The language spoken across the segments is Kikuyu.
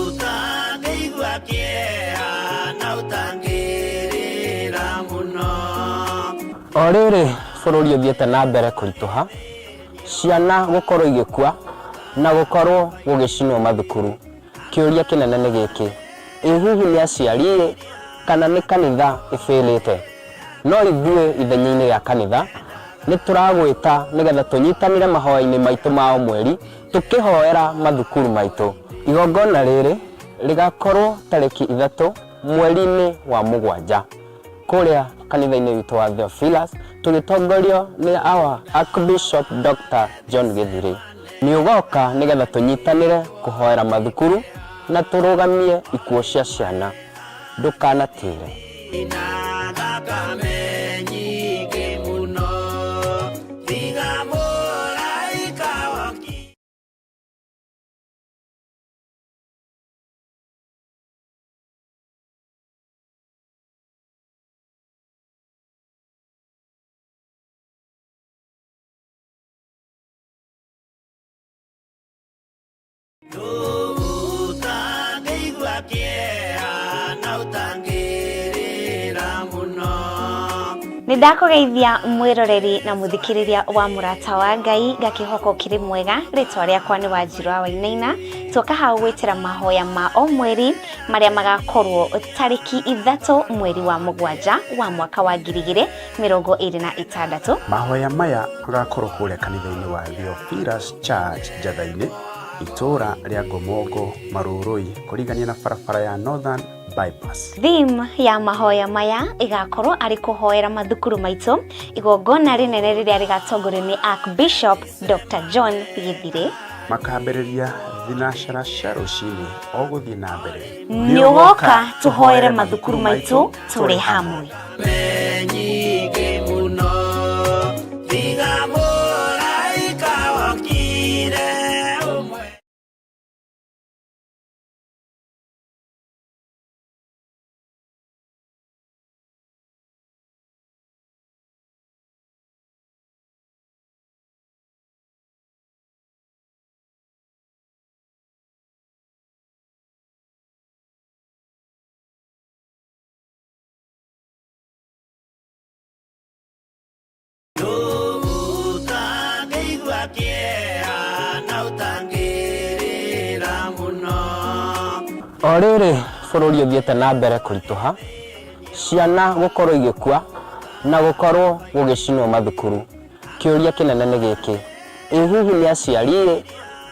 Ũtangĩigua kĩeha na ũtangĩrĩra mũno. O rĩrĩ bũrũri ũthiĩte na mbere kũritũha, ciana gũkorwo igĩkua na gũkorwo gũgĩcinwo mathukuru, kĩũria kĩnene nĩ gĩkĩ, ĩ hihi nĩ aciari-ĩ kana nĩ kanitha ĩbĩrĩte? No ithuĩ ithenya-inĩ rĩa kanitha nĩ tũragwĩta nĩgetha tũnyitanĩre mahoya-inĩ maitũ ma o mweri tũkĩhoera mathukuru maitũ. Igongona rĩrĩ rĩgakorwo tarĩki 3 mweri-inĩ wa mũgwanja kũrĩa kanitha-inĩ witũ wa Theophilus tũgĩtongorio nĩ our Archbishop Dr. John Gĩthirĩ. Nĩ ũgoka nĩgetha tũnyitanĩre kũhoera mathukuru na tũrũgamie ikuũ cia ciana. Ndũkanatĩre. Na thakame nyingĩ mũno tiga mũraika woki. Ũtangĩigua kĩeha na ũtangĩrĩra mũno. Nĩ ndakũgeithia mwĩroreri na mũthikĩrĩria wa Mũrata wa Ngai, ngakĩhoka ũkĩrĩ mwega. Rĩtwa rĩakwa nĩ Wanjirũ wa Wainaina. Tuoka hau gwĩtĩra mahoya ma o mweri marĩa magakorwo tarĩki 3 mweri wa mũgwanja wa mwaka wa 2026. Mahoya maya magakorwo kũrĩa kanitha-inĩ wa Theophilus Church Njatha-inĩ, itũũra rĩa Ngomongo, Marũrũi, kũrigania na barabara ya Northern Bypass. Theme ya mahoya maya ĩgakorwo arĩ kũhoera mathukuru maitũ, igongona rĩnene rĩrĩa rĩgatongorio nĩ Archbishop Dr. John Gĩthirĩ. Makambĩrĩria thinacara cia rũcinĩ o gũthiĩ na mbere. Nĩ ũgoka tũhoere mathukuru maitũ tũrĩ hamwe. Nyingĩ mũno tiga mũraika wokire ũmwe. Ũtangĩigua kĩeha na ũtangĩrĩra mũno. O rĩrĩ bũrũri ũthiĩte na mbere kũritũha, ciana gũkorwo igĩkua na gũkorwo gũgĩcinwo mathukuru, kĩũria kĩnene nĩ gĩkĩ, ĩ hihi nĩ aciari-ĩ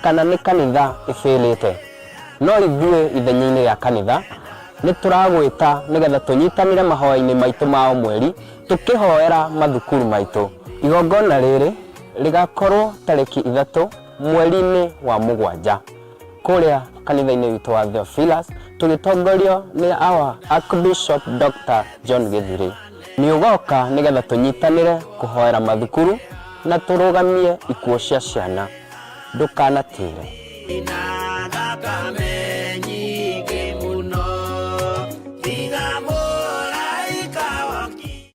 kana nĩ kanitha ĩbĩrĩte? No ithuĩ ithenya-inĩ rĩa kanitha nĩ tũragwĩta nĩgetha tũnyitanĩre mahoya-inĩ maitũ ma o mweri tũkĩhoera mathukuru maitũ. Igongona rĩrĩ rĩgakorwo tarĩki 3 mweri-inĩ wa mũgwanja kũrĩa kanitha-inĩ witũ wa Theophilus tũgĩtongorio nĩ our Archbishop Dr. John Gĩthirĩ. Nĩ ũgoka nĩgetha tũnyitanĩre kũhoera mathukuru na tũrũgamie ikuũ cia ciana. Ndũkanatĩre. Na thakame nyingĩ mũno tiga mũraika woki.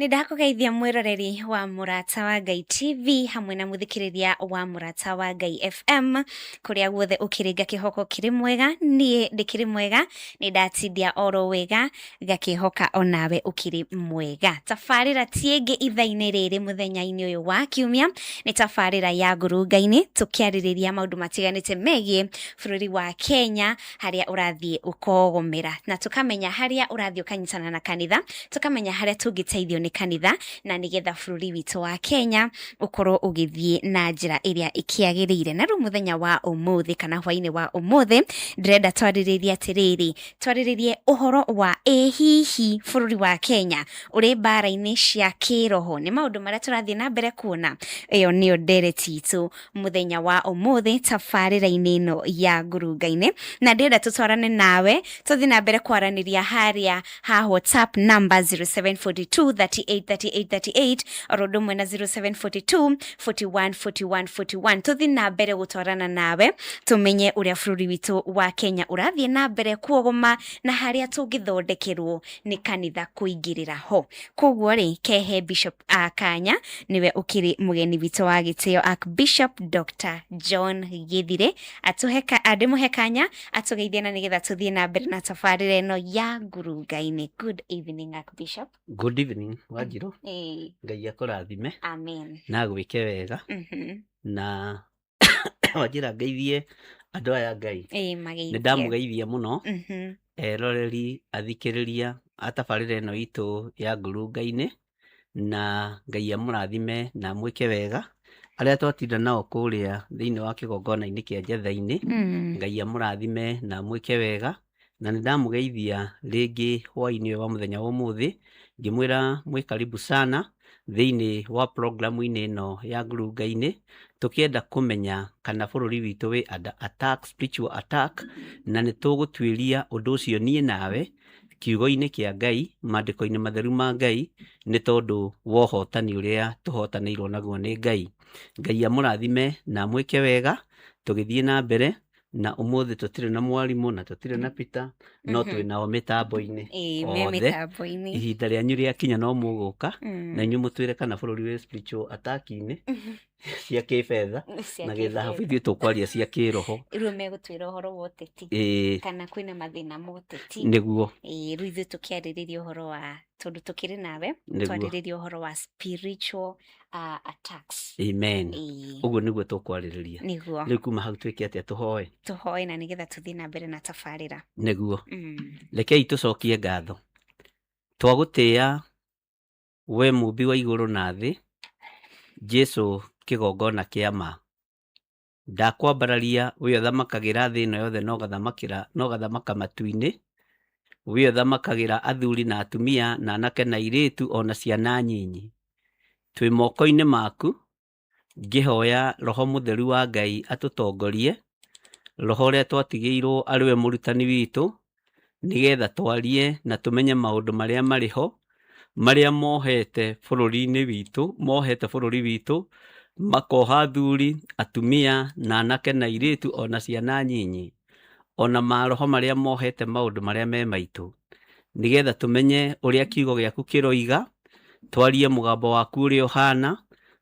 Nĩ ndakũgeithia mwĩroreri wa Mũrata wa Ngai TV hamwe na mũthikĩrĩria wa Mũrata wa Ngai FM kũrĩa guothe ũkĩrĩ, ngakĩhoka ũkĩrĩ mwega. Niĩ ndĩkĩrĩ mwega, nĩ ndatindia oro wega, ngakĩhoka onawe ũkĩrĩ mwega. Tabarĩra ti ĩngĩ ithaa-inĩ rĩrĩ mũthenya-inĩ ũyũ wa kiumia nĩ tabarĩra ya ngurunga-inĩ, tũkĩarĩrĩria maũndũ matiganĩte megiĩ bũrũri wa Kenya, harĩa ũrathiĩ ũkogomera, na tũkamenya harĩa ũrathiĩ ũkanyitana na kanitha, tũkamenya harĩa tũngĩteithio nĩ kanitha, na nĩgetha bũrũri witũ wa Kenya ũkorwo ũgĩthiĩ na njĩra ĩrĩa ĩkĩagĩrĩire. Na rĩu mũthenya wa ũmũthĩ kana hwainĩ wa ũmũthĩ ndĩrenda twarĩrĩrie atĩrĩrĩ, twarĩrĩrie ũhoro wa ĩ hihi bũrũri wa Kenya ũrĩ mbara-inĩ cia kĩroho, nĩ maũndũ marĩa tũrathiĩ na mbere kuona. Ĩyo nĩyo ndereti itũ mũthenya wa ũmũthĩ tabarĩra-inĩ ĩno ya ngurunga-inĩ, na ndĩrenda tũtwarane nawe tũthiĩ na mbere kwaranĩria harĩa ha WhatsApp number 0742 38 38 38 oro ũndũ ũmwe na 0742 41 41 41. Tũthiĩ na mbere gũtwarana nawe tũmenye ũrĩa bũrũri witũ wa Kenya ũrathiĩ na mbere kuogoma na harĩa tũngĩthondekerwo nĩ kanitha kũingĩrĩra ho. Koguo rĩ, kehe Bishop Akanya nĩwe ũkĩrĩ mũgeni witũ wa gĩtĩo, Archbishop Dr. John Githire, atũhe ndĩmũhe kanya atũgeithie na nĩgetha tũthiĩ na mbere na tabarĩra ĩno ya ngurunga-inĩ. Good evening, Archbishop. Good evening, Wanjirũ. Ngai akũrathime. Amen. Na agwĩke wega. Na wanjĩra ngeithie andũ aya Ngai. Mageithie. Nĩ ndamũgeithia mũno. Eroreri athikĩrĩria a tabarĩra ĩno itũ ya ngurunga-inĩ, na Ngai amũrathime na amwĩke wega. Arĩa twatinda nao kũrĩa thĩinĩ wa kĩgongona-inĩ kĩa Njetha-inĩ, Ngai amũrathime na amwĩke wega. Na nĩ ndamũgeithia rĩngĩ hwaĩ-inĩ ũyũ wa mũthenya wa ũmũthĩ, ngĩmwĩra mwĩ karibu sana thĩinĩ wa programu-inĩ ĩno ya ngurunga-inĩ, tũkĩenda kũmenya kana bũrũri witũ wĩ under attack, spiritual attack, na nĩ tũgũtuĩria ũndũ ũcio niĩ nawe kiugo-inĩ kĩa Ngai, maandĩko-inĩ matheru ma Ngai, nĩ tondũ wa ũhotani ũrĩa tũhotanĩirwo naguo nĩ Ngai. Ngai amũrathime na amwĩke wega, tũgĩthiĩ na mbere. Na ũmũthĩ tũtirĩ na mwarimũ na tũtirĩ na Peter, no twĩ nao mĩtambo-inĩ Me othe. Mĩtambo-inĩ. Ihinda rĩanyu rĩakinya no mũgũka na inyuĩ mũtwĩre kana bũrũri wĩ spiritual attack-inĩ cia kĩbetha Cia na gĩthahabu, kĩbetha. Ithuĩ tũkwaria cia kĩroho. Rĩu megũtwĩra ũhoro wa ũteti kana kwĩna mathĩna ma ũteti. Rĩu ithuĩ tũkĩarĩrĩria ũhoro wa, tondũ tũkĩrĩ nawe, twarĩrĩria ũhoro wa spiritual attacks. Amen. Ũguo nĩguo tũkwarĩrĩria. Rĩu kuma hau twĩke atĩa? Tũhoe. Tũhoe na nĩgetha tũthiĩ na mbere na tabarĩra. Nĩguo. Rekei tũcokie ngatho. Twagũtĩĩa we mũmbi wa igũrũ na thĩ, Jesũ kĩgongona kĩa ma. Ndakwambararia we ũthamakagĩra thĩ ĩno yothe na ũgathamakĩra na ũgathamaka matu-inĩ, we ũthamakagĩra athuri na atumia na anake na airĩtu ona ciana nyinyi. Twĩ moko-inĩ maku, ngĩhoya Roho Mũtheru wa Ngai atũtongorie, Roho ũrĩa twatigĩirwo arĩ we mũrutani witũ, nĩgetha twarie na tũmenye maũndũ marĩa marĩ ho, marĩa mohete bũrũri-inĩ witũ, mohete bũrũri witũ, makoha athuri, atumia na anake na airĩtu ona ciana nyinyi, ona maroho marĩa mohete maũndũ marĩa me maitũ, nĩgetha tũmenye ũrĩa kiugo gĩaku kĩroiga, twarie mũgambo waku ũrĩa ũhana,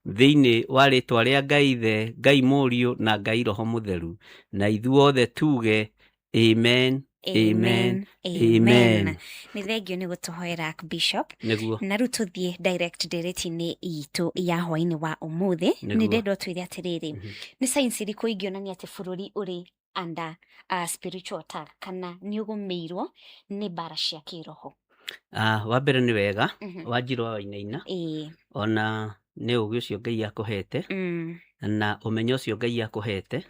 thĩinĩ wa rĩtwa rĩa Ngai Ithe, Ngai Mũriũ na Ngai Roho Mũtheru, na ithuothe tuge amen, amen, amen. Nĩ thengio nĩ gũtũhoera, Archbishop. Nĩguo. Na rĩu tũthiĩ direct ndereti-inĩ itũ ya hwainĩ wa ũmũthĩ. Nĩ ndĩrenda ũtwĩre atĩrĩrĩ, nĩ signs irĩkũ ingĩonania atĩ bũrũri ũrĩ under spiritual attack kana nĩ ũgũmĩirwo nĩ mbara cia kĩroho? Wa mbere nĩ wega Wanjirũ wa Wainaina, ona nĩ ũgĩ ũcio Ngai akũhete na ũmenyo ũcio Ngai akũhete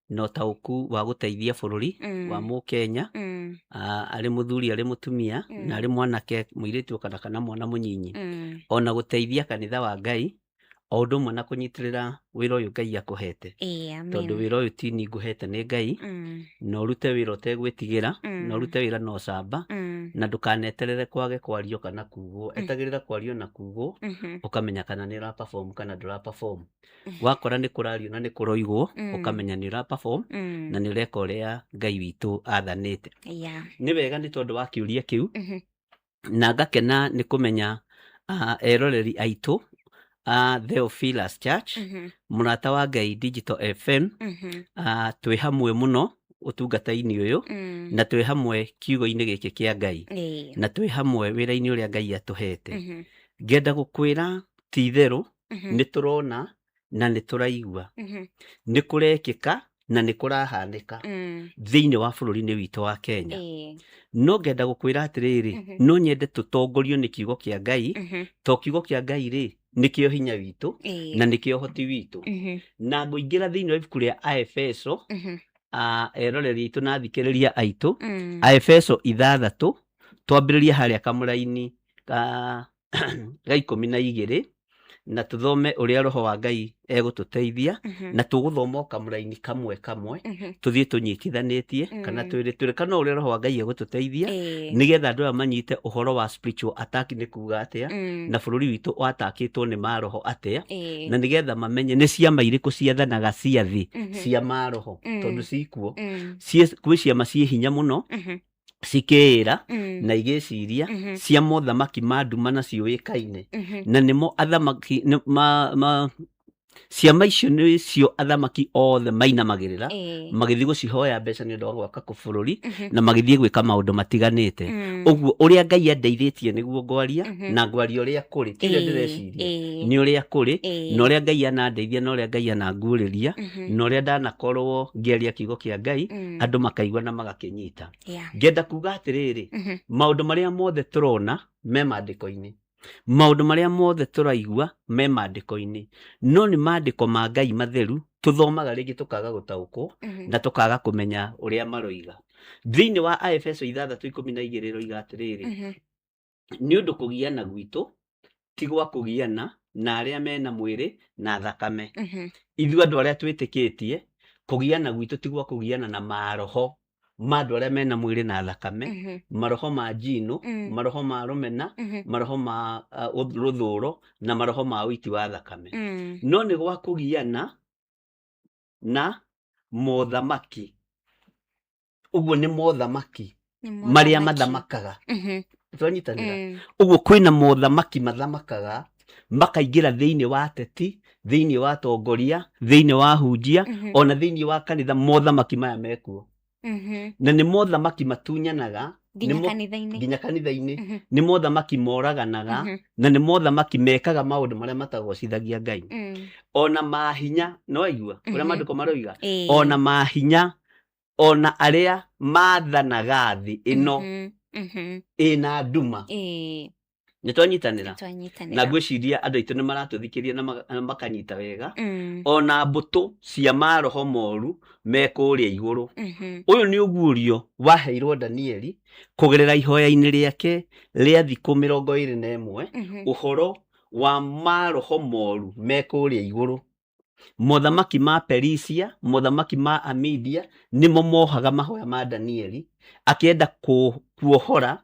na ũtaũku wa gũteithia bũrũri wa mũkenya, arĩ mũthuri, arĩ mũtumia, na arĩ mwanake, mũirĩtu kana mwana mũnyinyi, ona gũteithia kanitha wa Ngai o ũndũ ũmwe na kũnyitĩrĩra wĩra ũyũ Ngai akũhete, tondũ wĩra ũyũ ti ni ngũhete nĩ Ngai, na ũrute wĩra ũtegwĩtigĩra, na ũrute wĩra na ũcamba, na ndũkaneterere kwage kwario kana kugwo. Etagĩrĩra kwario na kugwo, ũkamenya kana nĩ ũra perform kana ndũra perform. Wakora nĩ kũrario na nĩ kũroigwo, ũkamenya nĩ ũra perform na nĩ ũreka ũrĩa Ngai witũ athanĩte. Nĩ wega nĩ tondũ wa kĩũria kĩu, na ngakena nĩ kũmenya Eroreri aitũ a Theophilus Church, Mũrata wa Ngai Digital FM, twĩ hamwe mũno ũtungata-inĩ ũyũ, na twĩ hamwe kiugo-inĩ gĩkĩ kĩa Ngai, na twĩ hamwe wĩra-inĩ ũrĩa Ngai atũhete. Ngenda gũkwĩra ti itherũ nĩ tũrona na nĩ tũraigua nĩ kũrekĩka na nĩ kũrahanĩka thĩinĩ wa bũrũri-inĩ witũ wa Kenya. No ngenda gũkwĩra atĩrĩrĩ, no nyende tũtongorio nĩ kiugo kĩa Ngai, to kiugo kĩa Ngai rĩ nĩkĩo hinya witũ na nĩkĩo ũhoti witũ. Na ngũingĩra thĩinĩ wa ibuku rĩa Aefeso, eroreri aitũ na athikĩrĩria aitũ, Aefeso 6, twambĩrĩrie harĩa kamũraini ka ga 12, na tũthome ũrĩa roho wa Ngai egũtũteithia, na tũgũthoma o kamũraini kamwe kamwe, tũthiĩ tũnyitithanĩtie kana twĩrĩ twĩrĩ, kana ũrĩa roho wa Ngai egũtũteithia, nĩgetha andũ aya manyite ũhoro wa spiritual attack nĩ kuga atĩa, na bũrũri witũ watakĩtwo nĩ maroho atĩa, na nĩgetha mamenye nĩ ciama irĩkũ ciathanaga cia thĩ cia maroho, tondũ cikuo. Kwĩ ciama ciĩ hinya mũno cikĩĩra na igĩciria cia mothamaki ma nduma na ciũĩkaine, na nĩmo athamaki ciama icio nĩcio athamaki othe mainamagĩrĩra magĩthiĩ gũcihoya mbeca nĩ ũndũ wa gwaka bũrũri, na magĩthiĩ gwĩka maũndũ matiganĩte. Ũguo ũrĩa Ngai andeithĩtie nĩguo ngwaria, na ngwaria ũrĩa kũrĩ, ti ũrĩa ndĩreciria, nĩ ũrĩa kũrĩ, na ũrĩa Ngai anandeithia, na ũrĩa Ngai ananguũrĩria, na ũrĩa ndanakorwo ngĩaria kiugo kĩa Ngai, andũ makaigua na magakĩnyita. Ngenda kuga atĩrĩrĩ, maũndũ marĩa mothe tũrona me maandĩko-inĩ, maũndũ marĩa mothe tũraigua me maandĩko-inĩ, no nĩ maandĩko ma Ngai matheru tũthomaga rĩngĩ tũkaga gũtaũkwo na tũkaga kũmenya ũrĩa maroiga. Thĩinĩ wa Aefeso 6:12 ĩroiga atĩrĩrĩ, nĩ ũndũ kũgiana gwitũ ti gwa kũgiana na arĩa mena mwĩrĩ na thakame. Ithuĩ andũ arĩa twĩtĩkĩtie, kũgiana gwitũ ti gwa kũgiana na maroho ma andũ arĩa mena mwĩrĩ na thakame, maroho ma njino, maroho ma rũmena, maroho ma rũthũro, na maroho ma ũiti wa thakame, no nĩ gwa kũgiana na mothamaki. Ũguo nĩ mothamaki marĩa mathamakaga. Twanyitanĩra ũguo, kwĩna mothamaki mathamakaga makaingĩra thĩinĩ wa ateti, thĩinĩ wa atongoria, thĩinĩ wa hunjia, ona thĩinĩ wa kanitha. Mothamaki maya mekuo, na nĩ mothamaki matunyanaga nginya kanitha-inĩ. Nginya kanitha-inĩ. Nĩ mothamaki moraganaga, na nĩ mothamaki mekaga maũndũ marĩa matagocithagia Ngai, ona mahinya. No aigua ũrĩa maandĩko maroiga, ona mahinya, ona arĩa mathanaga thĩ ĩno ĩna nduma. Nĩ twanyitanĩra? Twanyitanĩra. Na ngwĩciria andũ aitũ nĩ maratũthikĩria na makanyita wega. Ona mbũtũ cia maroho moru me kũrĩa igũrũ. Ũyũ nĩ ũguũrio waheirwo Danieli kũgerera ihoya-inĩ rĩake rĩa thikũ 21, ũhoro wa maroho moru me kũrĩa igũrũ. Mothamaki ma Perisia, mothamaki ma Amidia, nĩmo mohaga mahoya ma Danieli akĩenda kuohora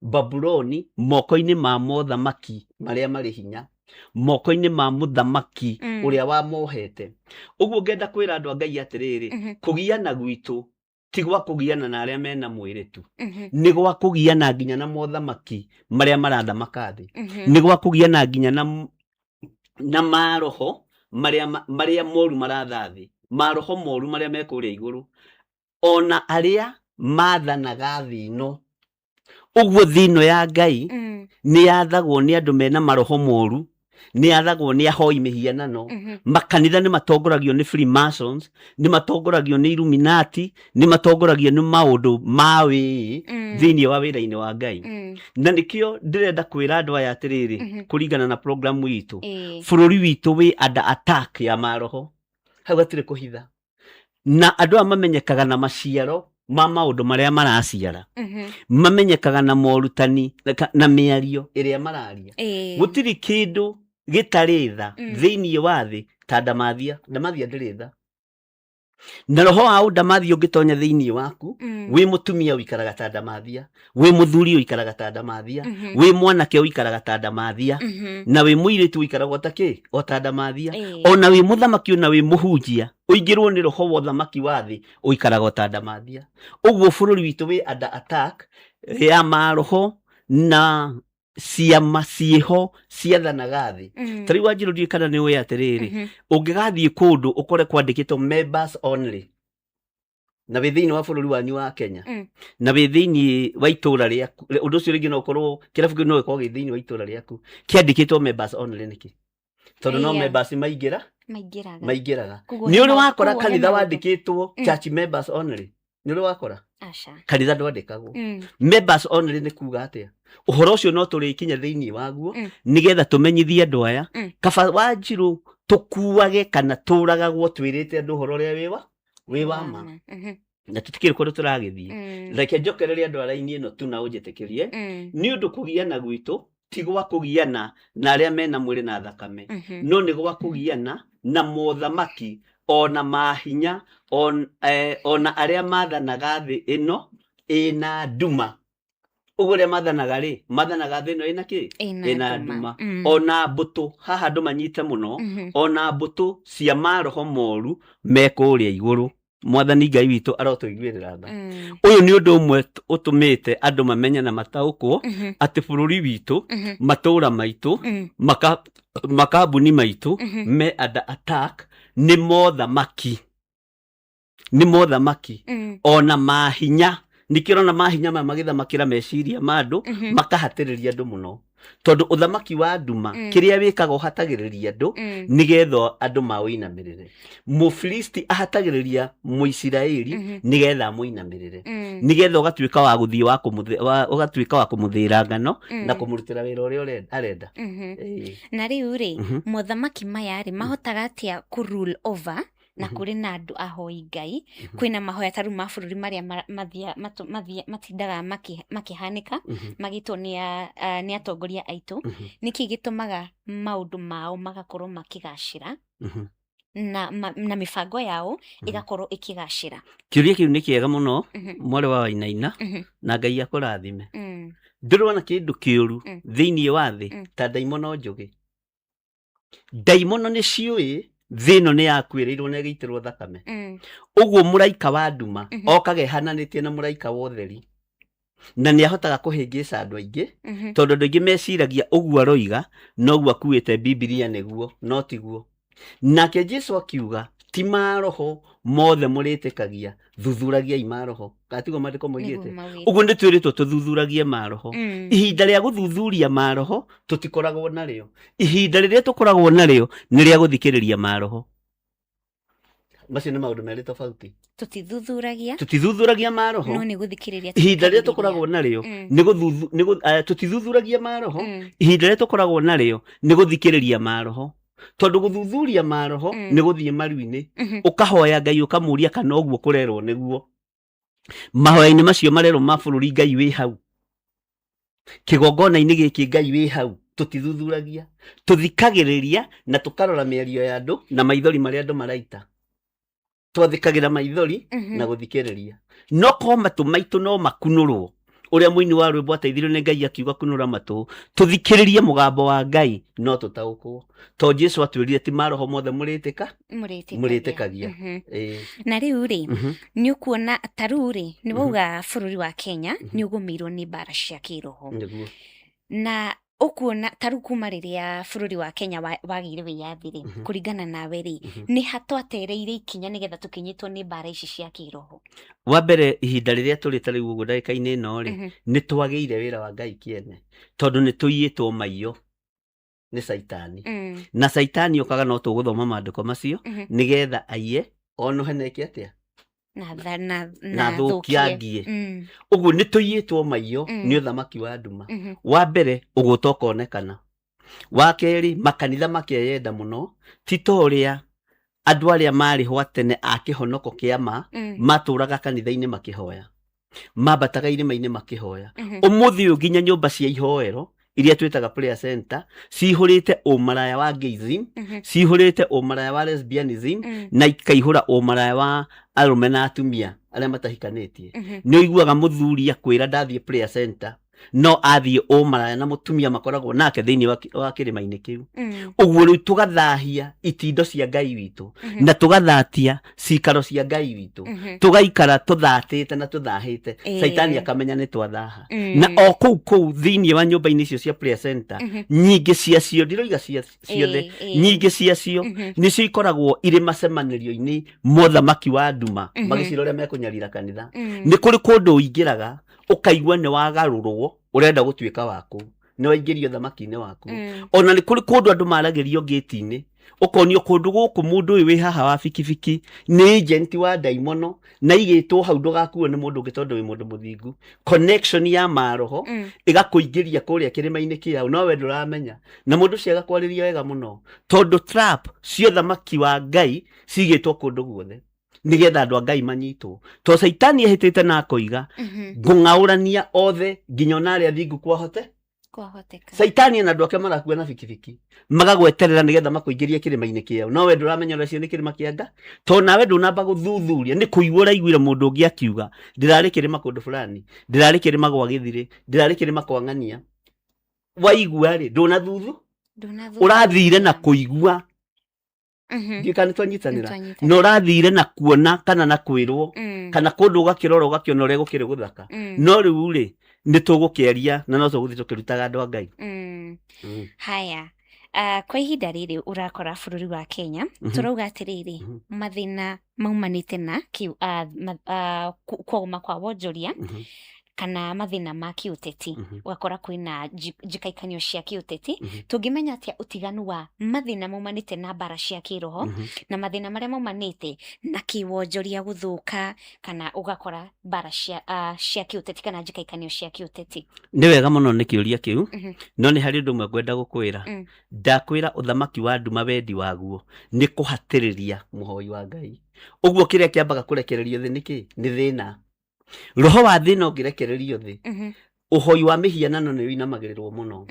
Babuloni moko-inĩ ma mothamaki marĩa marĩ hinya, moko-inĩ ma mũthamaki ũrĩa wamohete. Ũguo ngenda kwĩra andũ a Ngai atĩrĩrĩ, kũgiana gwitũ ti gwa kũgiana na arĩa mena mwĩrĩ tu, nĩ gwa kũgiana nginya na mothamaki marĩa marathamaka thĩ, nĩ gwa kũgiana nginya na maroho marĩa moru maratha thĩ, maroho moru marĩa me kũrĩa igũrũ, ona arĩa mathanaga thĩ ĩno. Ũguo thĩ ĩno ya Ngai nĩ yathagwo nĩ andũ mena maroho moru, nĩ yathagwo nĩ ahoi mĩhianano. Makanitha nĩ matongoragio nĩ Freemasons, nĩ matongoragio nĩ Illuminati, nĩ matongoragio nĩ maũndũ ma wĩĩ thĩinĩ wa wĩra-inĩ wa Ngai. Na nĩkĩo ndĩrenda kwĩra andũ aya atĩrĩrĩ, kũringana na programu itũ, bũrũri witũ wĩ under attack ya maroho. Hau hatirĩ kũhitha, na andũ aya mamenyekaga na maciaro ma maũndũ marĩa maraciara, mamenyekaga na morutani na mĩario ĩrĩa mararia. Gũtirĩ kĩndũ gĩtarĩ tha thĩinĩ wa thĩ ta ndamathia. Ndamathia ndĩrĩ tha, na roho wa ũndamathia ũngĩtonya thĩinĩ waku, wĩ mũtumia ũikaraga ta ndamathia, wĩ mũthuri ũikaraga ta ndamathia, wĩ mwanake ũikaraga ta ndamathia, na wĩ mũirĩtu ũikaraga o ta kĩ, o ta ndamathia. Ona wĩ mũthamaki, ona wĩ mũhunjia, ũingĩrwo nĩ roho wa ũthamaki wa thĩ, ũikaraga o ta ndamathia. Ũguo bũrũri witũ wĩ under attack ya maroho na Ciama ciĩho ciathanaga thĩ. Ta rĩu Wanjirũ, ndiũĩ kana nĩ ũĩ atĩrĩrĩ, ũngĩgathiĩ kũndũ ũkore kwandĩkĩtwo "members only", na wĩ thĩinĩ wa bũrũri wanyu wa Kenya, na wĩ thĩinĩ wa itũra rĩaku, ũndũ ũcio rĩngĩ no ũkorwo kĩrabu kĩu no gĩkorwo gĩ thĩinĩ wa itũra rĩaku, kĩandĩkĩtwo "members only" nĩkĩ? Tondũ no members maingĩra. Maingĩraga. Maingĩraga. Koguo Nĩ ũrĩ wakora koguo he kanitha maũndũ. wandĩkĩtwo "church members only"? Nĩ ũrĩ wakora? Aca. Kanitha ndwandĩkagwo "members only". Nĩ kuga atĩa ũhoro ũcio? No tũrĩkinya thĩinĩ waguo nĩgetha tũmenyithie andũ aya. Kaba Wanjirũ tũkuage kana tũragagwo twĩrĩte andũ ũhoro ũrĩa wĩ wa ma. Na tũtikĩrĩ kũndũ tũragĩthiĩ. Reke njokererie andũ a raini ĩno tu na ũnjĩtĩkĩrie, nĩ ũndũ kũgiana gwitũ ti gwa kũgiana na arĩa mena mwĩrĩ na thakame, no nĩ gwa kũgiana na mothamaki ona mahinya ona arĩa mathanaga thĩ ĩno ĩna nduma. Ũguo ũrĩa mathanaga rĩ, mathanaga thĩ ĩno ĩna kĩ? Ĩna nduma. Ona mbũtũ haha andũ manyite mũno, ona mbũtũ cia maroho moru me kũrĩa igũrũ. Mwathani Ngai witũ arotũiguĩrĩra tha. Ũyũ nĩ ũndũ ũmwe ũtũmĩte andũ mamenye na mataũkwo atĩ bũrũri witũ, matũũra maitũ, makambuni maitũ me under attack nĩ mothamaki, nĩ mothamaki ona mahinya. Nĩkĩo ũrona mahinya maya magĩthamakĩra meciria ma andũ, makahatĩrĩria andũ mũno, tondũ ũthamaki wa nduma, kĩrĩa wĩkaga ũhatagĩrĩria andũ nĩgetha andũ maũinamĩrĩre. Mũfilisti ahatagĩrĩria Mũisiraeli nĩgetha amũinamĩrĩre, nĩgetha ũgatuĩka wa gũthiĩ ũgatuĩka wa kũmũthĩra ngano na kũmũrutĩra wĩra ũrĩa arenda. Ĩĩ. Na rĩu rĩ, mothamaki maya rĩ, mahotaga atĩa kũ rule over na kũrĩ na andũ ahoi Ngai, kwĩna mahoya ta rĩu ma bũrũri marĩa matindaga makĩhanĩka, magĩtwo nĩ atongoria aitũ? Nĩkĩ gĩtũmaga maũndũ mao magakorwo makĩgacĩra na mĩbango yao ĩgakorwo ĩkĩgacĩra? Kĩũria kĩu nĩ kĩega mũno, mwarĩ wa Wainaina, na Ngai akũrathime. Ndũrona kĩndũ kĩũru thĩinĩ wa thĩ ta ndaimono njũgĩ. Ndaimono nĩ ciũĩ thĩ ĩno nĩ yakuĩrĩirwo na ĩgĩitĩrwo thakame. Ũguo mũraika wa nduma okaga ehananĩtie na mũraika wa ũtheri, na nĩ ahotaga kũhĩngĩca andũ aingĩ, tondũ andũ aingĩ meciragia ũguo aroiga noguo akuĩte Bibilia nĩguo, no tiguo. Nake Jesu akiuga, "Ti maroho mothe mũrĩtĩkagia, thuthuragiai maroho." Kana tiguo maandĩko Nĩguo moigĩte? maugĩte. Ũguo nĩ twĩrĩtwo tũthuthuragie maroho. Ihinda rĩa gũthuthuria maroho tũtikoragwo narĩo. Ihinda rĩrĩa tũkoragwo narĩo nĩ rĩa gũthikĩrĩria maroho. Macio nĩ maũndũ merĩ tofauti. Tũtithuthuragia. Tũtithuthuragia maroho. No nĩ gũthikĩrĩria Ihinda rĩrĩa tũthikagĩrĩria. tũkoragwo narĩo nĩ gũthuthu nĩ tũtithuthuragia maroho. Ihinda rĩrĩa tũkoragwo narĩo nĩ gũthikĩrĩria maroho, tondũ gũthuthuria maroho nĩ gũthiĩ maru-inĩ, ũkahoya Ngai, ũkamũria kana ũguo kũrerwo nĩguo. Mahoya-inĩ macio marerwo ma bũrũri, Ngai wĩ hau? Kĩgongona-inĩ gĩkĩ, Ngai wĩ hau? Tũtithuthuragia, tũthikagĩrĩria na tũkarora mĩario ya andũ na maithori marĩa andũ maraita. Twathĩkagĩra maithori na gũthikĩrĩria. No ko matũ maitũ no makunũrwo, ũrĩa mũini wa rwĩmbo ateithirio nĩ Ngai akiuga, "Kunũra matũ tũthikĩrĩrie mũgambo wa Ngai," no tũtaũkwo, to Jesu atwĩrire, "Ti maroho mothe mũrĩtĩka Mũrĩtĩkagia. mũrĩtĩkagia." Ĩĩ. Na rĩu rĩ, nĩ ũkuona ta rĩu rĩ, nĩ wauga bũrũri wa Kenya nĩ ũgũmĩirwo nĩ mbara cia kĩroho. Nĩguo. Na ũkuona ta rĩu kuma rĩrĩa bũrũri wa Kenya wagĩire wĩyathi rĩ, kũringana nawe rĩ, nĩ ha twatereire ikinya nĩgetha tũkĩnyitwo nĩ mbara ici cia kĩroho? Wa mbere, ihinda rĩrĩa tũrĩ ta rĩu ũguo ndagĩka-inĩ ĩno rĩ, nĩ twagĩire wĩra wa Ngai kĩene, tondũ nĩ tũiyĩtwo maiyo nĩ Caitani. Na Caitani okaga, no tũgũthoma maandĩko macio, nĩgetha aiye onohe neke atĩa? Na na thũkiangie. Ũguo nĩ tũiyĩtwo maiyo nĩ ũthamaki wa nduma. Wa mbere, ũgũta ũkonekana. Wa kerĩ, makanitha makeyenda mũno, ti ta ũrĩa andũ arĩa marĩ ho tene a kĩhonoko kĩa ma matũraga kanitha-inĩ makĩhoya, mambataga irĩma-inĩ makĩhoya. Ũmũthĩ ũyũ nginya nyũmba cia ihoero iria twĩtaga prayer center cihũrĩte ũmaraya wa gayism, cihũrĩte ũmaraya wa lesbianism, na ikaihũra ũmaraya wa arũme na atumia arĩa matahikanĩtie. Nĩ ũiguaga mũthuri akwĩra, "Ndathiĩ prayer center." No athiĩ ũmaraya na mũtumia makoragwo nake thĩinĩ wa kĩrĩma-inĩ kĩu. Ũguo rĩu tũgathahia itindo cia Ngai witũ na tũgathatia cikaro cia Ngai witũ. Tũgaikara tũthatĩte na tũthahĩte. Caitani akamenya nĩ twathaha. Na o kũu kũu thĩinĩ wa nyũmba-inĩ icio cia prayer center, nyingĩ ciacio, ndiroiga cia ciothe, nyingĩ ciacio nĩcio ikoragwo irĩ macemanĩrio-inĩ mothamaki wa nduma, magĩcira ũrĩa mekũnyarira kanitha. Nĩ kũrĩ kũndũ ũingĩraga ũkaigua nĩ wagarũrwo, ũrenda gũtuĩka waku, nĩ waingĩrio thamaki-inĩ waku. Ona nĩ kũrĩ kũndũ andũ maragĩrio ngĩti-inĩ, ũkonio kũndũ gũkũ mũndũ ũyũ wĩ haha wa bikibiki nĩ agent wa ndaimono na igĩtwo hau ndũgakuo nĩ mũndũ ũngĩ tondũ wĩ mũndũ mũthingu. Connection ya maroho ĩgakũingĩria kũrĩa kĩrĩma-inĩ kĩao, no we ndũramenya, na mũndũ ũcio agakwarĩria wega mũno tondũ trap cia ũthamaki wa Ngai cigĩtwo kũndũ guothe nĩgetha andũ a Ngai manyitwo, to Caitani ehĩtĩte na akoiga, "Ngũng'aũrania othe nginya ona arĩa athingu kwahote." Kwahoteka. Caitani na andũ ake marakua na bikibiki magagweterera nĩgetha makũingĩrie kĩrĩma-inĩ kĩao, no we ndũramenya ũrĩa cio nĩ kĩrĩma kĩa nga, to nawe ndũnamba gũthuthuria, nĩ kũigua ũraiguire mũndũ ũngĩ akiuga, "Ndĩrarĩ kĩrĩma kũndũ fulani, ndĩrarĩ kĩrĩma gwa gĩthirĩ, ndĩrarĩ kĩrĩma kwa ng'ania." Waigua rĩ, ndũnathuthu ũrathire na kũigua. Ndiũĩ kana nĩtwanyitanĩra. Nĩtwanyitanĩra. Na ũrathire na kuona kana na kwĩrwo kana kũndũ ũgakĩrora ũgakĩona ũrĩa gũkĩrĩ gũthaka. No rĩu rĩ, nĩ tũgũkĩaria na no tũgũthiĩ tũkĩrutaga andũ a Ngai. Haya, kwa ihinda rĩrĩ ũrakora bũrũri wa Kenya, tũrauga atĩrĩrĩ, mathĩna maumanĩte na kũgoma kwa wonjoria kana mathĩna ma kĩũteti, ũgakora kwĩna njikaikanio cia kĩũteti. Tũngĩmenya atĩa ũtiganu wa mathĩna maumanĩte na mbara cia kĩroho na mathĩna marĩa maumanĩte na kĩwonjoria gũthũka, kana ũgakora mbara cia kĩũteti kana njikaikanio cia kĩũteti? Nĩ wega mũno nĩ kĩũria kĩu. No nĩ harĩ ũndũ ũmwe ngwenda gũkwĩra. Ndakwĩra ũthamaki wa nduma wendi waguo nĩ kũhatĩrĩria mũhoi wa Ngai. Ũguo kĩrĩa kĩambaga kũrekererio thĩ nĩ kĩ? Nĩ thĩna. Roho wa thĩna ũngĩrekererio thĩ, ũhoi wa mĩhianano nĩ ũinamagĩrĩrwo mũno.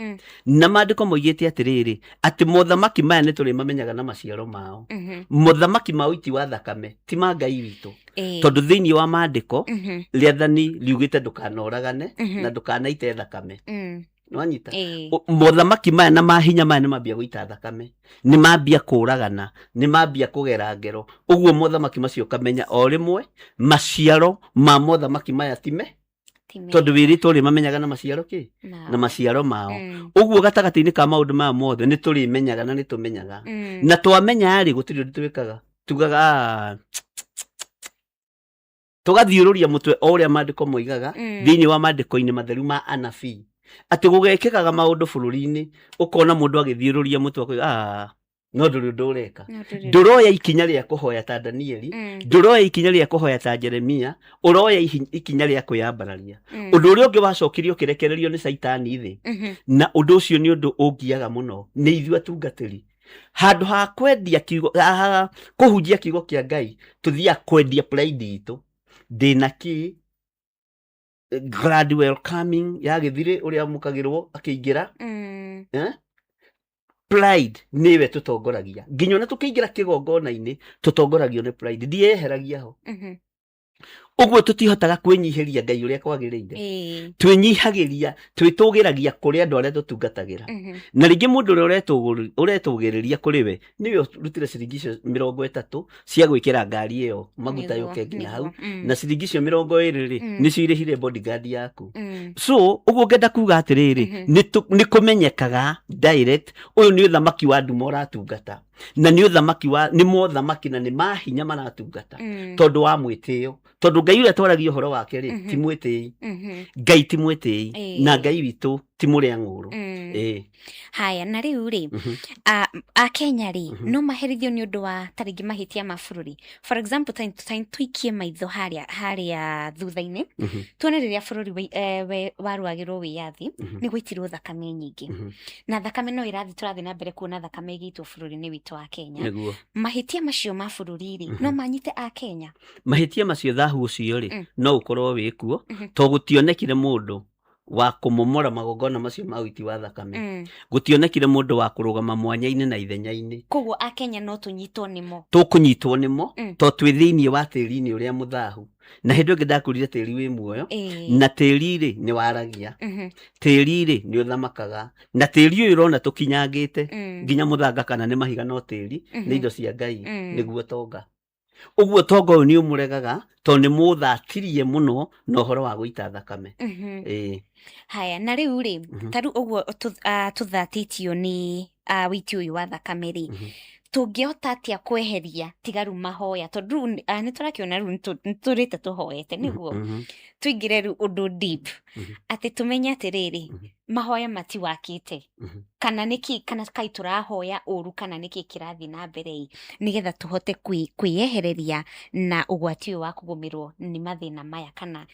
Na maandĩko moigĩte atĩrĩrĩ, atĩ mothamaki maya nĩ tũrĩmamenyaga na maciaro mao. Mothamaki ma ũiti wa thakame ti ma Ngai witũ, tondũ thĩinĩ wa maandĩko rĩathani riugĩte ndũkanoragane na ndũkanaite thakame. Nĩwanyita? Mothamaki maya na mahinya maya nĩ mambia gũita thakame, nĩ mambia kũragana, nĩ mambia kũgera ngero. Ũguo mothamaki macio ũkamenya o rĩmwe maciaro ma mothamaki maya time tondũ wĩrĩtwo ũrĩmamenyaga na maciaro kĩ? Na maciaro mao. Ũguo gatagatĩ-inĩ ka maũndũ maya mothe nĩ tũrĩmenyaga na nĩ tũmenyaga. Na twamenya rĩ, gũtirĩ ũndũ twĩkaga, tugaga, "Ah," tũgathiũrũria mũtwe o ũrĩa maandĩko moigaga thĩinĩ wa maandĩko-inĩ matheru ma anabii, atĩ gũgekĩkaga maũndũ bũrũri-inĩ, ũkona mũndũ agĩthiũrũria mũtwe akoiga, "Ah, no ndũrĩ ũndũ ũreka." No ndũrĩ. Ndũroya ikinya rĩa kũhoya ta Danieli, ndũroya ikinya rĩa kũhoya ta Jeremia, ũroya ikinya rĩa kwĩyambararia. Ũndũ ũrĩa ũngĩ wacokirio ũkĩrekererio nĩ Caitani thĩ, na ũndũ ũcio nĩ ũndũ ũngiaga mũno, nĩ ithuĩ atungatĩri, handũ ha kwendia kiugo, ha kũhunjia kiugo kĩa Ngai, tũthiaga kwendia pride itũ, ndĩna kĩ grand welcoming ya gĩthirĩ ũrĩa amũkagĩrwo akĩingĩra. Eh? Pride nĩwe tũtongoragia nginya ona tũkĩingĩra kĩgongona-inĩ, tũtongoragio nĩ pride, ndiyeheragia ho. Ũguo tũtihotaga kwĩnyihĩria Ngai ũrĩa kwagĩrĩire. Twĩnyihagĩria, twĩtũgĩragia kũrĩ andũ arĩa tũtungatagĩra. Na rĩngĩ mũndũ ũrĩa ũretũgĩrĩria kũrĩ we nĩwe ũrutire ciringi icio 30 cia gwĩkĩra ngari ĩyo maguta yũke nginya hau, na ciringi icio 20 rĩ, nĩcio irĩhire bodyguard yaku. So ũguo ngenda kuga atĩrĩrĩ, nĩ kũmenyekaga direct ũyũ nĩ ũthamaki wa nduma ũratungata, na nĩ ũthamaki wa, nĩ mothamaki na nĩ mahinya maratungata, tondũ wa mwĩtĩo, tondũ Ngai ũrĩa twaragia ũhoro wake rĩ, ti mwĩtĩi. Ngai ti mwĩtĩi, na Ngai witũ ti mũrĩa ng'ũrũ. Ĩĩ. Haya, na rĩu rĩ, Akenya rĩ, no maherithio nĩ ũndũ wa ta rĩngĩ mahĩtia ma bũrũri? For example, ta tũikie maitho harĩa thutha-inĩ, tuone rĩrĩa bũrũri warũagĩrwo wĩyathi, nĩ gwaitirwo thakame nyingĩ, na thakame no ĩrathiĩ, tũrathiĩ na mbere kuona thakame ĩgĩitwo bũrũri-inĩ witũ wa Kenya. Mahĩtia macio ma bũrũri rĩ, no manyite Akenya? Mahĩtia macio, thahu ũcio rĩ, no ũkorwo wĩ kuo, to gũtionekire mũndũ. Wa kũmomora magongona macio ma ũiti wa thakame. Gũtionekire mũndũ wa kũrũgama mwanya-inĩ na ithenya-inĩ. Koguo akenya no tũnyitwo nĩmo? Tũkũnyitwo nĩmo. To twĩ thĩinĩ wa tĩri-inĩ ũrĩa mũthahu, na hĩndĩ ĩngĩ ndakwĩrire tĩri wĩ muoyo. Na tĩri rĩ, nĩ waragia. Tĩri rĩ, nĩ ũthamakaga, na tĩri ũyũ ũrona tũkinyangĩte, nginya mũthanga kana nĩ mahiga, no tĩri nĩ indo cia Ngai. Nĩguo tonga ũguo, tonga ũyũ nĩ ũmũregaga tondũ nĩ mũthatirie mũno na ũhoro wa gũita thakame. Ĩĩ. Haya, na rĩu rĩ, ta rĩu ũguo tũthatĩtio nĩ wĩiti ũyũ wa thakame rĩ, tũngĩhota atĩa kweheria tiga rĩu mahoya? Tondũ rĩu nĩ tũrakĩona rĩu nĩ tũrĩte tũhoete nĩguo tũingĩre rĩu ũndũ deep, atĩ tũmenye atĩrĩrĩ, mahoya matiwakĩte, kana nĩkĩ, kana kai tũrahoya ũru, kana nĩkĩ kĩrathiĩ na mbere ĩ, nĩgetha tũhote kwĩyehereria na ũgwati ũyũ wa kũgũmĩrwo nĩ mathĩna maya, kana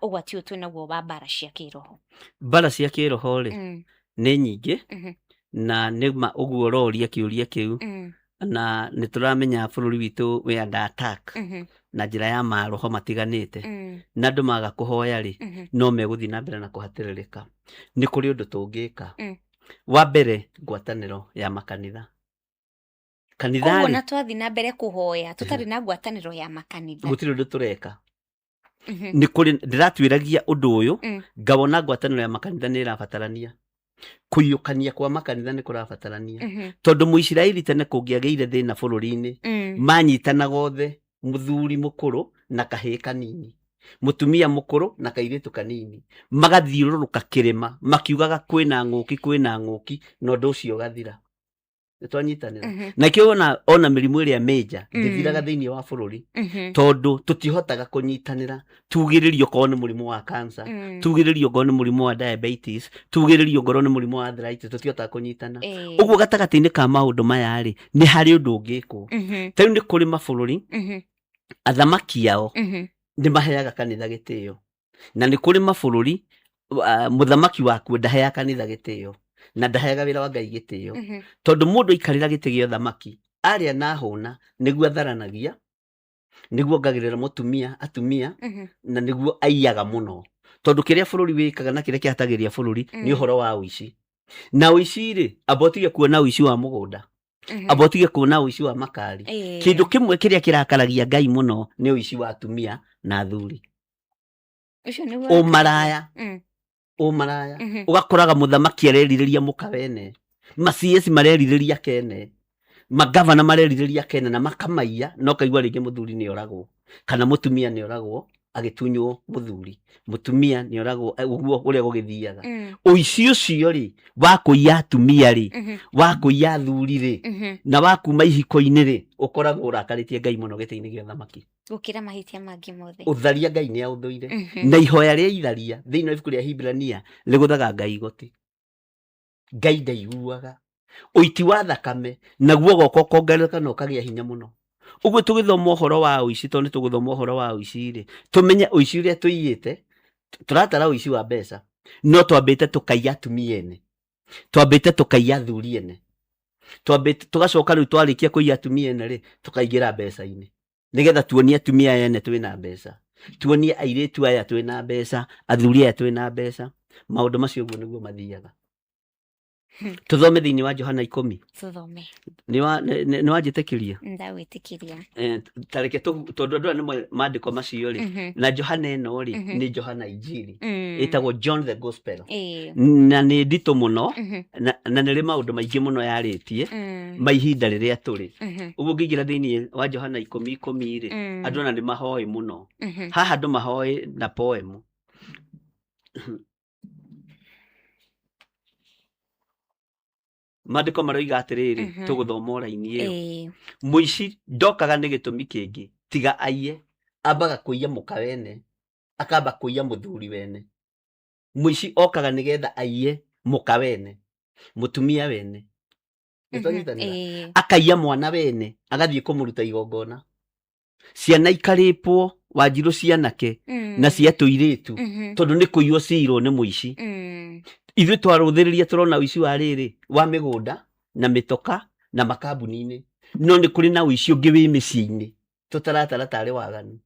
ũgwati ũyũ twĩnaguo wa mbara cia kĩroho? Mbara cia kĩroho rĩ, nĩ nyingĩ. Na nĩ ma ũguo ũroria kĩũria kĩu, na nĩ tũramenya bũrũri witũ wĩ under attack na njĩra ya maroho matiganĩte, na andũ maga kũhoya rĩ, no megũthiĩ na mbere na kũhatĩrĩrĩka. Nĩ kũrĩ ũndũ tũngĩka. Wa mbere, ngwatanĩro ya makanitha, kanitha Koguo rĩ, na twathiĩ na mbere kũhoya tũtarĩ na ngwatanĩro ya makanitha, gũtirĩ ũndũ tũreka. Nĩ kũrĩ ndĩratuĩragia ũndũ ũyũ, ngawona ngwatanĩro ya makanitha nĩ ĩrabatarania, kũiyũkania kwa makanitha nĩ kũrabatarania, tondũ Mũisiraeli tene kũngĩagĩire thĩna bũrũri-inĩ, manyitanaga othe, mũthuri mũkũrũ na kahĩĩ kanini, mũtumia mũkũrũ na kairĩtu kanini, magathiũrũrũka kĩrĩma makiugaga kwĩna ng'ũki, kwĩna ng'ũki, na ũndũ ũcio ũgathira. Nĩ twanyitanĩra. Na kĩo ona mĩrimũ ĩrĩa mĩnja ndĩthiraga thĩinĩ wa bũrũri, tondũ tũtihotaga kũnyitanĩra. Tugĩrĩrio okorwo nĩ mũrimũ wa cancer, tugĩrĩrio okorwo nĩ mũrimũ wa diabetes, tugĩrĩrio okorwo nĩ mũrimũ wa arthritis, tũtihotaga kũnyitana. Ũguo gatagatĩ-inĩ ka maũndũ maya rĩ, nĩ harĩ ũndũ ũngĩkwo. Ta rĩu nĩ kũrĩ mabũrũri athamaki ao nĩ maheaga kanitha gĩtĩo, na nĩ kũrĩ mabũrũri mũthamaki wakuo ndaheaga kanitha gĩtĩo na ndaheaga wĩra wa Ngai gĩtĩo, tondũ mũndũ aikarĩra gĩtĩ gĩa ũthamaki arĩa na hũna nĩguo atharanagia, nĩguo ongagĩrĩra mũtumia atumia, na nĩguo aiyaga mũno, tondũ kĩrĩa bũrũri wĩkaga na kĩrĩa kĩhatagĩria bũrũri nĩ ũhoro wa ũici. Na ũici rĩ, amba ũtige kuona ũici wa mũgũnda, amba ũtige kuona ũici wa makari. Kĩndũ kĩmwe kĩrĩa kĩrakaragia Ngai mũno nĩ ũici wa atumia na athuri. Ũcio nĩguo. Ũmaraya. Ũmaraya. Ũgakoraga mũthamaki arerirĩria mũka wene, ma-CS marerirĩria kene, magavana marerirĩria kene na makamaiya, na ũkaigua rĩngĩ mũthuri nĩ oragwo kana mũtumia nĩ oragwo agĩtunywo mũthuri, mũtumia nĩ oragwo, ũguo ũrĩa gũgĩthiaga. Ũici ũcio rĩ, wa kũiya atumia rĩ, wa kũiya athuri rĩ, na wa kuma ihiko-inĩ rĩ, ũkoragwo ũrakarĩtie Ngai mũno gĩtĩ-inĩ gĩa ũthamaki. Gũkĩra mahĩtia mangĩ mothe. Ũtharia Ngai nĩ aũthũire. Na ihoya rĩa itharia thĩinĩ wa ibuku rĩa Hibrania rĩgũthaga Ngai igoti, Ngai ndaiguaga. Ũiti wa thakame naguo ũgoka ũkongerereka na ũkagĩa hinya mũno. Ũguo tũgĩthoma ũhoro wa ũici, tondũ nĩ tũgũthoma ũhoro wa ũici rĩ, tũmenye ũici ũrĩa tũiyĩte. Tũratara ũici wa mbeca, no twambĩte tũkaiya atumia ene, twambĩte tũkaiya athuri ene, twambĩte tũgacoka rĩu twarĩkia kũiya atumia ene rĩ, tũkaingĩra mbeca-inĩ, nĩgetha tuonie atumia aya ene twĩna mbeca, tuonie airĩtu aya twĩna mbeca, athuri aya twĩna mbeca. Maũndũ macio ũguo nĩguo mathiaga. Tũthome thĩinĩ wa Johana 10. Tũthome. Nĩ wanjĩtĩkĩria? Ndagwĩtĩkĩria. Ta reke tondũ andũ aya nĩmoĩ maandĩko macio rĩ, na Johana ĩno rĩ, nĩ Johana Injiri, ĩtagwo John the Gospel, na nĩ nditũ mũno, na nĩ rĩ maũndũ maingĩ mũno yarĩtie ma ihinda rĩrĩa tũrĩ. Ũguo ũngĩingĩra thĩinĩ wa Johana 10:10 rĩ, andũ ona nĩ mahoĩ mũno. Haha andũ mahoĩ na poem. Maandĩko maroiga atĩrĩrĩ, tũgũthoma o raini ĩyo. Mũici ndokaga nĩ gĩtũmi kĩngĩ tiga aiye, ambaga kũiya mũka wene, akamba kũiya mũthuri wene. Mũici okaga nĩgetha aiye mũka wene, mũtumia wene. Nĩtwanyitanĩra? Akaiya mwana wene, agathiĩ kũmũruta igongona, ciana ikarĩpwo, Wanjirũ, cianake na cia tũirĩtu, tondũ nĩ kũiywo ciirwo nĩ mũici. Ithuĩ twarũthĩrĩria tũrona ũici wa rĩrĩ wa mĩgũnda na mĩtoka na makambuni-inĩ, no nĩ kũrĩ na ũici ũngĩ wĩ mĩciĩ-inĩ tũtaratara tarĩ waganu.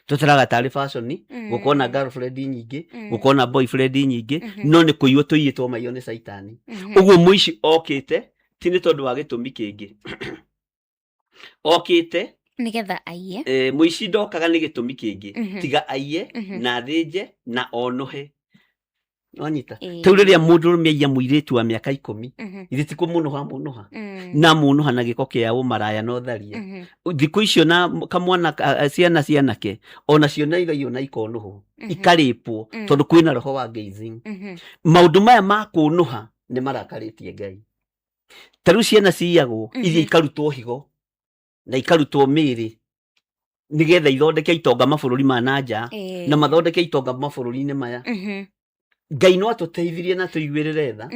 Tũtaraga tarĩ fashion gũkorwo na girlfriend nyingĩ, gũkorwo na boyfriend nyingĩ, no nĩ kũiywo tũiyĩtwo maiyo nĩ caitani. Ũguo mũici okĩte ti nĩ tondũ wa gĩtũmi kĩngĩ okĩte Nĩgetha aiye. Mũici ndokaga nĩ gĩtũmi kĩngĩ tiga aiye na athĩnje na onũhe. Wanyita? Ĩĩ. Tau rĩrĩa mũndũrũme aiya mũirĩtu wa mĩaka 10, ithe ti kũmũnũha mũnũha, na mũnũha na gĩko kĩa ũmaraya na ũtharia. Thikũ icio na kamwana ciana cianake onacio na iraiywo na ikonũhwo, ikarĩpwo, tondũ kwĩna roho wa gazing. Maũndũ maya ma kũnũha nĩ marakarĩtie Ngai. Ta rĩu ciana ciyagwo, iria ikarutwo higo na ikarutwo mĩĩrĩ nĩgetha ithondeke itonga mabũrũri ma na nja, na mathondeke itonga mabũrũri-inĩ maya. Ngai no atũteithirie na tũiguĩrĩre tha,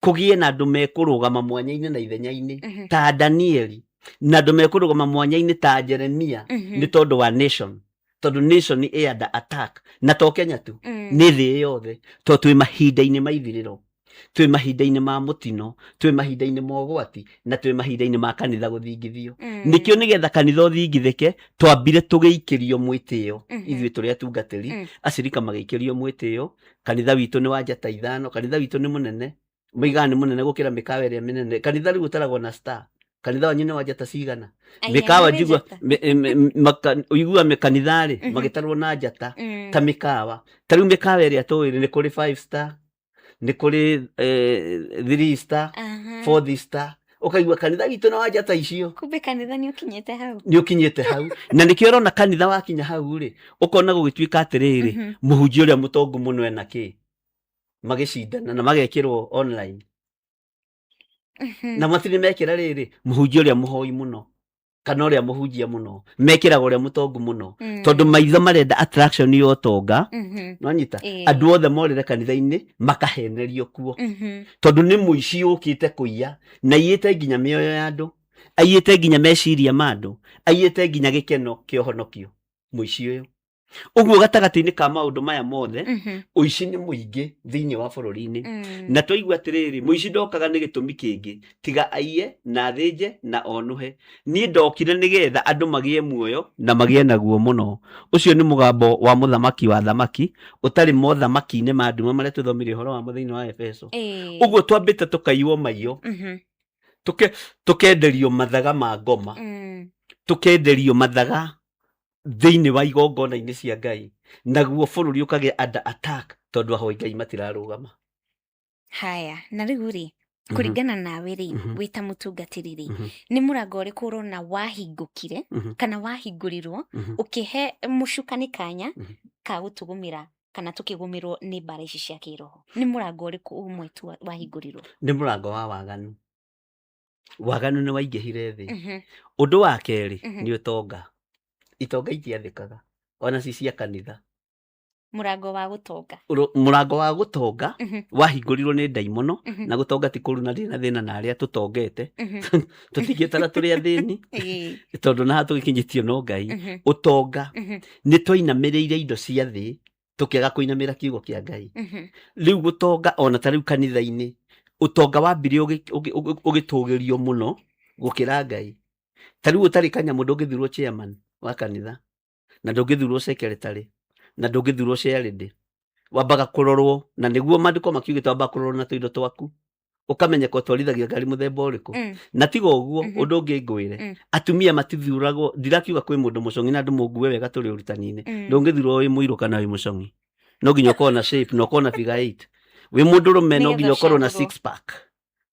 kũgĩe na andũ mekũrũgama mwanya-inĩ na ithenya-inĩ ta Danieli, na andũ mekũrũgama mwanya-inĩ ta Jeremia, nĩ tondũ wa nation, tondũ nation ĩ under attack, na to Kenya tu, nĩ thĩ yothe, tondũ twĩ mahinda-inĩ ma ithirĩro, twĩ mahinda-inĩ ma mũtino, twĩ mahinda-inĩ ma ũgwati, na twĩ mahinda-inĩ ma kanitha gũthingithio. Nĩkĩo nĩgetha kanitha ũthingithĩke, twambire tũgĩikĩrio mwĩtĩo, ithuĩ tũrĩ atungatĩri, acirika magĩikĩrio mwĩtĩo. Kanitha witũ nĩ wa njata 5, kanitha witũ nĩ mũnene, moigaga nĩ mũnene gũkĩra mĩkawa ĩrĩa mĩnene. Kanitha rĩu ũtaragwo na star. Kanitha wanyu nĩ wa njata cigana? Aya, Mĩkawa nĩ njigua njata. ũiguaga mĩkanitha-rĩ, magĩtarwo na njata ta mĩkawa. Ta rĩu mĩkawa ĩrĩa tũĩ nĩ kũrĩ 5 star, nĩ kũrĩ 3 star, 4 star. Ũkaigua kanitha witũ nĩ wa njata icio. Kumbe kanitha nĩ ũkinyĩte hau. Nĩ ũkinyĩte hau. Na nĩkĩo ũrona kanitha wakinya hau rĩ, ũkona gũgĩtuĩka atĩrĩrĩ, mũhunjia ũrĩa mũtongu mũno ena kĩ? Magĩcindana na magekĩrwo online. Na matirĩ mekĩra rĩrĩ, mũhunjia ũrĩa mũhoi mũno kana ũrĩa mũhunjia mũno, mekĩraga ũrĩa mũtongu mũno, tondũ maitho marenda attraction ya ũtonga. Nwanyita? Andũ othe morĩre kanitha-inĩ makahenerio kuo, tondũ nĩ mũici ũkĩte kũiya, na aiyĩte nginya mĩoyo ya andũ, aiyĩte nginya meciria ma andũ, aiyĩte nginya gĩkeno kĩa ũhonokio, mũici ũyũ. Ũguo gatagatĩ-inĩ ka maũndũ maya mothe, ũici nĩ mũingĩ thĩinĩ wa bũrũri-inĩ. Na twaigua atĩrĩrĩ, mũici ndokaga nĩ gĩtũmi kĩngĩ tiga aiye na athĩnje na onũhe. Niĩ ndokire nĩgetha andũ magĩe muoyo na magĩe naguo mũno. Ũcio nĩ mũgambo wa mũthamaki wa thamaki, ũtarĩ mothamaki-inĩ ma nduma marĩa tũthomire ũhoro wamo thĩinĩ wa Efeso. Ũguo twambĩte tũkaiywo maiyo, tũkenderio mathaga ma ngoma, tũkenderio mathaga thĩinĩ wa igongona-inĩ cia Ngai, naguo bũrũri ũkagĩa under attack tondũ ahoi Ngai matirarũgama. Haya, na rĩu rĩ, kũringana nawe rĩ, wĩ ta mũtungatĩri rĩ, nĩ mũrango ũrĩkũ ũrona wahingũkire kana wahingũrirwo ũkĩhe mũcukani kanya ka gũtũgũmĩra kana tũkĩgũmĩrwo nĩ mbara ici cia kĩroho? Nĩ mũrango ũrĩkũ ũmwe tu wahingũrirwo? Nĩ mũrango wa waganu. Waganu nĩ waingĩhire thĩ. Ũndũ wa kerĩ nĩ ũtonga. Itonga itiathĩkaga ona ci cia kanitha. Mũrango wa gũtonga. Mũrango wa gũtonga wahingũrirwo nĩ ndaimono. Na gũtonga ti kũru, na ndirĩ na thĩna na arĩa tũtongete, tũtingĩtara tũrĩ athĩni, tondũ na haha tũgĩkinyĩtio no Ngai. Ũtonga, nĩ twainamĩrĩire indo cia thĩ tũkĩaga kũinamĩra kiugo kĩa Ngai. Rĩu gũtonga, ona ta rĩu kanitha-inĩ, ũtonga wambire ũgĩtũgĩrio mũno gũkĩra Ngai. Ta rĩu ũtarĩ kanyamũ ndũngĩthurwo chairman wa kanitha, na ndũngĩthurwo secretary, na ndũngĩthurwo chairlady. Wambaga kũrorwo, na nĩguo maandĩko makiugĩte, wambaga kũrorwo na tũindo twaku, ũkamenyeka ũtwarithagia ngari mũthemba ũrĩkũ. Na tiga ũguo, ũndũ ũngĩ ngwĩre, atumia matithuragwo. Ndirakiuga kwĩ mũndũ mũcong'i, na andũ mũngue wega tũrĩ ũrutani-inĩ. Ndũngĩthurwo wĩ mũirũ kana wĩ mũcong'i, no nginya ũkorwo na shape na ũkorwo na figure 8. Wĩ mũndũrũme, no Nĩgetha nginya ũkorwo na ũcagũrwo. six pack.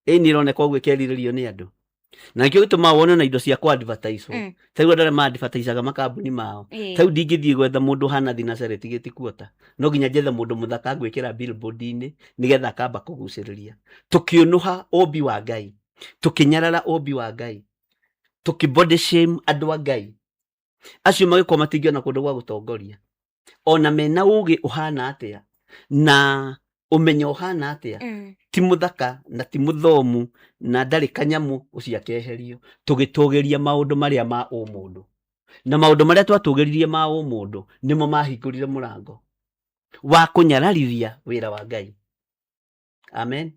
Ĩni ĩroneka ũguo ĩkerirĩrio nĩ andũ, na nĩkĩo gĩtũmaga wone na indo cia kũ-advertise. Ta rĩu andũ arĩa ma-advertisaga makambuni mao, ta rĩu ndingĩthiĩ gwetha mũndũ ũhana thinacere tigĩti kuota, no nginya njethe mũndũ mũthaka ngwĩkĩra billboard-inĩ nĩgetha akamba kũgucĩrĩria. Tũkĩũnũha ũmbi wa Ngai, tũkĩnyarara ũmbi wa Ngai, tũkĩ body shame andũ a Ngai acio, magĩkorwo matingĩona kũndũ gwa gũtongoria, ona mena ũgĩ ũhana atĩa na ũmenyo ũhana atĩa. Ti mũthaka na ti mũthomu na ndarĩ kanyamũ, ũcio akeherio. Tũgĩtũgĩria maũndũ marĩa ma ũmũndũ, na maũndũ marĩa twatũgĩririe ma ũmũndũ nĩmo mahingũrire mũrango wa kũnyararithia wĩra wa Ngai. Amen.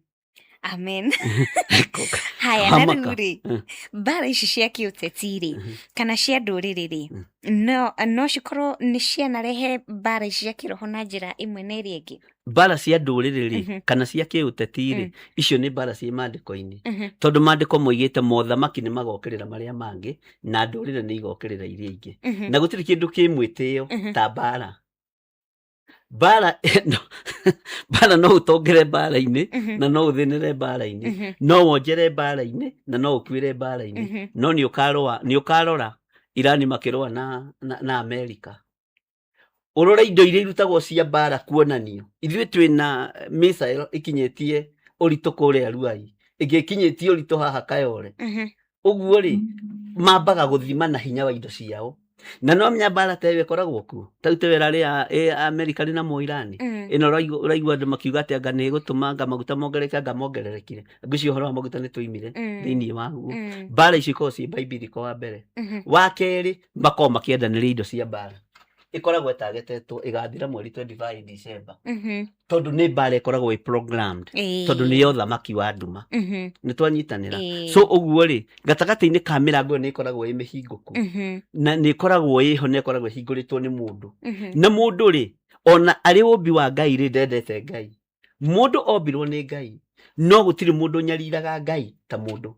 Amen. Haya, na Hamaka. rĩu rĩ, mbara ici cia kĩũteti rĩ, kana cia ndũrĩrĩ rĩ, no cikorwo nĩ cianarehe mbara ici cia kĩroho na njĩra ĩmwe na ĩrĩa ĩngĩ? Mbara cia ndũrĩrĩ rĩ, kana cia kĩũteti rĩ, icio nĩ mbara ciĩ maandĩko-inĩ, tondũ maandĩko moigĩte mothamaki nĩ magokĩrĩra marĩa mangĩ na ndũrĩrĩ nĩ igokĩrĩra iria ingĩ, na gũtirĩ kĩndũ kĩ mwĩtĩo ta mbara. Mbara no, mbara no ũtongere mbara-inĩ, na no ũthĩnĩre mbara-inĩ, no wonjere mbara-inĩ, na no ũkuĩre mbara-inĩ. No nĩ ũkarũa, nĩ ũkarora Irani makĩrũa na Amerika, ũrore indo iria irutagwo cia mbara kuonanio. Ithuĩ twĩna missile ikinyĩtie ũritũ kũrĩa Ruai, ĩngĩ ĩkinyĩtie ũritũ haha Kayore. Ũguo rĩ, mambaga gũthima na hinya wa indo ciao, na no menya mbara ta ĩyo ĩkoragwo kuo. Ta rĩu ta ĩrĩa ĩ Amerika rĩ na Mũirani, ĩno ũraigua andũ makiuga atĩ anga nĩ ĩgũtũma anga maguta mongerereke, anga mongererekire. Ngwĩciria ũhoro wa maguta nĩ tũimire thĩinĩ waguo. Mbara icio ikoragwo ciĩ biblical wa mbere. Wa kerĩ, makoragwo makĩendanĩria indo cia mbara. Ĩkoragwo ĩtagetetwo ĩgathira mweri 25 December, tondũ nĩ mbara ĩkoragwo ĩ programmed, tondũ nĩ ya ũthamaki wa nduma. Nĩ twanyitanĩra? So ũguo rĩ, gatagatĩ-inĩ ka mĩrango ĩyo nĩ ĩkoragwo ĩ mĩhingũku, na nĩ ĩkoragwo ĩho, na ĩkoragwo ĩhingũrĩtwo nĩ mũndũ. Na mũndũ rĩ, ona arĩ ũmbi wa Ngai rĩ, ndendete Ngai. Mũndũ ombirwo nĩ Ngai, no gũtirĩ mũndũ ũnyariraga Ngai ta mũndũ,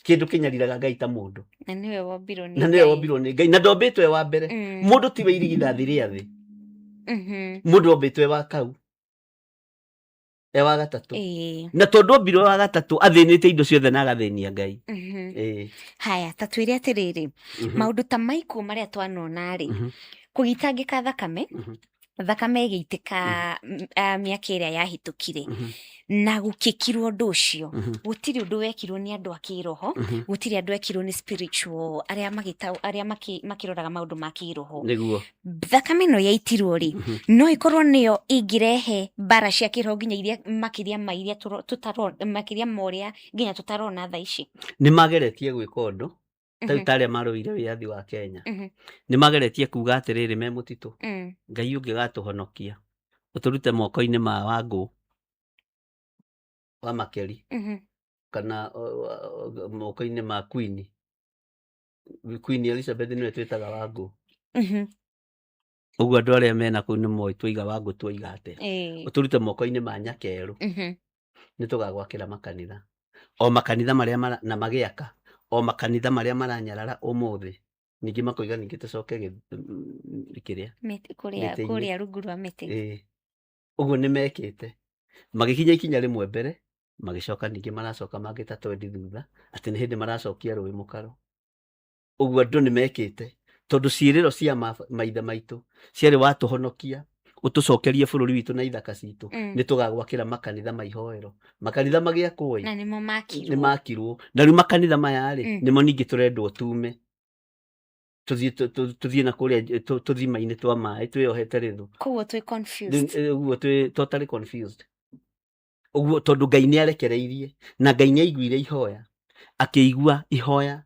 kĩndũ kĩnyariraga Ngai ta mũndũ. Na nĩwe wombirwo nĩ Na nĩwe Ngai. wombirwo nĩ Ngai, na ndombĩtwo e wa mbere. Mũndũ tiwe irigithathi rĩa thĩ. Mũndũ ombĩtwo e wa kau, e wa gatatũ. Na tondũ ombirwo e wa gatatũ, athĩnĩte indo ciothe na agathĩnia Ngai. Haya, ta twĩre atĩrĩrĩ, maũndũ ta maikuũ marĩa twanona rĩ, kũgĩtangĩka thakame, thakame ĩgĩitĩka mĩaka ĩrĩa yahĩtũkire, na gũkĩkirwo ũndũ ũcio, gũtirĩ ũndũ wekirwo nĩ andũ a kĩroho, gũtirĩ andũ ekirwo nĩ spiritual arĩa magĩta arĩa makĩroraga maũndũ ma kĩroho. Thakame ĩno yaitirwo rĩ, no ĩkorwo nĩyo ĩngĩrehe mbara cia kĩroho nginya iria makĩria ma iria makĩria ma ũrĩa nginya tũtarona thaa ici? Nĩ mageretie gwĩka ũndũ ta rĩu, ta arĩa marũire wĩyathi wa Kenya, nĩ mageretie kuga atĩrĩrĩ me mũtitũ, Ngai ũngĩgatũhonokia ũtũrute moko-inĩ ma Wangũ wa Makeri, kana moko-inĩ ma Queen Elizabeth, nĩwe twĩtaga Wangũ. Ũguo andũ arĩa mena kũu nĩ moĩ twaiga Wangũ twaiga atĩa. Ũtũrute moko-inĩ ma Nyakerũ, nĩ tũgagwakĩra makanitha, o makanitha marĩa na magĩaka o makanitha marĩa maranyarara ũmũthĩ. Ningĩ makoiga ningĩ tũcoke kĩrĩa Kũrĩa mĩtĩ-inĩ. Kũrĩa rungu rwa mĩtĩ. Ĩĩ. Ũguo nĩ mekĩte, magĩkinya ikinya rĩmwe mbere, magĩcoka ningĩ maracoka mangĩ ta twendi thutha, atĩ nĩ hĩndĩ maracokia rũĩ mũkaro. Ũguo andũ nĩ mekĩte, tondũ ciĩrĩro cia maithe maitũ ciarĩ watũhonokia ũtũcokerie bũrũri witũ na ithaka citũ, nĩ tũgagwakĩra makanitha ma ihoero. Makanitha magĩakwo ĩ, Na nĩmo makirwo. Nĩ makirwo. Na rĩu makanitha maya rĩ, nĩmo ningĩ tũrendwo tume tũthiĩ tũthiĩ na kũrĩa tũthima-inĩ twa maĩ twĩyohete rĩthũ. Koguo twĩ confused. Ũguo twĩ totally confused ũguo, tondũ Ngai nĩ arekereirie, na Ngai nĩ aiguire ihoya, akĩigua ihoya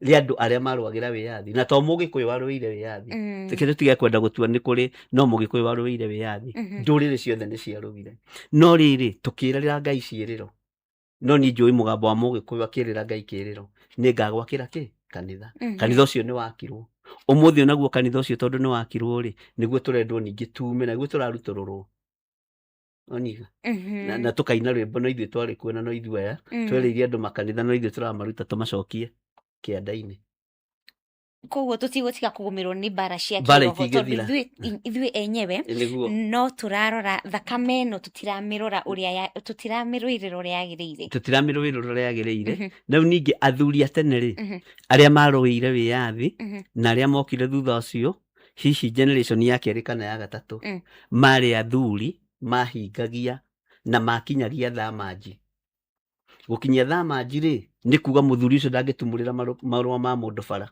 rĩa andũ arĩa marũagĩra wĩyathi, na to Mũgĩkũyũ warũĩire wĩyathi. Reke tũtige kwenda gũtua nĩ kũrĩ no Mũgĩkũyũ warũĩire wĩyathi. Ndũrĩrĩ ciothe nĩ ciarũire, no rĩrĩ, tũkĩrĩra Ngai ciĩrĩro. No niĩ njũĩ mũgambo wa Mũgĩkũyũ akĩrĩra Ngai kĩrĩro, nĩ ngagwakĩra kĩ kanitha. Kanitha ũcio nĩ wakirwo ũmũthĩ. Onaguo kanitha ũcio, tondũ nĩ wakirwo rĩ, nĩguo tũrendwo ningĩ tume, na nĩguo tũrarutũrũrwo oniga, na tũkaina rwĩmbo, no ithuĩ twarĩ kuo, na no ithuĩ aya twerĩire andũ makanitha, no ithuĩ tũramaruta tũmacokie kĩanda-inĩ. Koguo tũtigũtiga kũgũmĩrwo nĩ mbara cia Mbara kĩroho, tondũ itingĩthira. ithuĩ enyewe Nĩguo. no tũrarora thakame ĩno, tũtiramĩrora ũrĩa tũtiramĩrũĩrĩra ũrĩa yagĩrĩire. Tũtiramĩrũĩrĩra ũrĩa yagĩrĩire. Na rĩu ningĩ athuri a tene rĩ, arĩa marũĩire wĩyathi, na arĩa mokire thutha ũcio, hihi generation ya kerĩ kana ya gatatũ, marĩ athuri mahingagia na makinyagia thamanji. Gũkinyia thamanji rĩ, nĩ kuga mũthuri ũcio ndangĩtumũrĩra marũa ma mũndũ bara.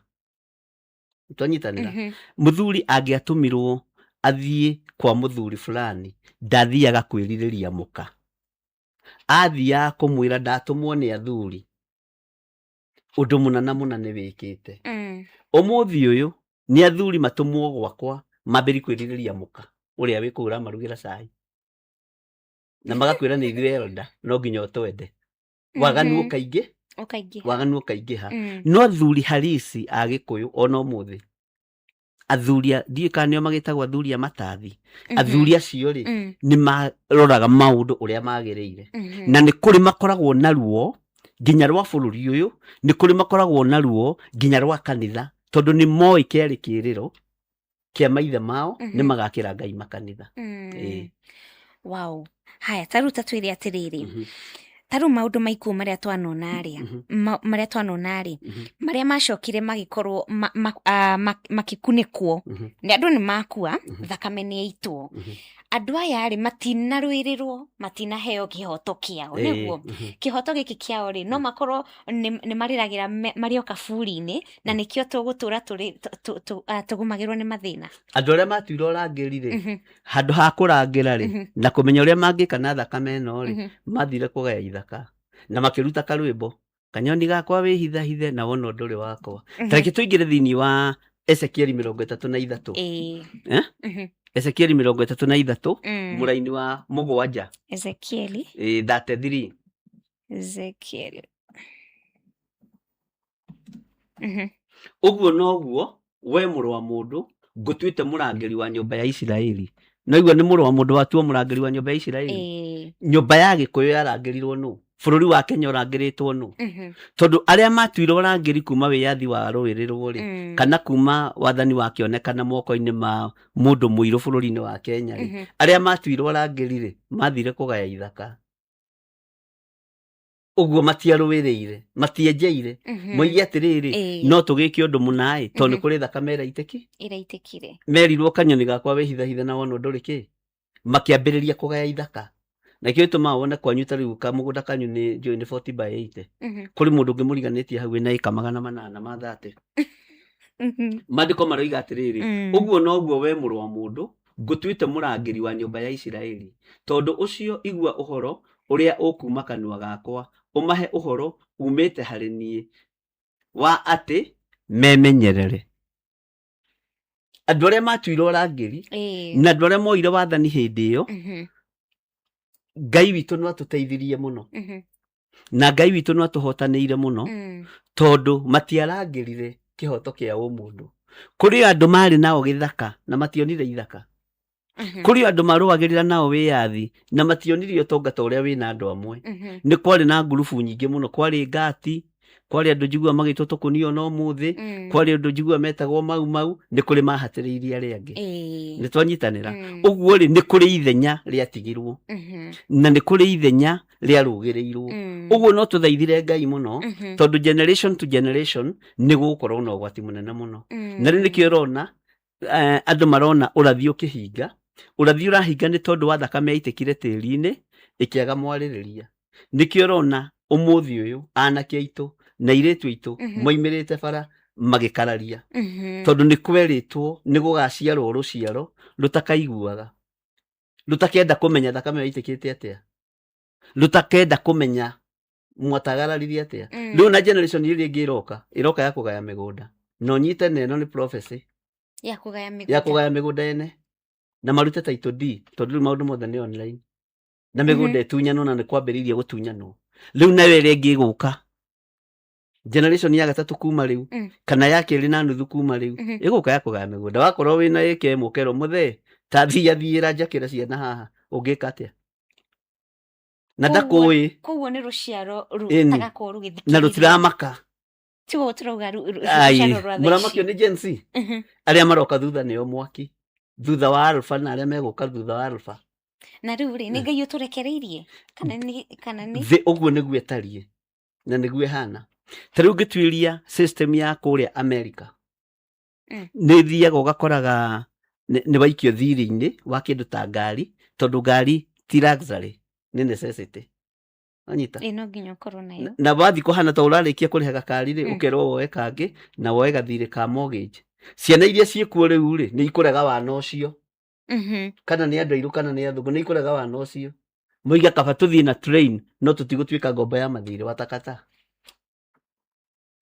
Twanyitanĩra? Mũthuri angĩatũmirwo athiĩ kwa mũthuri fulani, ndathiaga kwĩrirĩria mũka, athiaga kũmwĩra, "Ndatũmwo nĩ athuri, ũndũ mũna na mũna nĩ wĩkĩte." Ũmũthĩ ũyũ nĩ athuri matũmwo gwakwa mambĩri kwĩrirĩria mũka ũrĩa wĩ kũu ũramarugĩra cai, na magakwĩra nĩ ithuĩ elder, no nginya ũtwende. Waganu ũkaingĩ. Ũkaingĩha. Waganu ũkaingĩha. No athuri harisi a gĩkũyũ ona ũmũthĩ, athuri ndiũĩ kana nĩo magĩtagwo athuri a matathi, athuri acio rĩ, nĩ maroraga maũndũ ũrĩa magĩrĩire, na nĩ kũrĩ makoragwo na ruo nginya rwa bũrũri ũyũ, nĩ kũrĩ makoragwo na ruo nginya rwa kanitha, tondũ nĩ moĩ kĩarĩ kĩrĩro kĩa maithe mao, nĩ magakĩra Ngai makanitha. Ĩĩ. Wow, haya, ta rĩu ta twĩre atĩrĩrĩ, ta rĩu maũndũ ma ikuũ marĩa twanona rĩ, marĩa twanona rĩ, marĩa macokire magĩkorwo makĩkunĩkwo nĩ andũ nĩ makua, thakame nĩ yaitwo, andũ aya rĩ, matinarũĩrĩrwo, matinaheo kĩhoto kĩao, nĩguo kĩhoto gĩkĩ kĩao rĩ, no makorwo nĩ marĩragĩra marĩ o kaburi-inĩ, na nĩkĩo tũgũtũra tũrĩ tũgũmagĩrwo nĩ mathĩna. Andũ arĩa matuire ũrangĩri rĩ, handũ ha kũrangĩra rĩ, na kũmenya ũrĩa mangĩka na thakame ĩno rĩ, mathire kũgaya ithaka na makĩruta karwĩmbo, "Kanyoni gakwa wĩhithahithe na wona ũndũ ũrĩ wakwa." Ta reke tũingĩre thĩinĩ wa Ezekieli 33. Eh? Ezekieli 33, mũraini wa 7. Ezekieli. 33. Ezekieli. Ũguo noguo we, mũrũ wa mũndũ, ngũtuĩte mũrangĩri wa nyũmba ya Isiraeli. Naigua nĩ mũrũ wa mũndũ watuo mũrangĩri wa nyũmba ya Isiraeli. Nyũmba ya Gĩkũyũ yarangĩrirwo nũ? Bũrũri wa Kenya ũrangĩrĩtwo nũ? Tondũ arĩa matuire ũrangĩri kuma wĩyathi wa rũĩrĩrwo rĩ, kana kuma wathani wakĩonekana moko-inĩ ma mũndũ mũirũ bũrũri-inĩ wa Kenya rĩ, arĩa matuire ũrangĩri rĩ, mathire kũgaya ithaka. Ũguo matiarũĩrĩire, matienjeire, moige atĩrĩrĩ, no tũgĩke ũndũ mũna ĩ, tondũ nĩ kũrĩ thakame ĩraitĩki Ĩraitĩkire. Merirwo, "Kanyoni gakwa wĩhithahithe na wona ũndũ rĩ kĩ," makĩambĩrĩria kũgaya ithaka. Na kĩo gĩtũmaga wone kwanyu ta rĩu kamũgũnda kanyu nĩ njũĩ nĩ 40 by 80, kũrĩ mũndũ ũngĩ mũriganĩtie hau wĩna ĩka 830. Maandĩko maroiga atĩrĩrĩ, "Ũguo noguo we, mũrũ wa mũndũ, ngũtuĩte mũrangĩri wa nyũmba ya Isiraeli. Tondũ ũcio igua ũhoro ũrĩa ũkuuma kanua gakwa, ũmahe ũhoro umĩte harĩ niĩ wa atĩ memenyerere." Andũ arĩa matuire ũrangĩri na andũ arĩa moire wathani hĩndĩ ĩyo, Ngai witũ no atũteithirie mũno, na Ngai witũ no atũhotanĩire mũno, tondũ matiarangĩrire kĩhoto kĩa ũmũndũ. Kũrĩ andũ marĩ nao gĩthaka na mationire ithaka. Kũrĩ andũ marũagĩrĩra nao wĩyathi na mationire ũtonga ta ũrĩa wĩna andũ amwe. Nĩ kwarĩ na ngurubu nyingĩ mũno, kwarĩ ngati, kwarĩ andũ njiguaga magĩtwo tũkũnio no mũthĩ, kwarĩ andũ njiguaga metagwo Mau Mau, nĩ kũrĩ mahatĩrĩirie arĩa angĩ. Nĩ twanyitanĩra? Ũguo rĩ, nĩ kũrĩ ithenya rĩatigirwo, na nĩ kũrĩ ithenya rĩarũgĩrĩirwo. Ũguo no tũthaithire Ngai mũno, tondũ generation to generation nĩ gũgũkorwo na ũgwati mũnene mũno. Na rĩu nĩkĩo ũrona andũ marona ũrathi ũkĩhinga. Ũrathi ũrahinga nĩ tondũ wa thakame yaitĩkire tĩri-inĩ ĩkĩaga mwarĩrĩria. Nĩkĩo ũrona ũmũthĩ ũyũ anake aitũ na airĩtu aitũ moimĩrĩte bara magĩkararia, tondũ nĩ kwerĩtwo nĩ gũgaciarwo rũciaro rũtakaiguaga, rũtakenda kũmenya thakame yaitĩkĩte atĩa, rũtakenda kũmenya mwatagararirie atĩa. Rĩu na generation ĩrĩa ĩngĩ ĩroka, ĩroka ya kũgaya mĩgũnda, na ũnyite na ĩno nĩ prophecy. Ya kũgaya ya mĩgũnda. Kũgaya mĩgũnda ene na marute title deed, tondũ rĩu maũndũ mothe nĩ online na mĩgũnda ĩtunyanwo, na nĩ kwambĩrĩirie gũtunyanwo rĩu. Nayo ĩrĩa ĩngĩ ĩgũka, generation ya gatatũ kuma rĩu, kana ya kerĩ na nuthu kuma rĩu, ĩgũka ya kũgaya mĩgũnda. Wakorwo wĩna ĩka ĩmwe, ũkerwo, "Mũthee, ta thia thiĩra njakĩra ciana haha." Ũngĩka atĩa na ndakũĩ? Koguo nĩ rũciaro Ĩni. rũtagakorwo rũgĩthikĩrĩria. Na rũtiramaka. Tiguo tũrauga Ai, rũciaro rwa thaa mũramakio ici. nĩ Gen Z. Arĩa maroka thutha nĩo mwaki thutha wa Alpha, na arĩa megũka thutha wa Alpha. Na rĩu rĩ, nĩ Ngai ũtũrekereirie kana nĩ Thĩ ũguo nĩguo ĩtariĩ na nĩguo ĩhana. Ta rĩu ngĩtuĩria system ya kũrĩa America, nĩ thiaga ũgakoraga nĩ waikio thirĩ-inĩ wa kĩndũ ta ngari, tondũ ngari ti luxury, nĩ necessity. Wanyita? Ĩ, no nginya ũkorwo nayo. Na wathiĩ kũhana ta ũrarĩkia kũrĩha gakari rĩ, ũkerwo woe kangĩ na woe gathirĩ ka mortgage. Ciana iria ciĩkuo rĩu rĩ, nĩ ikũrega wana ũcio, kana nĩ andũ airũ kana nĩ athũngũ, nĩ ikũrega wana ũcio, moiga kaba tũthiĩ na train no tũtigũtuĩka ngombo ya mathirĩ watakata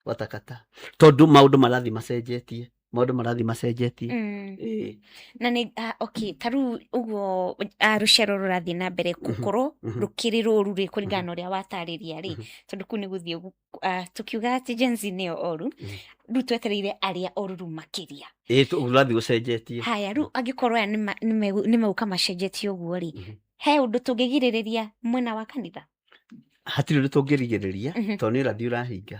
watakata, tondũ maũndũ marathiĩ macenjetie. Maũndũ marathiĩ macenjetie. Ĩĩ. Na nĩ okay, ta rĩu ũguo rũciaro rũrathiĩ na mbere gũkorwo rũkĩrĩ rũru rĩ, kũringana na ũrĩa watarĩria rĩ, tondũ kũu nĩ gũthiĩ tũkiuga atĩ Gen Z nĩo oru, rĩu twetereire arĩa oru rĩu makĩria. Ĩĩ, rũrathiĩ gũcenjetie. Haya, rĩu angĩkorwo aya nĩmegũka macenjetie ũguo rĩ, he ũndũ tũngĩgirĩrĩria mwena wa kanitha? Hatirĩ ũndũ tũngĩrigĩrĩria, tondũ nĩ ũrathi ũrahinga.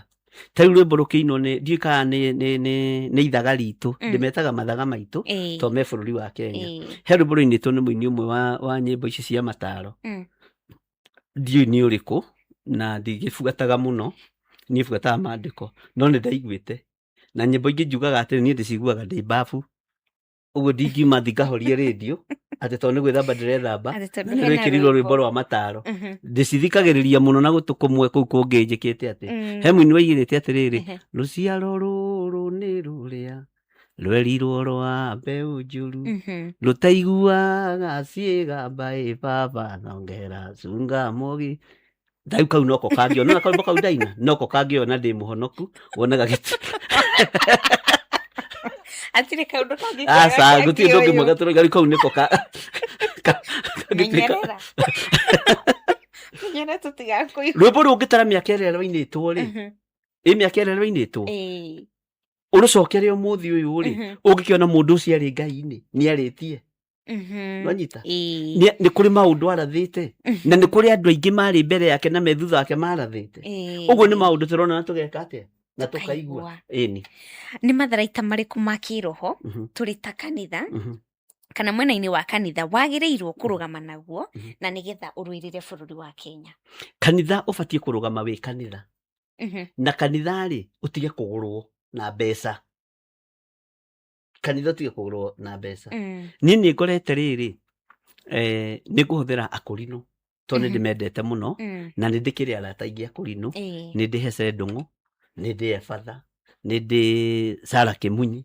Ta rĩu rwĩmbo rũkĩinwo nĩ ndiũĩ kana nĩ ithaga ritũ, ndĩmetaga mathaga maitũ, tondũ me bũrũri wa Kenya. He rwĩmbo rũinĩtwo nĩ mũini ũmwe wa nyĩmbo ici cia mataro, ndiũĩ nĩ ũrĩkũ na ndigĩbuataga mũno, niĩ buataga mandĩko, no nĩ ndaiguĩte. Na nyĩmbo ingĩ njugaga atĩrĩ, niĩ ndĩciguaga ndĩ mbabu, ũguo ndingiuma thi ngahorie rĩndiũ atĩ tondũ nĩ gwĩthamba ndĩrethamba Atĩ tondũ na nĩ hena rwĩkĩrirwo rwĩmbo rwĩmbo. rwa mataro. Ndĩcithikagĩrĩria mũno na gũtũ kũmwe kũu kũngĩ njĩkĩte atĩ he mũini waigĩrĩte atĩrĩrĩ, rũciaro rũrũ nĩ rũrĩa rwerirwo rwa mbeũ njũru, rũtaiguaga ciĩgamba ĩ baba nongera cunga mogi. Rĩu kau noko kangĩona na karwĩmbo kau ndaina noko kangĩona ndĩ mũhonoku wonaga gĩtĩ. Hatirĩ kaũndũ kangĩ Aca, kega gũtirĩ ũndũ ũngĩ kangĩũyũ. mwega tũroiga, rĩu kau nĩko kangĩtuĩka. Menyerera. Menyerera tũtigakũigua. Rwĩmbo rũngĩtara mĩaka ĩrĩa rwainĩtwo rĩ, ĩ mĩaka ĩrĩa rwainĩtwo, ũrũcokere ũmũthĩ ũyũ rĩ, ũngĩkĩona mũndũ ũcio arĩ Ngai-inĩ nĩ arĩtie. Nwanyita? Nĩ kũrĩ maũndũ arathĩte, na nĩ kũrĩ andũ aingĩ marĩ mbere yake na me thutha wake marathĩte. Ũguo nĩ maũndũ tũrona na tũgeka atĩa na tũkaigua. Tũkaigua. Ĩni. Nĩ matharaita marĩkũ ma kĩroho tũrĩ ta kanitha kana mwena-inĩ wa kanitha wagĩrĩirwo kũrũgama naguo na nĩgetha ũrũĩrĩre bũrũri wa Kenya? Kanitha ũbatiĩ kũrũgama wĩ kanitha. Na kanitha rĩ, ũtige kũgũrwo na mbeca. Kanitha ũtige kũgũrwo na mbeca. Niĩ nĩ ngorete rĩrĩ, nĩ ngũhũthĩra akũrinũ tondũ nĩ ndĩmendete mũno, na nĩ ndĩkĩrĩ arata aingĩ akũrinũ. Nĩ ndĩ Hece Ndũng'ũ, nĩ ndĩ Ebatha, nĩ ndĩ Sara Kĩmunyi,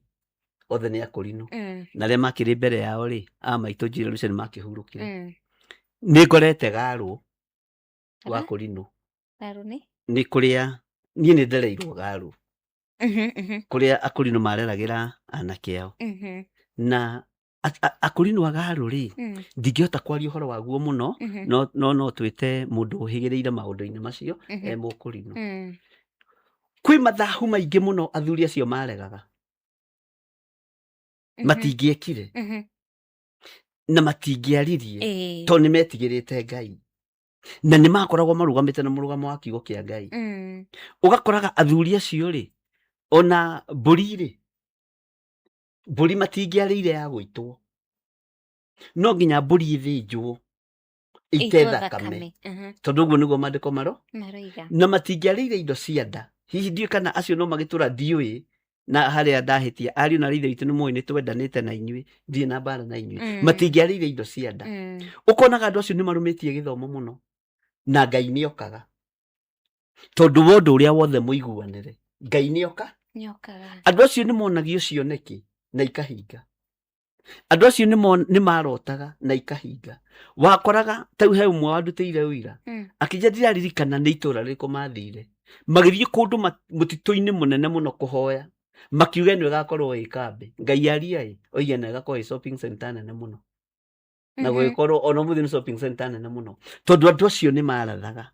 othe nĩ akũrinũ. Na arĩa makĩrĩ mbere yao rĩ, a maitũ Njirũ Lucy nĩ makĩhurũkire. Nĩ ngorete Garũ wa kũrinũ. Garũ nĩ? Nĩ kũrĩa niĩ nĩ ndereirwo Garũ. Kũrĩa akũrinũ mareragĩra anake ao. Na akũrinũ a Garũ rĩ, ndingĩhota kwaria ũhoro waguo mũno, no twĩte mũndũ ũhĩgĩrĩire maũndũ-inĩ macio, e mũkũrinũ. Kwĩ mathahu maingĩ mũno athuri acio maregaga. Matingĩekire. Na matingĩaririe, tondũ nĩ metigĩrĩte Ngai. Na nĩ makoragwo marũgamĩte na mũrũgamo wa kiugo kĩa Ngai. Ũgakoraga athuri acio rĩ, ona mbũri rĩ, mbũri matingĩarĩire ya gũitwo. No nginya mbũri ĩthĩnjwo ite Ĩitwo thakame. thakame. Tondũ ũguo nĩguo maandĩko maro. Maroiga. Na matingĩarĩire indo cia nda. Hihi ndiũĩ kana acio no magĩtũra, ndiũĩ na harĩa ndahĩtia. Ariũ na ithe witũ nĩ mũĩ nĩ twendanĩte na inyuĩ, ndirĩ na mbara na inyuĩ. Matingĩarĩire indo cia nda. Ũkonaga andũ acio nĩ marũmĩtie gĩthomo mũno na Ngai nĩ okaga. Tondũ wa ũndũ ũrĩa wothe mũiguanĩre, Ngai nĩ oka. Nĩ okaga. Andũ acio nĩ monagio cioneki na ikahinga. Andũ acio nĩ marotaga na ikahinga. Wakoraga tau he ũmwe wandutĩire ũira. Akĩnjĩra ndiraririkana nĩ itũra rĩrĩkũ mathire. Magĩthiĩ kũndũ mũtitũ-inĩ mũnene mũno kũhoya. Makiuga ĩno ĩgakorwo ĩ kambĩ. Ngai aria ĩ, oiga ĩno ĩgakorwo ĩ shopping center nene mũno. Na gũgĩkorwo ona ũmũthĩ nĩ shopping center nene mũno. Tondũ andũ acio nĩ marathaga.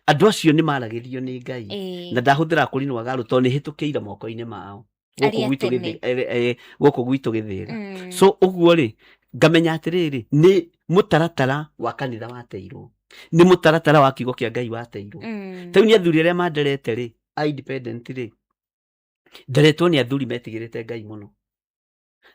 Andũ acio nĩ maragĩrio nĩ Ngai. Na ndahũthĩra kũrinwa Garũ tondũ nĩ hĩtũkĩire moko-inĩ mao. Gũkũ Arĩa gwitũ tene. Gũkũ gwitũ Gĩthĩga. So ũguo rĩ, ngamenya atĩrĩrĩ, nĩ mũtaratara wa kanitha wateirwo. Nĩ mũtaratara wa kiugo kĩa Ngai wateirwo. Ta rĩu nĩ athuri arĩa manderete rĩ, a independent rĩ, nderetwo nĩ athuri metigĩrĩte Ngai mũno.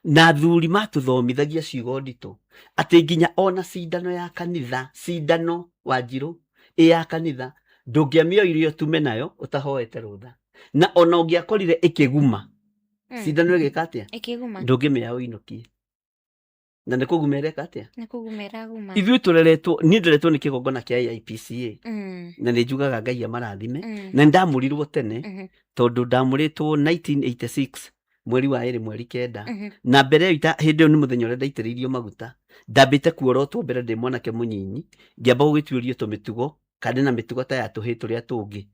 Na athuri matũthomithagia ciugo nditũ atĩ nginya ona cindano ya kanitha, cindano Wanjirũ ĩ ya kanitha, ndũngĩamĩoire ũtume nayo ũtahoete rũtha. Na ona ũngĩakorire ĩkĩguma, cindano ĩgĩka atĩa? Ĩkĩguma. Ndũngĩmĩoya ũinũkie. Na nĩ kũguma ĩreka atĩa? Nĩ kũguma ĩraguma. Ithuĩ tũreretwo, niĩ nderetwo nĩ kĩgongona kĩa AIPCA. Na nĩ njugaga Ngai amarathime. Na nĩ ndamũrirwo tene, tondũ ndamũrĩtwo 1986 mweri wa ĩrĩ mweri 9. Na mbere ĩyo hĩndĩ ĩyo nĩ mũthenya ũrĩa ndaitĩrĩirio maguta. Ndambĩte kuorotwo mbere ndĩ mwanake mũnyinyi, ngĩamba gũgĩtuĩrio tũmĩtugo, kana na mĩtugo ta ya tũhĩĩ tũrĩa tũngĩ.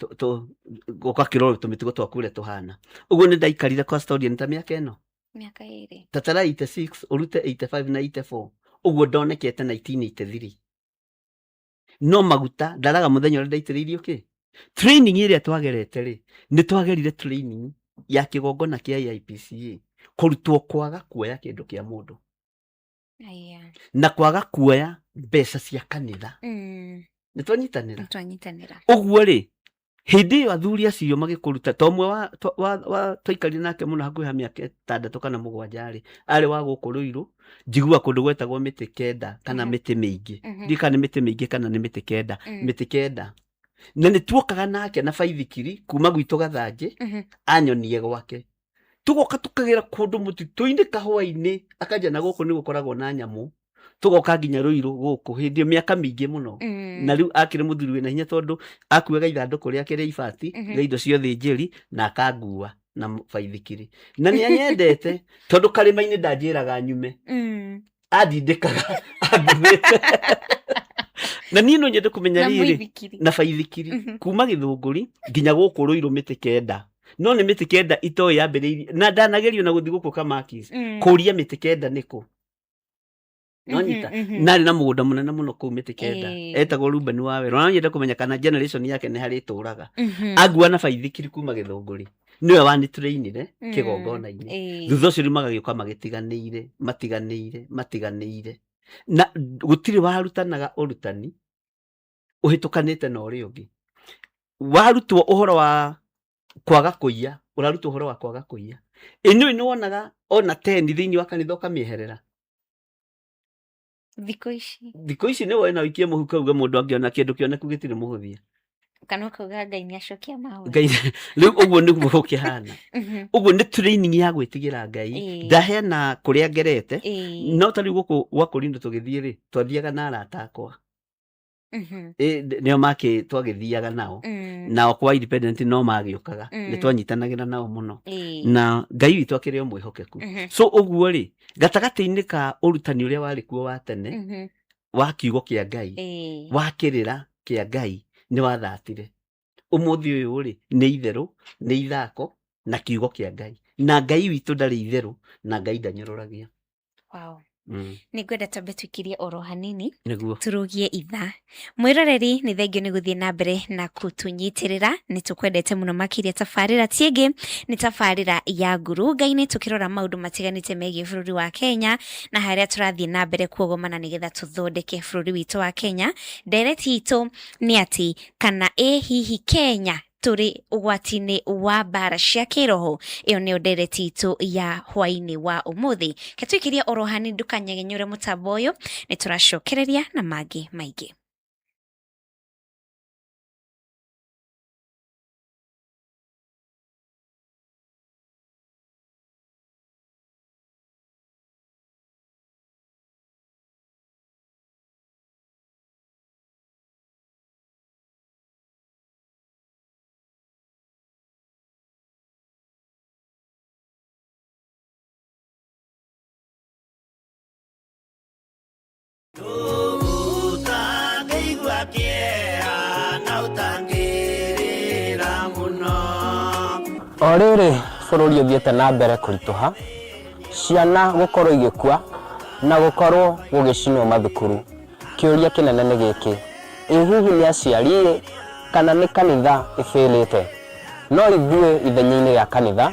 Ũgakĩrora tũmĩtugo twaku ũrĩa tũhana. Ũguo nĩ ndaikarire custodian ta mĩaka ĩno. Mĩaka 2. Tatara 86 ũrute 85 na 84, ũguo ndonekete 1983. No maguta ndaraga mũthenya ũrĩa ndaitĩrĩirio kĩ training ĩrĩa twagerete rĩ, nĩ twagerire training ya kĩgongona kĩa AIPCA, kũrutwo kwaga kuoya kĩndũ kĩa mũndũ. Aya. Na kwaga kuoya mbeca cia kanitha. Nĩ twanyitanĩra. Nĩ twanyitanĩra. Ũguo rĩ, hĩndĩ ĩyo athuri acio magĩkũruta ta ũmwe wa twaikarire nake mũno hakuhĩ ha mĩaka 6 kana 7 rĩ, arĩ wa gũkũ Rũirũ, njigua kũndũ gwetagwo mĩtĩ 9 kana mĩtĩ mĩingĩ. Ndiũĩ kana nĩ mĩtĩ mĩingĩ kana nĩ mĩtĩ 9. Mĩtĩ 9. Na nĩ tuokaga nake na baithikiri kuma gwitũ Gathanjĩ, anyonie gwake. Tugoka tukagera kũndũ mũtitũ-inĩ kahũa-inĩ, akanja na gũkũ nĩ gũkoragwo na nyamũ. Tugoka nginya Rũirũ gũkũ hĩndĩ ĩyo mĩaka mĩingĩ mũno. Na rĩu akĩrĩ mũthuri wĩna hinya tondũ akuaga ithandũkũ rĩake rĩa ibati, rĩa indo cia ũthĩnjĩri, na akangua na baithikiri. Na nĩ anyendete tondũ karĩma-inĩ ndanjĩraga nyume. Andindĩkaga anguĩte. Na niĩ no nyende kũmenya Na rĩrĩ, mũithikiri. na baithikiri kuma Gĩthũngũri nginya gũkũ Rũirũ mĩtĩ 9. No nĩ mĩtĩ 9 itoĩ yambĩrĩirie na ndanagerio na gũthiĩ gũkũ Kamakis. Kũria mĩtĩ 9 nĩkũ? Nonyita. Narĩ na mũgũnda mũnene mũno kũu mĩtĩ 9. Etagwo Ruben wa Werũ. No nyende kũmenya kana generation yake nĩ harĩ ĩtũraga. Angua na baithikiri kuma Gĩthũngũri. Nĩwe wanĩtũrĩinire kĩgongona-inĩ. Thutha ũcio rĩu magagĩũka magĩtiganĩire, matiganĩire, matiganĩire. Na gũtirĩ warutanaga ũrutani ũhĩtũkanĩte na ũrĩa ũngĩ. Warutwo ũhoro wa kwaga kũiya, ũrarutwo ũhoro wa kwaga kũiya. Ĩ nĩũĩ nĩwonaga ona 10 thĩinĩ wa kanitha ũkamĩeherera? Thikũ ici. Thikũ ici nĩ woe na ũikie mũhuko uge mũndũ angĩona kĩndũ kĩoneku gĩtirĩ mũhũthia. Kana ũkauga Ngai nĩ acokia mahoya. Ngai, rĩu ũguo nĩguo gũkĩhana. Ũguo nĩ training ya gwĩtigĩra Ngai. Ndaheana kũrĩa ngerete. No ta rĩu gũkũ gwa Korindo tũgĩthiĩ rĩ, twathiaga na arata akwa. Nĩo makĩ twagĩthiaga nao. Nao kwa independent no magĩũkaga. Nĩ twanyitanagĩra nao mũno. Na Ngai witũ akĩrĩ o mwĩhokeku. So ũguo rĩ, gatagatĩ-inĩ ka ũrutani ũrĩa warĩ kuo wa tene, wa kiugo kĩa Ngai, wa kĩrĩra kĩa Ngai, nĩ wathatire. Ũmũthĩ ũyũ rĩ, nĩ itherũ, nĩ ithako, na kiugo kĩa Ngai. Na Ngai witũ ndarĩ itherũ, na Ngai ndanyũrũragia. Wow. Nĩ ngwenda twambe tũikirie oro hanini. Nĩguo. Tũrũgie ithaa. Mwĩroreri, nĩ thengio nĩ gũthiĩ na mbere na kũtũnyitĩrĩra. Nĩ tũkwendete mũno makĩria. Tabarĩra ti ĩngĩ, nĩ tabarĩra ya Ngurunga-inĩ, tũkĩrora maũndũ matiganĩte megiĩ bũrũri wa Kenya na harĩa tũrathiĩ na mbere kuogomana nĩgetha tũthondeke bũrũri witũ wa Kenya. Ndereti itũ nĩ atĩ kana ĩ hihi Kenya tũrĩ ũgwati-inĩ wa mbara cia kĩroho? Ĩyo nĩyo ndereti itũ ya hwaĩ-inĩ wa ũmũthĩ. Ke tũikĩrie oro hanini, ndũkanyegenyũre mũtambo ũyũ, nĩ tũracokereria na mangĩ maingĩ. Ũtangĩigua kĩeha na ũtangĩrĩra mũno. O rĩrĩ bũrũri ũthiĩte na mbere kũritũha, ciana gũkorwo igĩkua na gũkorwo gũgĩcinwo mathukuru, kĩũria kĩnene nĩ gĩkĩ, ĩ hihi nĩ aciari-ĩ kana nĩ kanitha ĩbĩrĩte? No ithuĩ ithenya-inĩ rĩa kanitha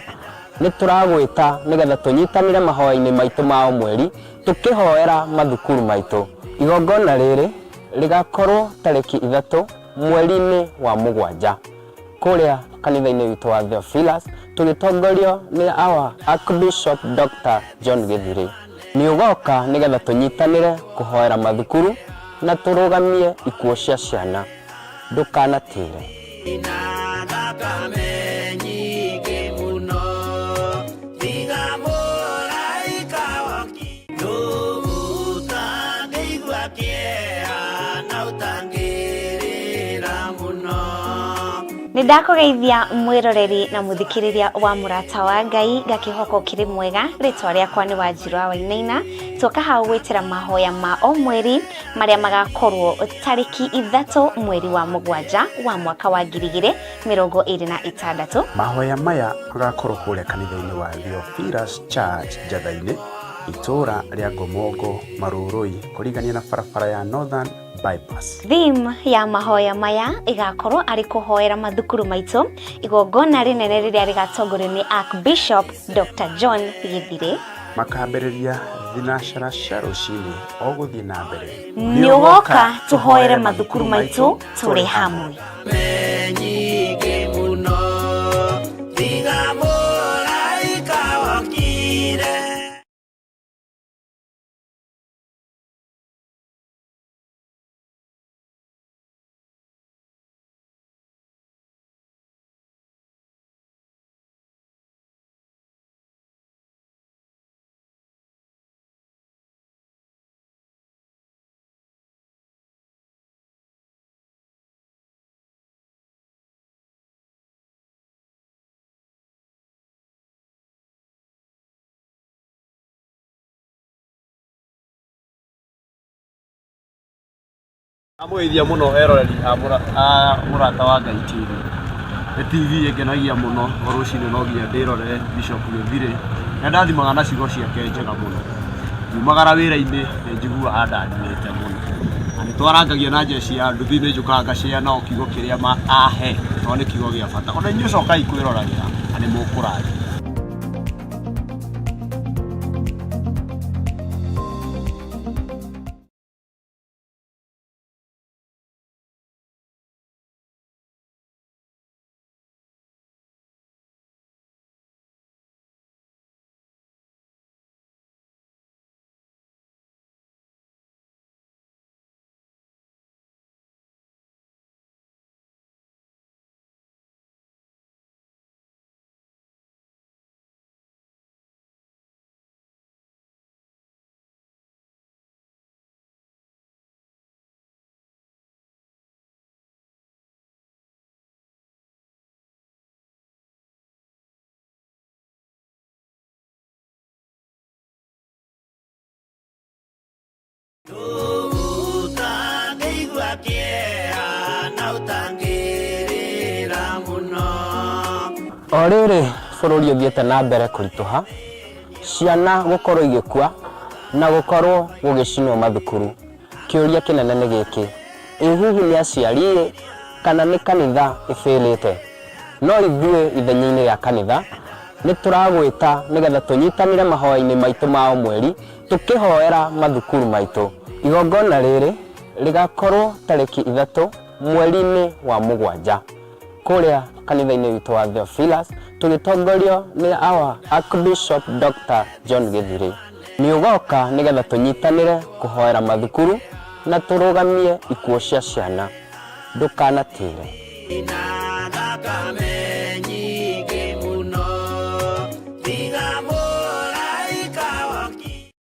nĩ tũragwĩta nĩgetha tũnyitanĩre mahoya-inĩ maitũ ma o mweri tũkĩhoera mathukuru maitũ. Igongona rĩrĩ rĩgakorwo tarĩki 3 mweri-inĩ wa 7 kũrĩa kanitha-inĩ witũ wa Theophilus, tũgĩtongorio nĩ our Archbishop Dr. John Gĩthirĩ. Nĩ ũgoka nĩgetha tũnyitanĩre kũhoera mathukuru na tũrũgamie ikuũ cia ciana. Ndũkanatĩre. Na thakame nyingĩ mũno, tiga mũraika woki. Ũtangĩigua kĩeha na ũtangĩrĩra mũno. Nĩ Ndakũgeithia mwĩroreri na mũthikĩrĩria wa Mũrata wa Ngai, ngakĩhoka ũkĩrĩ mwega. Rĩtwa rĩakwa nĩ Wanjirũ wa Wainaina. Tuoka hau gwĩtĩra mahoya ma o mweri marĩa magakorwo tarĩki 3 mweri wa 7 wa mwaka wa 2026. Mahoya maya magakorwo kũrĩa kanitha-inĩ wa Theophilus Church Njatha-inĩ, itũũra rĩa Ngomongo, Marũrũi, kũrigania na barabara ya Northern Bypass. Theme ya mahoya maya igakorwo arĩ kũhoera mathukuru maitũ, igongona rĩnene rĩrĩa rĩgatongorio nĩ Archbishop Dr. John Githire. Makambĩrĩria thinacara cia rũcinĩ o gũthiĩ na mbere. Nĩ ũgoka tũhoere mathukuru maitũ tũrĩ hamwe. Nyingĩ mũno tiga mũraika wokire. Amũgeithia mũno eroreri a Mũrata wa Ngai TV. Nĩ TV ĩngenagia mũno o rũcinĩ no nginya ndĩrorere Bishop Gĩthirĩ. Nĩ andathimaga na ciugo ciake njega mũno. Ngiumagara wĩra-inĩ nĩ njiguaga andathimĩte mũno. Na nĩ twarangagia na jeshi ya nduthi, nĩ njũkaga ngacĩa nao kiugo kĩrĩa ahe, tondũ nĩ kiugo gĩa bata. Ona inyuĩ cokai kwĩroragĩra na nĩ mũkũrathimwo. Ũtangĩigua kĩeha na ũtangĩrĩra mũno. O rĩrĩ bũrũri ũthiĩte na mbere kũritũha, ciana gũkorwo igĩkua na gũkorwo gũgĩcinwo mathukuru, kĩũria kĩnene nĩ gĩkĩ, ĩ hihi nĩ aciari kana nĩ kanitha ĩbĩrĩte? No ithuĩ ithenya-inĩ rĩa kanitha nĩ tũragwĩta nĩgetha tũnyitanĩre mahoya-inĩ maitũ ma o mweri tũkĩhoera mathukuru maitũ. Igongona rĩrĩ rĩgakorwo tarĩki 3 mweri-inĩ wa 7 kũrĩa kanitha-inĩ witũ wa Theophilus, tũgĩtongorio nĩ our Archbishop Dr. John Gĩthirĩ. Nĩ ũgoka nĩgetha tũnyitanĩre kũhoera mathukuru na tũrũgamie ikuũ cia ciana. Ndũkanatĩre. Na thakame nyingĩ mũno tiga mũraika wokire.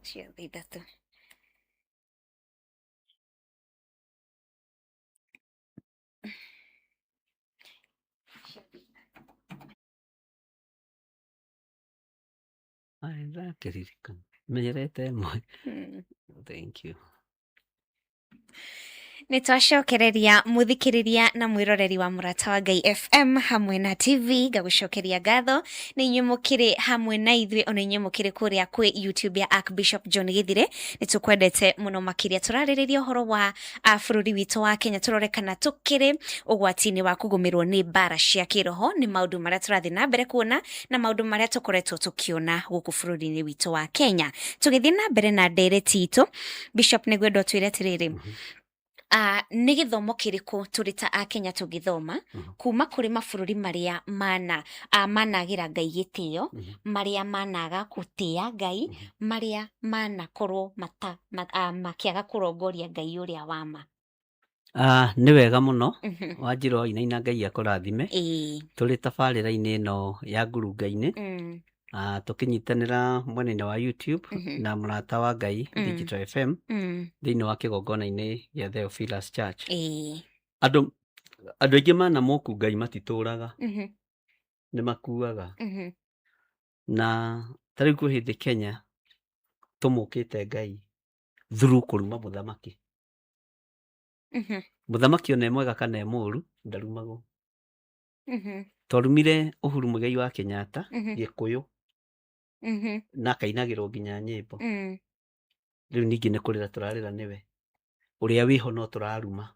Ciothe ithatũ. Ai, ndakĩririkana. Menyerete ĩmwe. Thank you. Nä twacokereria muthikiriria na mwiroreri wa Mũrata wa Ngai FM hamwe na TV, ngagũcokeria ngatho nĩ inyuĩ mũkĩrĩ hamwe na ithuĩ, ona inyuĩ mũkĩrĩ kũrĩa kwĩ YouTube ya Archbishop John Githire, nĩ tũkwendete mũno makĩria. Tũrarĩrĩria ũhoro wa bũrũri witũ wa Kenya, tũrore kana tũkĩrĩ ũgwati-inĩ wa kũgũmĩrwo nĩ mbara cia kĩroho, nĩ maũndũ marĩa tũrathiĩ na mbere kuona na maũndũ marĩa tũkoretwo tũkĩona gũkũ bũrũri-inĩ witũ wa Kenya. Tũgĩthiĩ na mbere na ndereti itũ, Bishop, nĩguo twĩre atĩrĩrĩ, nĩ gĩthomo kĩrĩkũ tũrĩ ta akenya tũngĩthoma kuma kũrĩ mabũrũri marĩa mana managĩra Ngai gĩtĩo, marĩa managa gũtĩa Ngai, marĩa manakorwo makĩaga kũrongoria Ngai ũrĩa wa ma? Nĩ wega mũno. Wanjĩra wainaina, Ngai akũrathime. Tũrĩ tabarĩra-inĩ ĩno ya ngurunga-inĩ, tũkĩnyitanĩra mwena-inĩ wa YouTube na Mũrata wa Ngai Digital FM thĩinĩ wa kĩgongona-inĩ gĩa Theophilus Church. Andũ aingĩ mana moku Ngai matitũraga, nĩ makuaga. Na ta rĩu kwĩ hĩndĩ Kenya tũmũkĩte Ngai through kũruma mũthamaki. Mũthamaki ona e mwega kana e mũũru ndarumagwo. Twarumire Uhuru Muigai wa Kenyatta, Gĩkũyũ, na akainagĩrwo nginya nyĩmbo. Rĩu ningĩ nĩ kũrĩra tũrarĩra nĩwe ũrĩa wĩho, no tũraruma.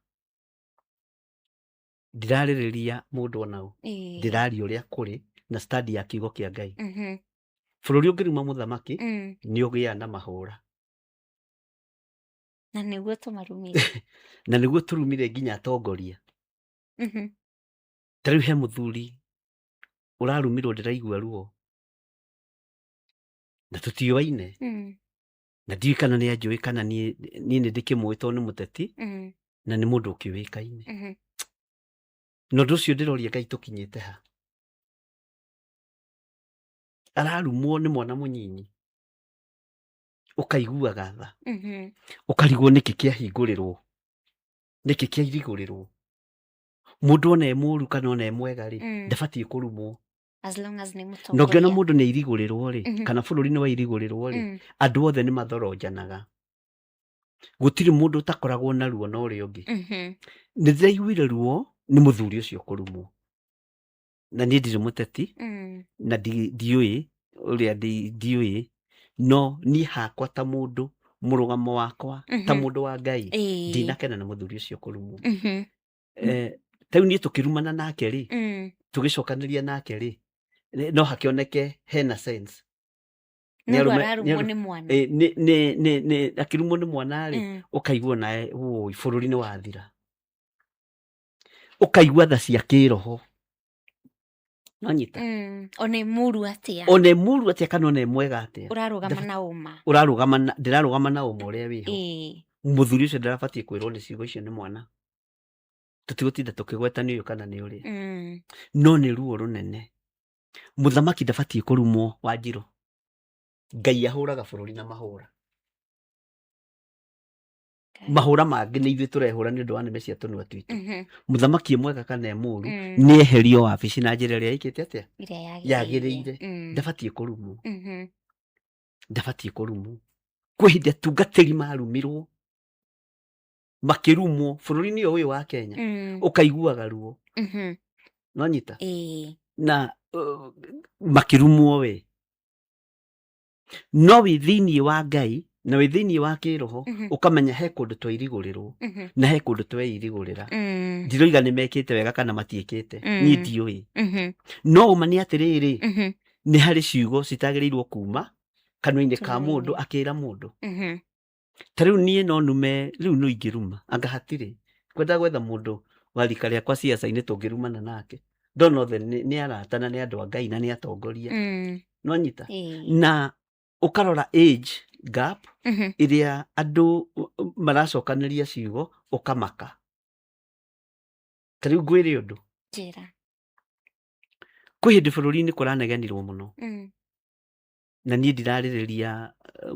Ndirarĩrĩria mũndũ ona ũ, ndĩraria ũrĩa kũrĩ na stand ya kiugo kĩa Ngai. Bũrũri ũngĩruma mũthamaki, nĩ ũgĩaga na mahũra. Na nĩguo tũmarumire. Na nĩguo tũrumire nginya atongoria. Ta rĩu he mũthuri ũrarumirwo, ndĩraigua ruo na tũtiũaine, na ndiũĩ kana nĩ anjũĩ kana niĩ nĩ ndĩkĩmũĩ, tondũ nĩ mũteti na nĩ mũndũ ũkĩũĩkaine. Na ũndũ ũcio ndĩroria Ngai, tũkinyĩte ha? Ararumwo nĩ mwana mũnyinyi, ũkaiguaga tha, ũkarigwo nĩkĩ kĩahingũrĩrwo, nĩkĩ kĩairigũrĩrwo. Mũndũ ona e mũru kana ona e mwega rĩ, ndabatiĩ kũrumwo. As long as nĩ Na ũngĩona mũtongoria. Mũndũ nĩ airigũrĩrwo rĩ, kana bũrũri nĩ wairigũrĩrwo rĩ, andũ othe nĩ mathoronjanaga, gũtirĩ mũndũ ũtakoragwo na ruo na ũrĩa ũngĩ. Nĩ ndĩraiguire ruo nĩ mũthuri ũcio kũrumwo, na niĩ ndirĩ mũteti, na ndiũĩ ũrĩa ndiũĩ, no niĩ hakwa ta mũndũ, mũrũgamo wakwa ta mũndũ wa Ngai, ndinakena na mũthuri ũcio kũrumwo. Ta rĩu niĩ tũkĩrumana nake rĩ, tũgĩcokanĩria nake rĩ, no hakĩoneke hena sense. Nĩ Nĩ ũndũ arũme ararumwo nĩ mwana. Nĩ akĩrumwo nĩ mwana rĩ, ũkaigua nawe ũi bũrũri nĩ wathira, ũkaigua tha cia kĩroho nonyita. Ona ĩ mũru atĩa, ona ĩ mũru atĩa kana ona ĩ mwega atĩa, ũrarũgama na ũma. Ũrarũgama na, ndĩrarũgama na ũma ũrĩa wĩho. Mũthuri ũcio ndarabatiĩ kwĩrwo nĩ ciugo icio nĩ mwana. Tũtigũtinda tũkĩgweta nĩ ũyũ kana nĩ ũrĩa, no nĩ ruo rũnene. Mũthamaki ndabatiĩ kũrumwo, Wanjirũ. Ngai ahũraga bũrũri na mahũra. Mahũra mangĩ nĩ ithuĩ tũrehũra nĩ ũndũ wa nĩme cia tũnua twitũ. Mũthamaki e mwega kana e mũru, nĩ eherio wabici na njĩra ĩrĩa ĩkĩte atĩa? Ĩrĩa yagĩrĩire. Ndabatiĩ kũrumwo. Ndabatiĩ kũrumwo. Kwĩ hĩndĩ atungatĩri marumirwo, makĩrumwo bũrũri-inĩ ũyũ wa Kenya, ũkaiguaga ruo. Nonyita? Na makĩrumwo we, no wĩ thĩinĩ wa Ngai na wĩ thĩinĩ wa kĩroho, ũkamenya he kũndũ twairigũrĩrwo na he kũndũ tweirigũrĩra. Ndiroiga nĩ mekĩte wega kana matiĩkĩte, niĩ ndiũĩ, no ũma nĩ atĩrĩrĩ, nĩ harĩ ciugo citagĩrĩirwo kuma kanua-inĩ ka mũndũ Tũnua-inĩ. akĩra mũndũ. Ta rĩu niĩ no nume, rĩu no ingĩruma, anga hatirĩ kwenda gwetha mũndũ wa rika rĩakwa ciaca-inĩ tũngĩrumana nake, ndona othe nĩ arata na nĩ andũ a Ngai na nĩ atongoria. Nonyita? Na ũkarora age gap ĩrĩa andũ maracokanĩria ciugo, ũkamaka. Ta rĩu ngwĩre ũndũ. Njĩra. Kwĩ hĩndĩ bũrũri-inĩ kũranegenirwo mũno, na niĩ ndirarĩrĩria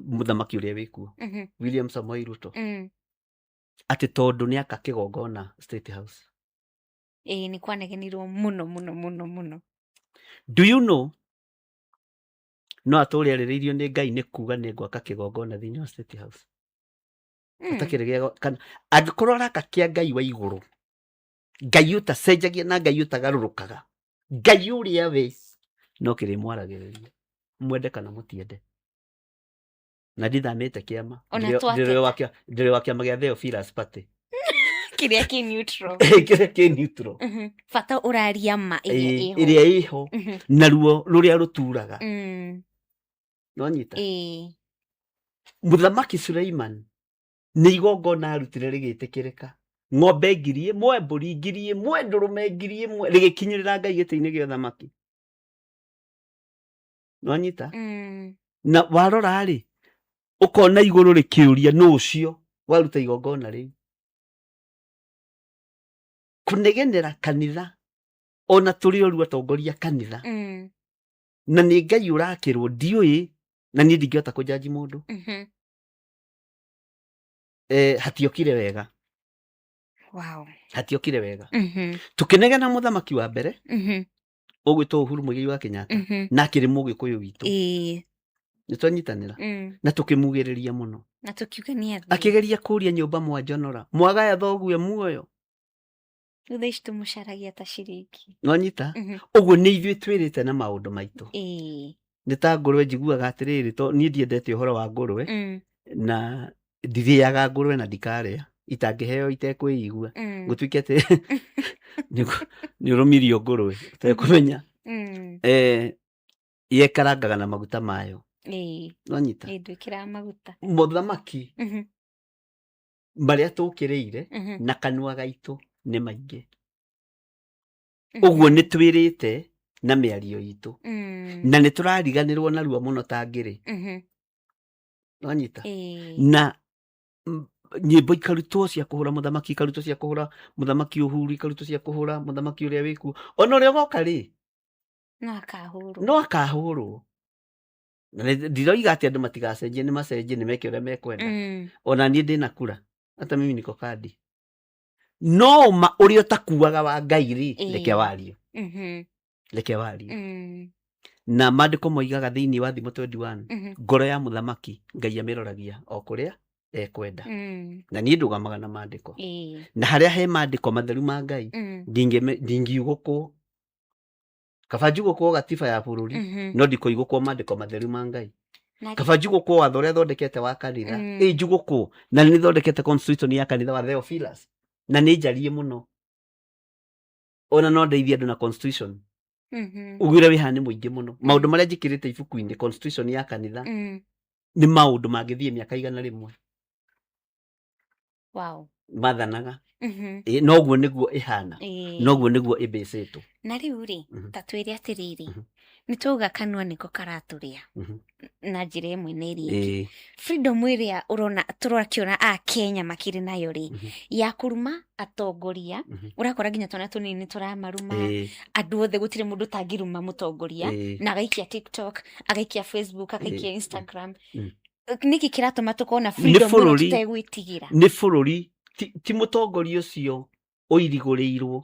mũthamaki ũrĩa wĩkuo, William Samoei Ruto, atĩ tondũ nĩ aka kĩgongona State House. Ĩĩ, nĩ kwanegenirwo mũno mũno mũno mũno. Do you know no atũre arĩrĩirio nĩ Ngai nĩ kuga nĩ ngwaka kĩgongona thĩinĩ wa State House? Atakĩrĩ gĩa kana angĩkorwo araka kĩa Ngai wa igũrũ, Ngai ũtacenjagia na Ngai ũtagarũrũkaga, Ngai ũrĩa we no kĩrĩmwaragĩrĩria, mwende kana mũtiende. Na ndithamĩte kĩama. Ona Ndĩrĩ wa twateta. ndĩrĩ wa kĩama gĩa Theophilus Party. Kĩrĩa kĩ neutral. Kĩrĩa kĩ neutral. Bata ũraria ma ĩrĩa ĩho. Ĩrĩa ĩho. Naruo rũrĩa rũturaga. Nonyita? Ĩĩ. Mũthamaki Suleiman nĩ igongona arutire rĩgĩtĩkĩrĩka, ng'ombe 1,000, mbũri 1,000, ndũrũme 1,000, rĩgĩkinyĩrĩra Ngai gĩtĩ-inĩ gĩa ũthamaki. Nonyita? Na warora rĩ, ũkona igũrũ rĩkĩũria nũ ũcio waruta igongona rĩu. Kũnegenera kanitha, ona tũrĩ oru atongoria kanitha, na nĩ Ngai ũrakĩrwo, ndiũĩ, na niĩ ndingĩhota kũnjanji mũndũ. Hatiokire wega. Wow. Hatiokire wega. Tũkĩnegena mũthamaki wa mbere, ũgwĩtwo Uhuru Muigai wa Kenyatta, na akĩrĩ mũgĩkũyũ witũ. Nĩ twanyitanĩra. Na tũkĩmugĩrĩria mũno. Na tũkiuga nĩ athiĩ. Akĩgeria kũria nyũmba mwanjonora, mwagaya thoguo muoyo. Thutha ici tũmũcaragia ta ciringi. Nwanyita? Ũguo nĩ ithuĩ twĩrĩte na maũndũ maitũ. Nĩ ta ngũrwe njiguaga atĩrĩrĩ, to niĩ ndiendete ũhoro wa ngũrwe, na ndirĩaga ngũrwe na ndikarĩa, itangĩheo itekwĩigua. Gũtuĩke atĩ nĩ ũrũmirio ngũrwe ũtekũmenya. Yekarangaga na maguta mayo. Nwanyita? Ndwĩkĩraga maguta. Mũthamaki marĩa tũkĩrĩire na kanua gaitũ nĩ maingĩ. Ũguo nĩ twĩrĩte na mĩario itũ. Na nĩ tũrariganĩrwo narua mũno ta ngĩrĩ. Nwanyita? Na nyĩmbo ikarutwo cia kũhũra mũthamaki, ikarutwo cia kũhũra mũthamaki Uhuru, ikarutwo cia kũhũra mũthamaki ũrĩa wĩkuo. Ona ũrĩa ũgoka rĩ, No akahũrwo. No akahũrwo. Na ndiroiga atĩ andũ matigacenjie, nĩ macenjie, nĩ meke ũrĩa mekwenda. Ona niĩ ndĩna kura, hata mimi niko kadi. No ma ũrĩa ũtakuaga wa Ngai rĩ, reke warie. Reke warie. Na maandĩko moigaga thĩinĩ wa Thimo 21, ngoro ya mũthamaki Ngai amĩroragia o kũrĩa ekwenda. Na niĩ ndũgamaga na maandĩko. Na harĩa he maandĩko matheru ma Ngai, ndingiugũkwo. Kaba njugũkwo gatiba ya bũrũri, no ndikũigũkwo maandĩko matheru ma Ngai. Kaba njugũkwo watho ũrĩa thondekete wa kanitha, ĩ njugũkwo, na nĩ thondekete constitution ya kanitha wa Theophilus, na nĩ njarie mũno. Ona no ndeithie andũ na constitution. Ũguo ũrĩa wĩ haha nĩ mũingĩ mũno. Maũndũ marĩa njĩkĩrĩte ibuku-inĩ constitution ya kanitha, nĩ maũndũ mangĩthiĩ mĩaka 100. Wow. Mathanaga. Noguo nĩguo ĩhana. Noguo nĩguo ĩmbĩcĩtwo. Na rĩu rĩ, ta twĩre atĩrĩrĩ, nĩ twauga kanua nĩko karatũrĩa na njĩra ĩmwe na ĩrĩa ĩngĩ. Freedom ĩrĩa ũrona tũrakĩona a Kenya makĩrĩ nayo rĩ, ya kũruma atongoria, ũrakora nginya twana tũnini tũramaruma, andũ othe gũtirĩ mũndũ ũtangĩruma mũtongoria, na agaikia TikTok, agaikia Facebook, agaikia Instagram. Nĩkĩ kĩratũma tũkorwo na freedom ĩno tũtegwĩtigĩra? Nĩ bũrũri, ti mũtongoria ũcio ũirigũrĩirwo,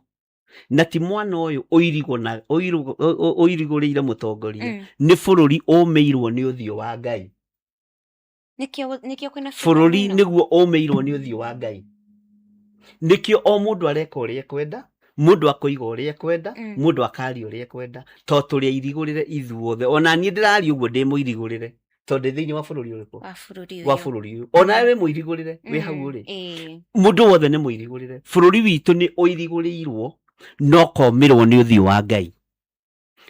na ti mwana ũyũ ũirigũrĩire mũtongoria, nĩ bũrũri ũmĩirwo nĩ ũthiũ wa Ngai. Nĩkĩo kwĩna bũrũri nĩguo ũmĩirwo nĩ ũthiũ wa Ngai. Nĩkĩo o mũndũ areka ũrĩa ekwenda, mũndũ akoiga ũrĩa ekwenda, mũndũ akaria ũrĩa ekwenda, to tũrĩ airigũrĩre ithuothe. Ona niĩ ndĩraria ũguo ndĩ mũirigũrĩre, tondũ ndĩ thĩinĩ wa bũrũri ũrĩkũ? Wa bũrũri Wa ũyũ. bũrũri ũyũ. Ona we wĩ mũirigũrĩre, wĩ hau ũrĩ. Mũndũ wothe nĩ mũirigũrĩre. Bũrũri witũ nĩ ũirigũrĩirwo no komĩrwo nĩ ũthiũ wa Ngai.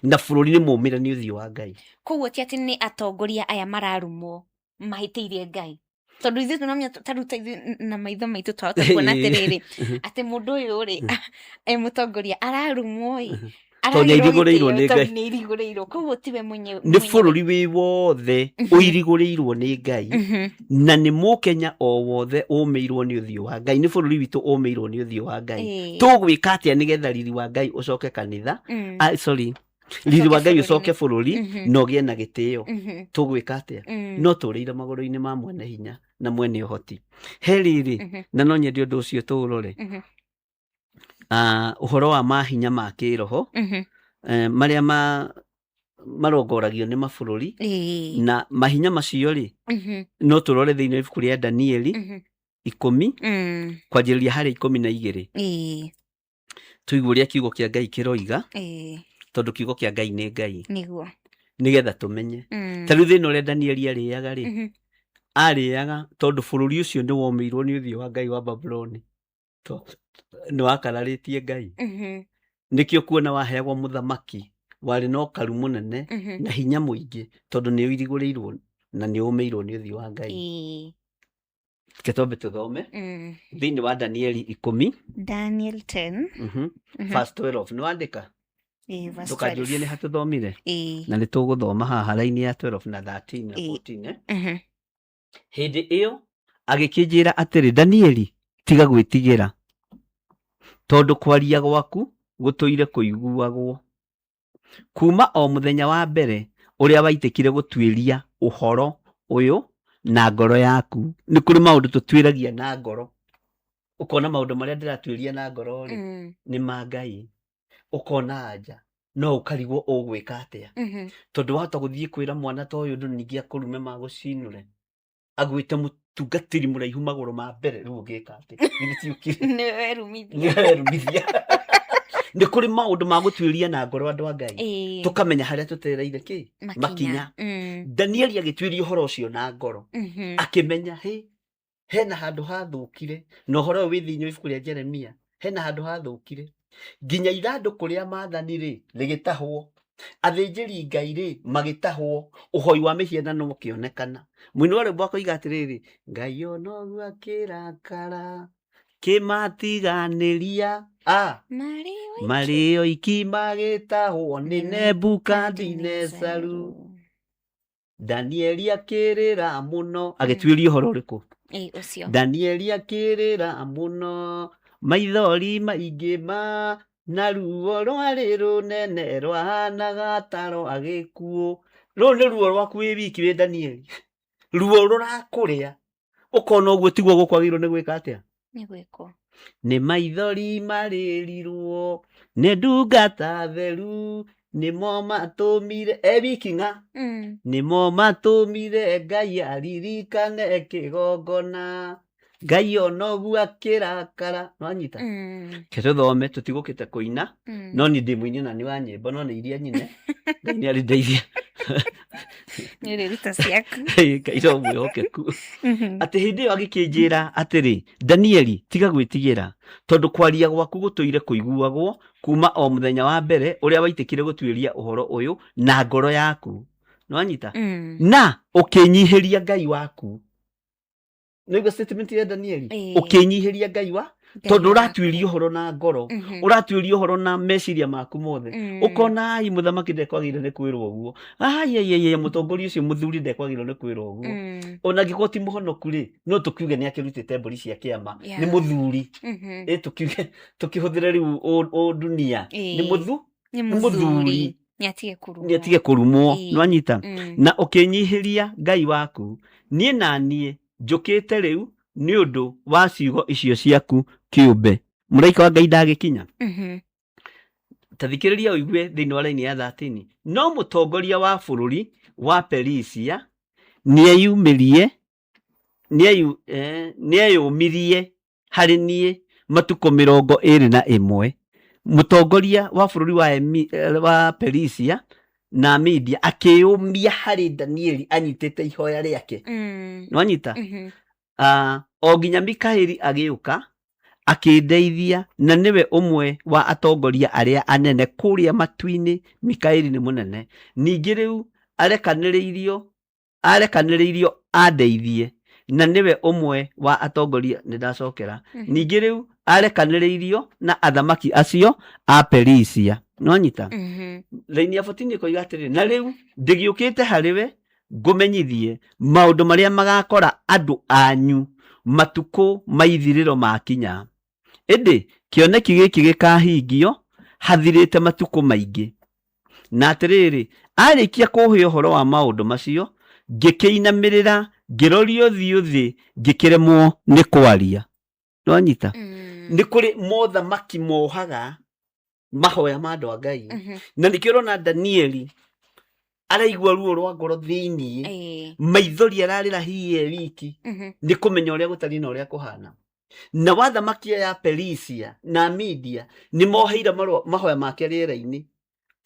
Na bũrũri nĩ mũmĩre nĩ ũthiũ wa Ngai. Koguo ti atĩ nĩ atongoria aya mararumwo mahĩtĩirie Ngai. Tondũ ithuĩ tũramenya ta rĩu ta ithuĩ na maitho maitũ twahota kuona atĩrĩrĩ, atĩ mũndũ ũyũ rĩ, e mũtongoria ararumwo ĩ, Tondũ nĩ airigũrĩirwo nĩ Ngai. Tondũ nĩ airigũrĩirwo. Koguo tiwe Nĩ bũrũri wĩ wothe ũirigũrĩirwo nĩ Ngai, na nĩ mũkenya o wothe ũmĩirwo nĩ ũthiũ wa Ngai. Nĩ bũrũri witũ ũmĩirwo nĩ ũthiũ wa Ngai. Tũgwĩka atĩa nĩgetha riri wa Ngai ũcoke kanitha? Sorry. Riri wa Ngai ũcoke bũrũri na ũgĩe na gĩtĩo. Tũgwĩka atĩa? No tũrĩire magũrũ-inĩ ma mwene hinya na mwene ũhoti. He rĩrĩ, na no nyende ũndũ ũcio tũũrore. Ũhoro wa mahinya ma kĩroho, marĩa marongoragio nĩ mabũrũri, na mahinya macio rĩ, no tũrore thĩinĩ wa ibuku rĩa Danieli, 10 Kwanjĩrĩria harĩa 12. Tũigue ũrĩa kiugo kĩa Ngai kĩroiga, tondũ kiugo kĩa Ngai nĩ Ngai. Nĩguo. Nĩgetha tũmenye. Ta rĩu thĩna ũrĩa Danieli arĩaga rĩ, arĩaga tondũ bũrũri ũcio nĩ womĩirwo nĩ ũthiũ wa Ngai wa Babuloni. Nĩ wakararĩtie Ngai. Nĩkĩo kuona waheagwo mũthamaki warĩ na ũkaru mũnene na hinya mũingĩ, tondũ nĩ ũirigũrĩirwo na nĩ ũmĩirwo nĩ ũthiũ wa Ngai. Reke twambe tũthome thĩinĩ wa Danieli 10. Daniel 10. Verse 12. Nĩ wandĩka? Ĩĩ, verse Ndũkanjũrie 12. nĩ ha tũthomire. Ĩĩ. Na nĩ tũgũthoma haha raini ya 12 na 13 na 14, eh? Hĩndĩ ĩyo agĩkĩnjĩra atĩrĩ, Danieli, tiga gwĩtigĩra, tondũ kwaria gwaku gũtũire kũiguagwo kuma o mũthenya wa mbere ũrĩa waitĩkire gũtuĩria ũhoro ũyũ na ngoro yaku. Nĩ kũrĩ maũndũ tũtuĩragia na ngoro, ũkona maũndũ marĩa ndĩratuĩria na ngoro rĩ, nĩ ma Ngai, ũkona anja no ũkarigwo ũgwĩka atĩa, tondũ wahota gũthiĩ kwĩra mwana ta ũyũ ũndũ ningĩ akũrume magũcinũre, agwĩte mũtungatĩri mũraihu magũrũ ma mbere. Rĩu ũngĩka atĩa? Githĩ ti ũkire? Nĩ werumithia. Nĩwerumithia. Nĩ kũrĩ maũndũ ma gũtuĩria na ngoro, andũ a Ngai, tũkamenya harĩa tũtereire kĩ makinya. Danieli agĩtuĩria ũhoro ũcio na ngoro, akĩmenya hĩ hena handũ hathũkire, na ũhoro ũyũ wĩ thĩinĩ wa ibuku rĩa Jeremia. Hena handũ hathũkire nginya ithandũkũ rĩa maathani rĩ rĩgĩtahwo, athĩnjĩri Ngai rĩ magĩtahwo, ũhoi wa mĩhianano ũkĩonekana. Mũini wa rwĩmbo akoiga atĩrĩrĩ, Ngai ona ũguo akĩrakara kĩmatiganĩria a Marĩ marĩ oiki magĩtahwo nĩ Nebukadinezaru. Danieli akĩrĩra mũno agĩtuĩria ũhoro ũrĩkũ? Ĩĩ, ũcio. Danieli akĩrĩra mũno, maithori maingĩ ma na ruo rwarĩ rũnene rwahanaga ta rwa gĩkuũ. Rũrũ nĩ ruo rwaku wĩ wiki wĩ Danieli, ruo rũrakũrĩa, ũkona ũguo tiguo gũkwagĩrĩirwo nĩ gwĩka atĩa? Nĩ gwĩkwo. Nĩ maithori marĩrirwo nĩ ndungata theru, nĩmo matũmire e wiki ng'a, nĩmo matũmire Ngai aririkane kĩgongona. Ngai ona ũguo akĩrakara. Nĩwanyita? Ke tũthome, tũtigũkĩte kũina, no niĩ ndĩ mũini na nĩ wa nyĩmbo, no nĩ iria nyine. Ngai nĩ arĩndeithia. Nĩ ũrĩruta ciaku. Ngai no mwĩhokeku. Atĩ hĩndĩ ĩyo agĩkĩnjĩra atĩrĩ, Danieli, tiga gwĩtigĩra, tondũ kwaria gwaku gũtũire kũiguagwo kuma o mũthenya wa mbere ũrĩa waitĩkire gũtuĩria ũhoro ũyũ na ngoro yaku. Nĩwanyita? Na ũkĩnyihĩria Ngai waku. Nĩguo statement ya Danieli. Ũkĩnyihĩria Ngai wa Ngai tondũ waku. ũratuĩria ũhoro na ngoro, ũratuĩria ũhoro na meciria maku mothe, ũkona ai mũthamaki ndekwagĩrĩire nĩ kwĩrwo ũguo, ai ai ai mũtongoria ũcio mũthuri ndekwagĩrĩirwo nĩ kwĩrwo ũguo, ona angĩkorwo ti mũhonoku rĩ, no tũkiuge nĩ akĩrutĩte mbũri cia kĩama, nĩ mũthuri. Ĩ tũkiuge tũkĩhũthĩre rĩu ũndunia, nĩ mũthu Nĩ nĩ mũthuri. Mũthuri nĩ atige kũrumwo. Nĩ atige kũrumwo. Nĩwanyita? Na ũkĩnyihĩria Ngai waku, niĩ na niĩ njũkĩte rĩu nĩ ũndũ wa ciugo icio ciaku kĩũmbe. Mũraika wa Ngai ndagĩkinya. Ta thikĩrĩria ũigue thĩinĩ wa raini ya 13. No mũtongoria wa bũrũri wa Perisia nĩeyumĩrie nĩeyũmirie harĩ niĩ matukũ 21. Mũtongoria wa bũrũri wa Perisia na Media akĩyũmia harĩ Danieli anyitĩte ihoya rĩake. Nĩwanyita? Mhm. Ah, o nginya Mikaeli agĩũka akĩndeithia, na nĩwe ũmwe wa atongoria arĩa anene kũrĩa matu-inĩ. Mikaeli nĩ mũnene. Ningĩ rĩu arekanĩrĩirio andeithie, na nĩwe ũmwe wa atongoria. Nĩ ndacokera. Ningĩ rĩu arekanĩrĩirio na athamaki acio a Perisia. Nĩwanyita? Mhm. Raini ya 14 ĩkoiga atĩrĩ, na rĩu ndĩgĩũkĩte harĩ we ngũmenyithie maũndũ marĩa magakora andũ anyu matukũ ma ithirĩro makinya, ĩndĩ kĩoneki gĩkĩ gĩkahingio hathirĩte matukũ maingĩ. Na atĩrĩrĩ, arĩkia kũhe ũhoro wa maũndũ macio, ngĩkĩinamĩrĩra ngĩroria ũthiũ thĩ, ngĩkĩremwo nĩ kwaria. Nĩwanyita? Mm. Nĩ kũrĩ mothamaki mohaga mahoya ma andũ a Ngai, na nĩkĩo ũrona Danieli. Araigua ruo rwa ngoro thĩiniĩ. Maithori ararĩra hihi e wiki. Nĩ kũmenya ũrĩa gũtariĩ na ũrĩa kũhana. Na wathamaki ya Perisia na Media nĩ moheire mahoya make rĩera-inĩ,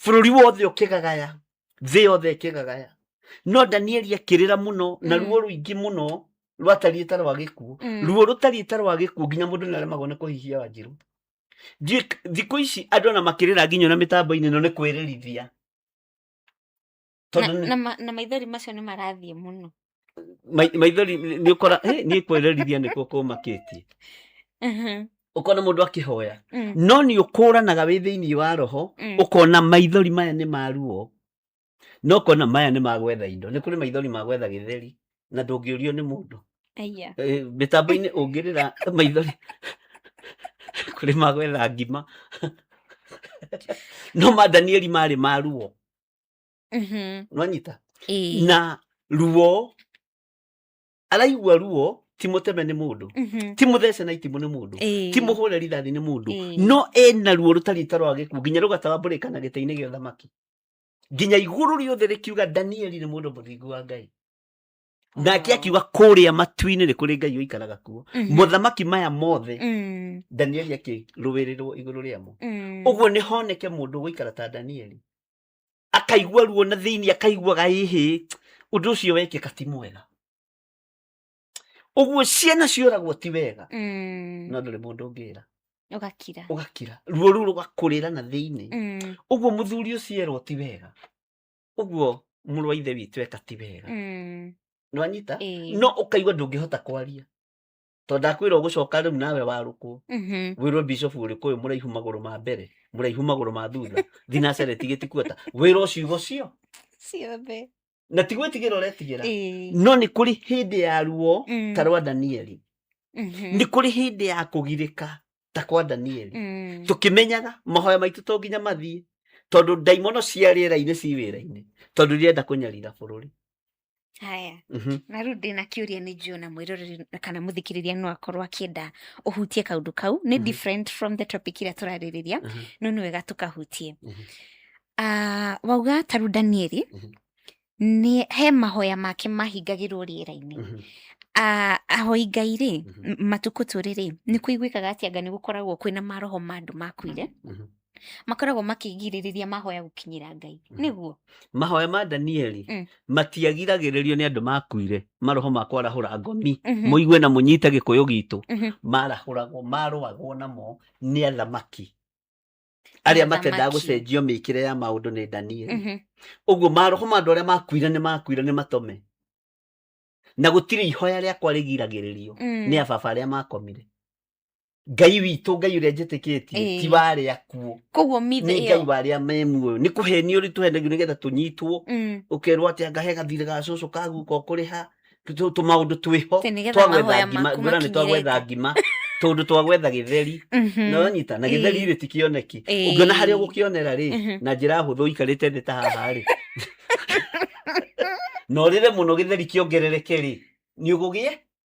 bũrũri wothe ũkĩgagaya, thĩ yothe ĩkĩgagaya. No Danieli akĩrĩra mũno na ruo rũingĩ mũno rwatariĩ ta rwa gĩkuũ. Ruo rũtariĩ ta rwa gĩkuũ nginya mũndũ nĩaremagwo nĩ kũhihia, Wanjirũ. Thikũ ici andũ ona makĩrĩra nginya na mĩtambo-inĩ ĩno nĩ kwĩrĩrithia. Na, Tondũ na maithori macio nĩ marathiĩ mũno. Maithori nĩ ũkora niĩ kwĩrĩrithia nĩkuo kũmakĩtie. Ũkona mũndũ akĩhoya, no nĩ ũkũranaga wĩ thĩinĩ wa roho, ũkona maithori maya nĩ ma ruo, no ũkona maya nĩ ma gwetha indo. Nĩ kũrĩ maithori ma gwetha gĩtheri na ndũngĩũrio nĩ mũndũ. Aya. Mĩtambo-inĩ ũngĩrĩra maithori kũrĩ ma gwetha ngima, no ma Danieli marĩ ma ruo. Nwanyita? Na ruo araigua, ruo ti mũteme nĩ mũndũ, ti mũthece na itimũ nĩ mũndũ, ti mũhũre rithathi nĩ mũndũ, no ena ruo rũtariĩ ta rwa gĩkuũ nginya rũgatambũrĩkana gĩtĩ-inĩ gĩa ũthamaki, nginya igũrũ rĩothe rĩkiuga Danieli nĩ mũndũ mũthingu wa Ngai. Nake akiuga kũrĩa matu-inĩ nĩ kũrĩ Ngai ũikaraga kuo. Mothamaki maya mothe, Danieli akĩrũĩrĩrwo igũrũ rĩamo. Ũguo nĩ honeke mũndũ ũgũikara ta Danieli, akaigua ruo na thĩinĩ, akaiguaga ĩhĩ ũndũ ũcio wekĩka ti mwega, ũguo ciana cioragwo ti wega, no ndũrĩ mũndũ ũngĩra. Ũgakira. Ũgakira, ruo rũu rũgakũrĩra na thĩinĩ. Ũguo mũthuri ũcio erwo ti wega, ũguo mũrũ wa ithe witũ eka ti wega, nĩwanyita? Ĩĩ. No ũkaigua ndũngĩhota kwaria tondũ ndakwĩra ũgũcoka rĩu nawe warũkwo, wĩrwo bishop ũrĩkũ ũyũ mũraihu magũrũ ma mbere, mũraihu magũrũ ma thutha, thinacereti gĩtikuota, wĩrwo ciugo cio ciothe. Na ti gwĩtigĩra ũretigĩra, no nĩ kũrĩ hĩndĩ ya ruo ta rwa Danieli. Nĩ kũrĩ hĩndĩ ya kũgirĩka ta kwa Danieli. Tũkĩmenyaga mahoya maitũ to nginya mathiĩ, tondũ ndaimono cia rĩera-inĩ ci wĩra-inĩ, tondũ irenda kũnyarira bũrũri. Haya. Na rĩu ndĩna kĩũria, nĩ njũĩ ona mwĩroreri kana mũthikĩrĩria no akorwo akĩenda ũhutie kaũndũ kau nĩ different from the topic ĩrĩa tũrarĩrĩria, no nĩ wega tũkahutie. Ah, wauga ta rĩu Danieli nĩ he mahoya make mahingagĩrwo rĩera-inĩ. Ah, ahoi Ngai rĩ, matukũ tũrĩ rĩ, nĩ kũiguĩkaga atĩ anga nĩ gũkoragwo kwĩna maroho ma andũ makuire makoragwo makĩgirĩrĩria mahoya gũkinyĩra Ngai, nĩguo? Mahoya ma Danieli matiagiragĩrĩrio nĩ andũ makuire, maroho ma kwarahũra ngomi. Mũigue na mũnyite Gĩkũyũ gitũ. Marahũragwo, marũagwo namo nĩ athamaki arĩa matendaga Athamaki. gũcenjio mĩkĩre ya maũndũ nĩ Danieli. Ũguo maroho ma andũ arĩa makuire nĩ makuire, nĩ matome, na gũtirĩ ihoya rĩakwa rĩgiragĩrĩrio nĩ ababa arĩa makomire. Ngai witũ, Ngai ũrĩa njĩtĩkĩtie, ti wa arĩa akuũ. Koguo mithe Nĩ Ngai ĩyo wa arĩa me muoyo. Nĩ kũhenio rĩ tũhenagio nĩgetha tũnyitwo, ũkerwo atĩ anga he gathirĩ ga cũcũ kaguka ũkũrĩha, tũmaũndũ twĩho Atĩ nĩgetha twagwetha mahoya ngima. maku Ngwĩra nĩ twagwetha makinyĩrĩte. ngima, tũndũ twagwetha gĩtheri. Na wanyita na gĩtheri rĩ, ti kĩoneki. Ũngĩona harĩa ũgũkĩonera rĩ, na njĩra hũthũ, ũikarĩte thĩ ta haha rĩ, na ũrĩre mũno gĩtheri kĩongerereke rĩ, nĩ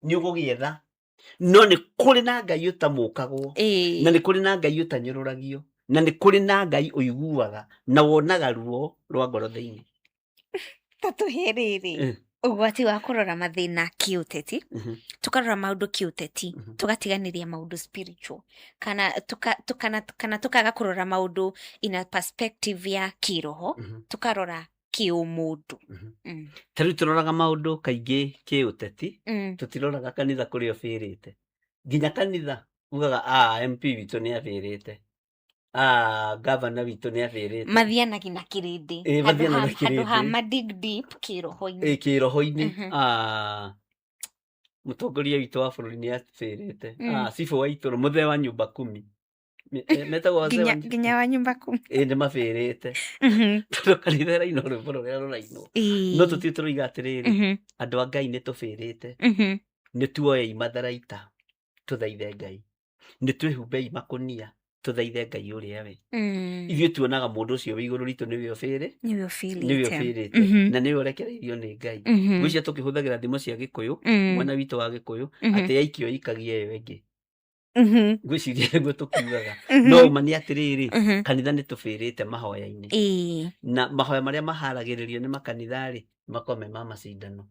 ũgũgĩetha. No nĩ kũrĩ na Ngai ũtamũkagwo, na nĩ kũrĩ na Ngai ũtanyũrũragio, na nĩ kũrĩ na Ngai ũiguaga na wonaga ruo rwa ngoro thĩinĩ. Ta tũhe rĩrĩ, ũgwati wa kũrora mathĩna kĩũteti, tũkarora maũndũ kĩũteti, tũgatiganĩria maũndũ spiritual, kana tukaga kũrora maũndũ in a perspective ya kĩroho, tũkarora kĩũmũndũ. Ta rĩu tũroraga maũndũ kaingĩ kĩũteti, tũtiroraga kanitha kũrĩa ũbĩrĩte. Nginya kanitha ugaga a MP witũ nĩ abĩrĩte, a gavana witũ nĩ abĩrĩte. Mathianagi na kĩrĩndĩ. Ĩĩ, Handũ mathianaga na handũ ha kĩrĩndĩ. ma dig deep kĩroho-inĩ. Ĩ kĩroho-inĩ. Ah, mũtongoria witũ wa bũrũri nĩ abĩrĩte. Ah, cibũ wa itũra, mũthee wa nyũmba kumi, metagwo wazee wa Nginya wa nyumba kumi. Ĩ nĩ mabĩrĩte, tondũ kanitha ĩraina rwĩmbo rũrĩa rũrainwo, no tũtirĩ tũroiga atĩrĩrĩ, andũ a Ngai, nĩ tũbĩrĩte, nĩ tuoei matharaita tũthaithe Ngai, nĩ twĩhumbei makũnia tũthaithe Ngai ũrĩa we. Ithuĩ tuonaga mũndũ ũcio wĩ igũrũ ritũ nĩwe ũbĩrĩ nĩwe nĩwe ũbĩrĩte. Ũbĩrĩte na nĩwe ũrekereirio nĩ Ngai. Ngwĩciria tũkĩhũthagĩra thimo cia Gĩkũyũ, mwena witũ wa Gĩkũyũ, atĩ yaikio ikagia ĩyo ĩngĩ. Ngwĩciria nĩguo tũkiugaga. No ũma nĩ atĩrĩrĩ, kanitha nĩ tũbĩrĩte mahoya-inĩ. Na mahoya marĩa maharagĩrĩrio nĩ makanitha rĩ, makoragwo me ma macindano.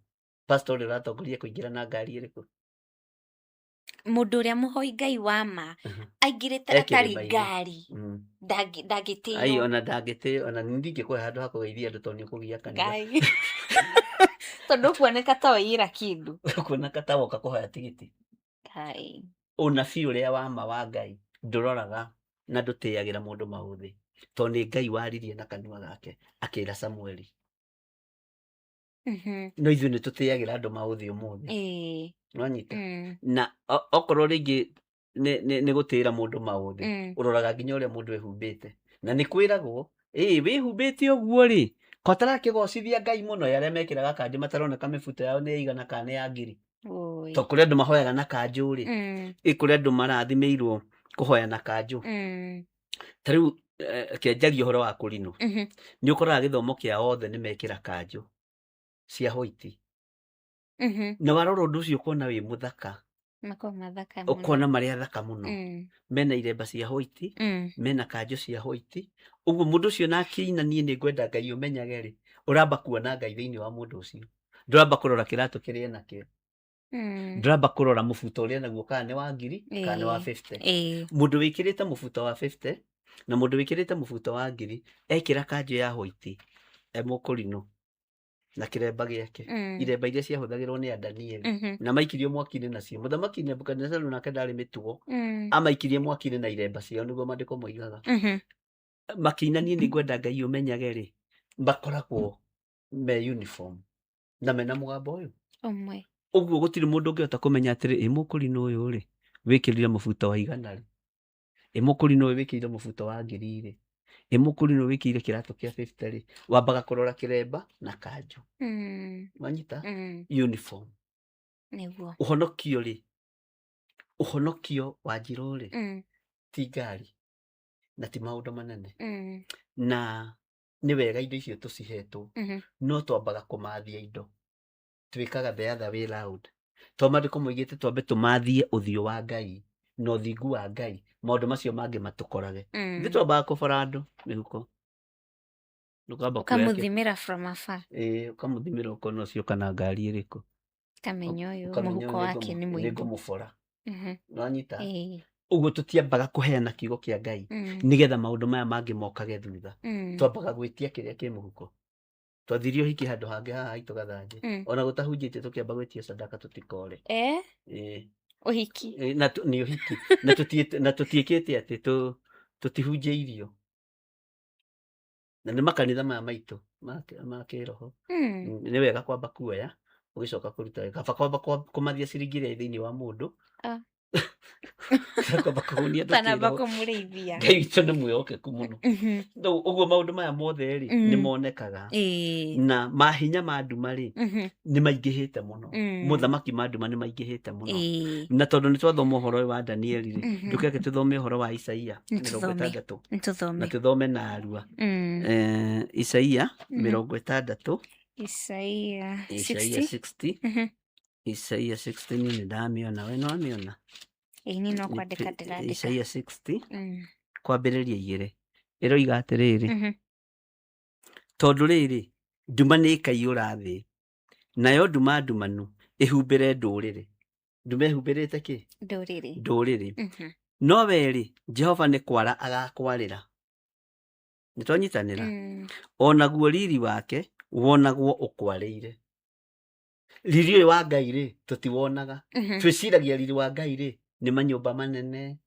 Pastor ũrĩa ũratongoria kũingĩra na ngari ĩrĩkũ? Mũndũ ũrĩa mũhoi Ngai wa ma aingĩrĩte E atarĩ kĩrĩma-inĩ. ngari Ai, ndangĩtĩo. ona ndangĩtĩo, ona niĩ ndingĩkũhe handũ ha kũgeithia andũ tondũ nĩ ũkũgia kanitha. Ngai. Tondũ ũkuoneka ta waiyĩra kĩndũ. Ũkuoneka ta woka kũhoya tigiti. Ngai. Ũnabii ũrĩa wa ma wa Ngai ndũroraga na ndũtĩagĩra mũndũ maũthĩ, tondũ nĩ Ngai waririe na kanua gake akĩra Samueli. No ithuĩ nĩ tũtĩagĩra andũ maũthĩ ũmũthĩ. Nĩwanyita? Na okorwo rĩngĩ nĩ gũtĩĩra mũndũ maũthĩ, ũroraga nginya ũrĩa mũndũ ehumbĩte. Na nĩ kwĩragwo, ĩ wĩhumbĩte ũguo rĩ, ko tarakĩgocithia Ngai mũno, ĩ arĩa mekĩraga kanjũ mataroneka mĩbuto yao nĩ ya igana kana nĩ ya ngiri. Oi. To kũrĩ andũ mahoyaga na kanjũ rĩ, ĩ kũrĩ andũ marathimĩirwo kũhoya na kanjũ. Ta rĩu reke njarie ũhoro wa kũrinũ. Nĩ ũkoraga gĩthomo kĩa othe nĩ mekĩra kanjũ cia white. Na warora ũndũ ũcio ũkona wĩ mũthaka. Makoragwo mathaka mũno. Ũkona marĩ athaka mũno. Mena iremba cia white, mena kanjũ cia white. Ũguo mũndũ ũcio na akĩina niĩ nĩ ngwenda Ngai ũmenyage rĩ, ũramba kuona Ngai thĩinĩ wa mũndũ ũcio. Ndũramba kũrora kĩratũ kĩrĩa enakĩo. Ndũramba kũrora mũbuto ũrĩa naguo kana nĩ wa ngiri kana nĩ wa 50. Mũndũ wĩkĩrĩte mũbuto wa 50 na mũndũ wĩkĩrĩte mũbuto wa ngiri ekĩra kanjũ ya white e mũkũrinũ na kĩremba gĩake. Iremba iria ciahũthagĩrwo nĩ Adanieli. Na maikirio mwaki-inĩ nacio. Mũthamaki Nebukadnezaru nake ndarĩ mĩtugo. Amaikirie mwaki-inĩ na iremba ciao nĩguo maandĩko moigaga. Makĩina niĩ nĩ ngwenda Ngai ũmenyage rĩ, makoragwo me uniform na mena mũgambo ũyũ. Ũmwe. Ũguo gũtirĩ mũndũ ũngĩhota kũmenya atĩrĩ, ĩ mũkũrinũ ũyũ rĩ, wĩkĩrire mũbuto wa igana rĩ, ĩ mũkũrinũ ũyũ wĩkĩrire mũbuto wa ngiri rĩ, ĩ mũkũrinũ ũyũ wĩkĩrire kĩratũ kĩa 50 rĩ, wambaga kũrora kĩremba na kanjũ. Wanyita? Uniform. Nĩguo. Ũhonokio rĩ, ũhonokio wa njirũ rĩ, ti ngari na ti maũndũ manene. Na nĩ wega indo icio tũcihetwo, no twambaga kũmathia indo. Twĩkaga the other way round. To maandĩko moigĩte twambe tũmathie ũthiũ wa Ngai na ũthingu wa Ngai, maũndũ macio mangĩ matũkorage. Ithuĩ twambaga kũbora andũ mĩhuko. Ũkamba kuoya kĩ- Ũkamũthimĩra from afar. Ĩĩ, ũkamũthimĩra ũkona ũcio kana ngari ĩrĩkũ. Ũkamenya ũyũ Ũkamenya mũhuko ũyũ wake nĩ mũimbu. nĩngũmũbora. Nĩwanyita? Ĩĩ. Ũguo tũtiambaga kũheana kiugo kĩa Ngai nĩgetha maũndũ maya mangĩ mokage thutha. Twambaga gwĩtia kĩrĩa kĩ mũhuko. Twathirie ũhiki handũ hangĩ haha haitũ Gathanjĩ. Ona gũtahunjĩtie tũkĩamba gwĩtia sadaka tũtikore. Ĩĩ. Ũhiki. Ĩĩ, na nĩ ũhiki. Na na tũtiĩkĩte atĩ tũtihunjĩirio. Na nĩ makanitha maya maitũ ma kĩroho. Nĩ wega kwamba kuoya ũgĩcoka kũruta. Kaba kwamba kũmathia ciringi ĩrĩa ĩ thĩinĩ wa mũndũ. Kwamba kũhũnia andũ Ũtanamba kĩroho. kũmũrĩithia. Ngai witũ nĩ mwĩhokeku mũno. Rĩu ũguo maũndũ maya mothe rĩ, nĩ monekaga. Na mahinya ma nduma rĩ, nĩ maingĩhĩte mũno. Mothamaki ma nduma nĩ maingĩhĩte mũno. Na tondũ nĩ twathoma ũhoro ũyũ wa Danieli rĩ, ndũkeke tũthome ũhoro wa Isaia Nĩ mĩrongo tũthome. ĩtandatũ. Nĩ tũthome. Na tũthome na arua. Isaia mĩrongo ĩtandatũ. Isaia Isaia 60. 60. Isaia 60 niĩ nĩ ndamĩona, we nĩ wamĩona? Ĩĩ niĩ no kwandĩka ndĩrandĩka. Isaia 60 kwambĩrĩria igĩrĩ ĩroiga atĩrĩrĩ, tondũ rĩrĩ nduma nĩ ĩkaiyũra thĩ, nayo nduma ndumanu ĩhumbĩre ndũrĩrĩ. Nduma ĩhumbĩrĩte kĩ? Ndũrĩrĩ. Ndũrĩrĩ. No we rĩ, Jehova nĩ kwara agakwarĩra. Nĩ twanyitanĩra? Onaguo riri wake wonagwo ũkwarĩire. Riri ũyũ wa Ngai rĩ, tũtiwonaga. Twĩciragia riri wa Ngai rĩ, nĩ manyũmba manene,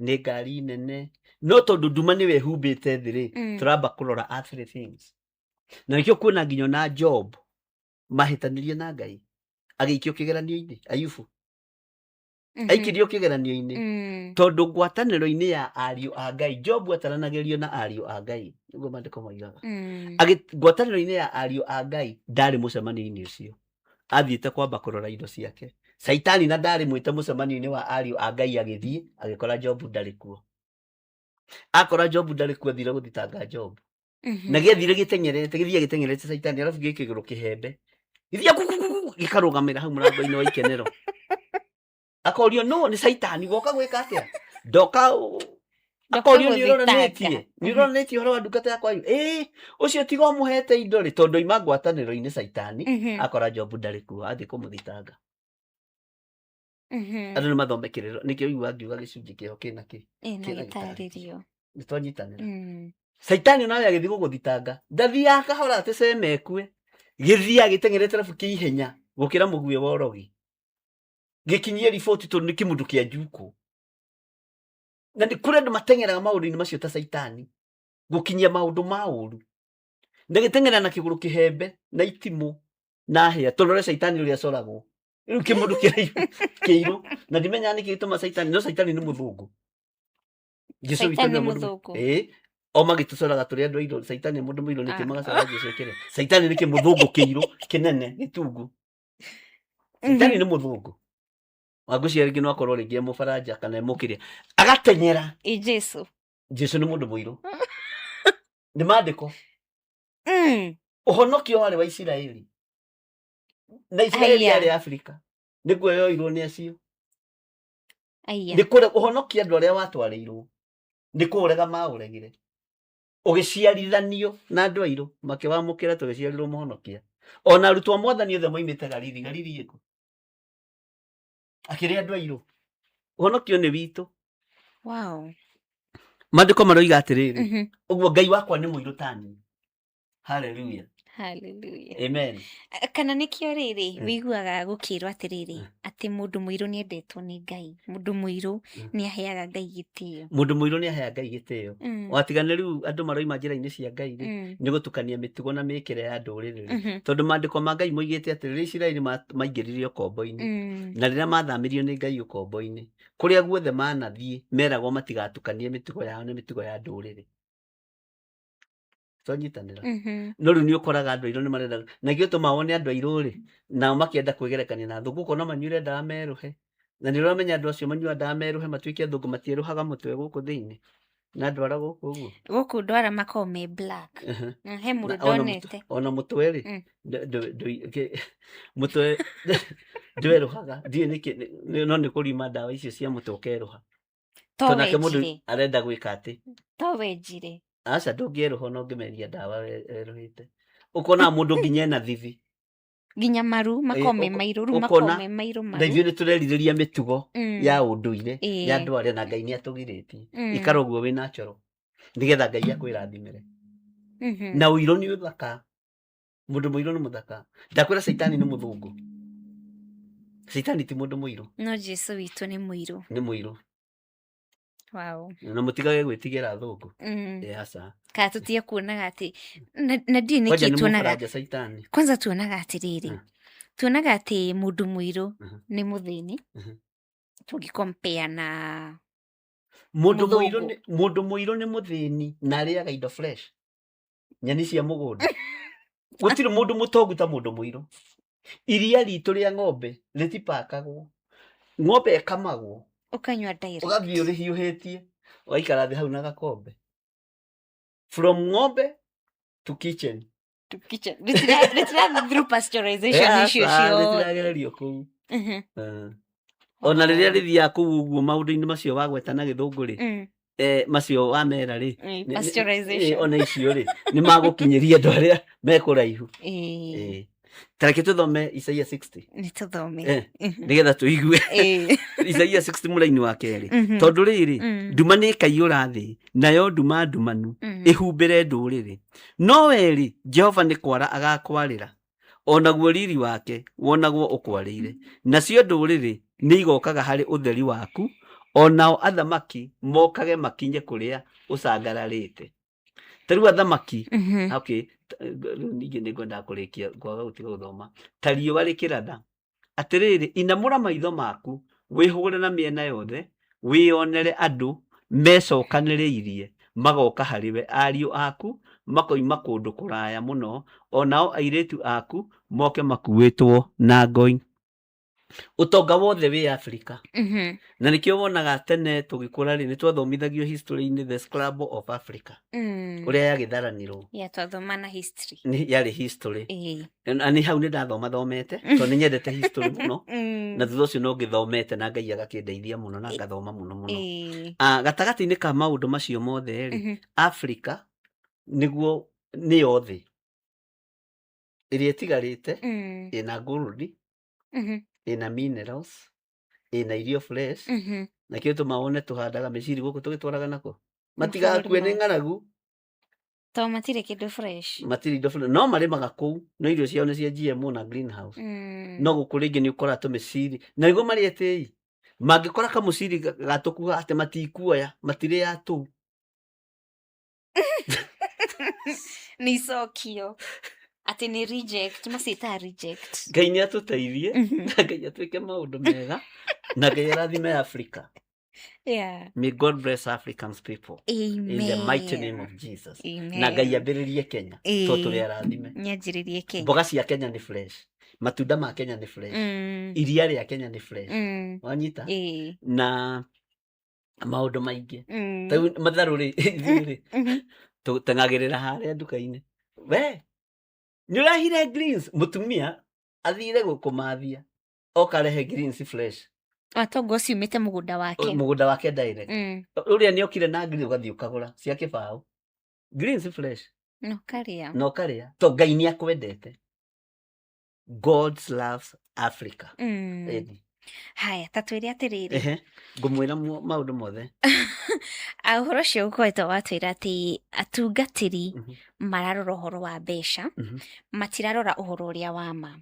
nĩ ngari nene. No tondũ nduma nĩwe ĩhumbĩte thĩ rĩ, tũramba kũrora earthly things. Na nĩkĩo kuona nginya ona Job mahĩtanirie na Ngai, agĩikio kĩgeranio-inĩ, Ayubu. Aikirio kĩgeranio-inĩ. Tondũ ngwatanĩro-inĩ ya ariũ a Ngai, Job ataranagĩrio na ariũ a Ngai, nĩguo maandĩko moigaga. Ngwatanĩro-inĩ ya ariũ a Ngai ndarĩ mũcemanio-inĩ ũcio. Athiĩte kwamba kũrora indo ciake. Caitani na ndarĩ mwĩte mũcemanio-inĩ wa ariũ a Ngai agĩthiĩ, agĩkora Job ndarĩ kuo. Akora Job ndarĩ kuo athire gũthitanga Job. Na gĩathire gĩteng'erete, gĩthiĩ gĩteng'erete Caitani, arabu gĩkĩgũrũ kĩhembe. Gĩthiĩ kuku kuku, gĩkarũgamĩra hau mũrango-inĩ wa ikenero. Akorio no nĩ Caitani woka gwĩka atĩa ndoka. Akorio nĩ ũronanĩtie, nĩ ũronanĩtie ũhoro wa ndungata yakwa ĩyo, ĩĩ ũcio tiga ũmũhete indo rĩ, tondũ ima ngwatanĩro-inĩ Caitani. Akora Jobu ndarĩ kuo, athiĩ kũmũthitanga. Andũ nĩ mathome kĩrĩro, nĩkĩo igua ngiuga gĩcunjĩ kĩho kĩna kĩ Ĩna kĩna. Gĩtarĩrio. Nĩ twanyitanĩra. Caitani onawe agĩthiĩ gũgũthitanga ndathiaga kahora atĩ cema ĩkue, gĩthiaga gĩteng'erete rabu kĩa ihenya gũkĩra mũguĩ wa ũrogi, gĩkinyie riboti, tondũ nĩ kĩmũndũ kĩa njukũ. Na nĩ kũrĩ andũ mateng'eraga maũndũ-inĩ macio ta Caitani gũkinyia maũndũ ma ũru, na gĩteng'era na kĩgũrũ kĩhembe na itimũ na hĩa, tondũ ũrĩa Caitani ũrĩa acoragwo rĩu kĩmũndũ kĩraihu kĩirũ, na ndimenyaga nĩkĩ gĩtũma Caitani, no Caitani nĩ mũthũngũ. Jesu witũ Caitani nĩ nĩ mũndũ. Mũthũngũ. Ĩĩ, o magĩtũcoraga tũrĩ andũ airũ, Caitani nĩ mũndũ mũirũ nĩkĩ? Ah. Magacora Jesu kĩrĩa Caitani nĩ kĩmũthũngũ kĩirũ kĩnene gĩtungu. Caitani nĩ mũthũngũ wangũcia, rĩngĩ no akorwo rĩngĩ e mũbaranja kana e mũkĩrĩa, agateng'era. Ĩ Jesu? Jesu nĩ mũndũ mũirũ, nĩ maandĩko. Ũhonokio warĩ wa Isiraeli, na Isiraeli Aya. yarĩ Afrika, nĩguo yoirwo nĩ acio. Aya. Nĩ kũrĩ ũhonokia andũ arĩa watwarĩirwo nĩ kũũrega maũregire, ũgĩciarithanio na andũ airũ makĩwamũkĩra, tũgĩciarirwo mũhonokia. Ona arutwo a mwathani othe moimĩte Galili. Galili ĩkũ? Akĩrĩ andũ airũ. Ũhonokio nĩ witũ. Maandĩko maroiga atĩrĩrĩ, ũguo Ngai wakwa nĩ mũirũ tani. Haleluya. Hallelujah. Amen. Kana nĩkĩo rĩrĩ wĩiguaga gũkĩrwo atĩrĩrĩ, atĩ mũndũ mũirũ nĩ endetwo nĩ Ngai, mũndũ mũirũ nĩ aheaga Ngai gĩtĩo. Mũndũ mũirũ nĩ aheaga Ngai gĩtĩo. Watigana rĩu andũ maroima njĩra-inĩ cia Ngai rĩ, nĩ gũtukania mĩtugo na mĩkĩre ya ndũrĩrĩ rĩ. Tondũ maandĩko ma Ngai moigĩte atĩ rĩrĩa Isiraeli maingĩririe ũkombo-inĩ, na rĩrĩa mathamirio nĩ Ngai ũkombo-inĩ, kũrĩa guothe manathiĩ meragwo matigatukanie mĩtugo yao na mĩtugo ya ndũrĩrĩ. Twanyitanĩra? No rĩu nĩ ũkoraga andũ airũ nĩ marenda, na gĩo tũma wone andũ airũ rĩ, nao makĩenda kwĩgerekania na athũngũ, ũkona manyuire ndawa merũhe. Na nĩ ũramenya andũ acio manyua ndawa merũhe matuĩke athũngũ matierũhaga mũtwe gũkũ thĩinĩ na ndwara gũkũ ũguo. Gũkũ ndwara makoragwo me black. He mũndũ Na ona ndonete. Ona mũtwe rĩ, mũtwe ndwerũhaga, ndiũĩ nĩkĩ, no nĩ kũrima ndawa icio cia mũtwe ũkerũha. To Tondũ nake mũndũ wenjire. arenda gwĩka atĩ To wenjire. Aca, ndũngĩerũha ona ũngĩmeria ndawa werũhĩte, ũkona mũndũ nginya ena thithi. Nginya maru makoragwo me mairũ, rĩu ũkona makoragwo me mairũ na maru. Ithuĩ nĩ tũrerirĩria mĩtugo ya ũndũire ya andũ arĩa, na Ngai nĩ atũgirĩtie. Ikara ũguo wĩ natural nĩgetha Ngai akwĩrathimĩre. Na ũirũ nĩ ũthaka, mũndũ mũirũ nĩ mũthaka. Ndakwĩra Caitani nĩ mũthũngũ, Caitani ti mũndũ mũirũ. No Jesu witũ nĩ mũirũ. Nĩ mũirũ. Wow. Na mũtigage gwĩtigĩra athũngũ. Ĩ aca. Kana tũtige kuonaga atĩ na ndiũĩ Kwanja nĩkĩ nĩ tuonaga. mũbaranja Caitani. Kwanza tuonaga atĩrĩrĩ, tuonaga atĩ mũndũ mũirũ nĩ mũthĩni tũngĩkompea na Mũndũ mũirũ mũthũngũ. Mũndũ mũirũ nĩ mũthĩni na arĩaga indo fresh, nyeni cia mũgũnda. Gũtirĩ mũndũ mũtongu ta mũndũ mũirũ. Iria ritũ rĩa ng'ombe rĩtipakagwo, ng'ombe ĩkamagwo. Ũkanyua direct. Ũgathiĩ ũrĩhiũhĩtie, ũgaikara thĩ hau na gakombe, from ng'ombe to kitchen. To kitchen. Rĩtira through pasteurization icio ciothe. Rĩtiragererio kũu. Ona rĩrĩa rĩthiaga kũu ũguo maũndũ-inĩ macio wagweta na gĩthũngũ rĩ, macio wamera rĩ, Pasteurization. Ona icio rĩ, nĩ magũkinyĩria andũ arĩa me kũraihu. Ta reke tũthome Isaia 60. Nĩ tũthome. Nĩgetha tũigue. Isaia 60 mũraini wa kerĩ. Tondũ rĩrĩ, nduma nĩ ĩkaiyũra thĩ, nayo nduma ndumanu ĩhumbĩre ndũrĩrĩ, no werĩ Jehova nĩ kwara agakwarĩra, onaguo riri wake wonagwo ũkwarĩire. Nacio ndũrĩrĩ nĩ igokaga harĩ ũtheri waku, onao athamaki mokage makinye kũrĩa ũcangararĩte. Ta rĩu athamaki, okay, rĩu ningĩ nĩ ngwendaga kũrĩkia kwaga gũtiga gũthoma. Ta riũa rĩkĩratha, atĩrĩrĩ, inamũra maitho maku wĩhũgũre na mĩena yothe, wĩonere andũ mecokanĩrĩirie magoka harĩ we, ariũ aku makoima kũndũ kũraya mũno, onao airĩtu aku moke makuĩtwo na ngoi. Ũtonga wothe wĩ Africa. Na nĩkĩo wonaga tene tũgĩkũra rĩ, nĩ twathomithagio history-inĩ the scramble of Africa, ũrĩa yagĩtharanirwo. Ya twathoma na history. Nĩ yarĩ history. Na nĩ hau nĩ ndathoma thomete tondũ nĩ nyendete history mũno. Na thutha ũcio no ngĩthomete na Ngai agakĩndeithia mũno na ngathoma mũno mũno. Ah, gatagatĩ-inĩ ka maũndũ macio mothe rĩ, Africa nĩguo nĩyo thĩ ĩrĩa ĩtigarĩte ĩna gold, ĩna minerals, ĩna irio fresh. Nakĩo tũma wone tũhandaga mĩciri gũkũ tũgĩtwaraga nako matigakue nĩ ng'aragu. To matirĩ kĩndũ fresh. Matirĩ indo fresh no marĩmaga kũu, no irio ciao nĩ cia GMO na greenhouse. No gũkũ rĩngĩ nĩ ũkora tũmĩciri na nĩguo marĩ etĩi mangĩkora kamũciri gatũkuha atĩ matikuoya, matirĩaga tũu. Nĩ icokio atĩ nĩ reject, maciĩtaga reject. Ngai nĩ atũteithie na Ngai atwĩke maũndũ mega na Ngai arathime Africa. May God bless Africans people. Amen. In the mighty name of Jesus. Amen. Na Ngai ambĩrĩrie Kenya to tũrĩ arathime. Nĩanjĩrĩrie Kenya. Mboga cia Kenya nĩ fresh, matunda ma Kenya nĩ fresh, iria rĩa Kenya nĩ fresh. Wanyita? Na maũndũ maingĩ. Tarĩu matharũ rĩ, ithuĩ rĩ, tũteng'agĩrĩra harĩa nduka-inĩ. We, nĩ ũrehire greens, mũtumia athire gũkũmathia oka rehe greens fresh. Watongo ciumĩte mũgũnda wake. Mũgũnda wake direct. Ũrĩa nĩ okire na green ũgathiĩ ũkagũra cia kĩbaũ. Greens fresh. Na ũkarĩa. Na ũkarĩa. To Ngai nĩ akwendete. God loves Africa. Ĩni. Haya, ta twĩre atĩrĩrĩ. Ehe, ngũmwĩra maũndũ mothe. Ũhoro ũcio ũkoretwo watwĩra atĩ atungatĩri mararora ũhoro wa mbeca, matirarora ũhoro ũrĩa wa ma.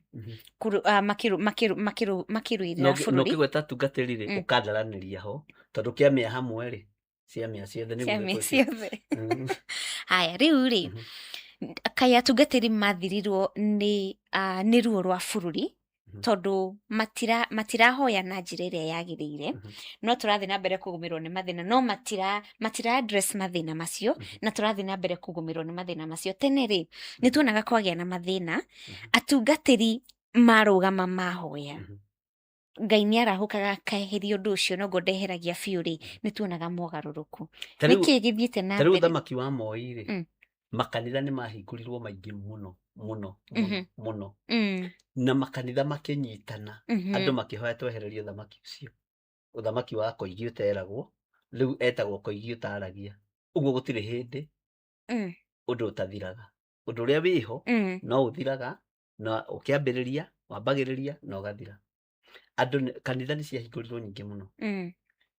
Makĩrũĩrĩra Na bũrũri. ũkĩgweta atungatĩri rĩ, ũkandaranĩria ho tondũ kĩamĩa hamwe rĩ, ciamĩa ciothe nĩguo Ciamĩa gĩkũĩte. ciothe. Haya, rĩu rĩ, kaĩ atungatĩri mathirirwo nĩ ruo rwa bũrũri, tondũ matirahoya na njĩra ĩrĩa yagĩrĩire, no tũrathiĩ na mbere kũgũmĩrwo nĩ mathĩna, no matira address mathĩna macio, na tũrathiĩ na mbere kũgũmĩrwo nĩ mathĩna macio. Tene rĩ, nĩ tuonaga kwagĩa na mathĩna, atungatĩri marũgama mahoya, Ngai nĩ arahũkaga akaeheria ũndũ ũcio, noguo ndeheragia biũ rĩ, nĩ tuonaga mogarũrũku. Nĩkĩ gĩthiĩte na Ta rĩu mbere? ũthamaki wa Moi rĩ, makanitha nĩ mahingũrirwo maingĩ mũno mũno mũno mũno, na makanitha makĩnyitana, andũ makĩhoya twehererie ũthamaki ũcio, ũthamaki wa Koigi ũteragwo, rĩu etagwo Koigi ũtaragia. Ũguo gũtirĩ hĩndĩ ũndũ ũtathiraga. Ũndũ ũrĩa wĩho no ũthiraga, na ũkĩambĩrĩria wambagĩrĩria na ũgathira. Andũ kanitha nĩ ciahingũrirwo nyingĩ mũno.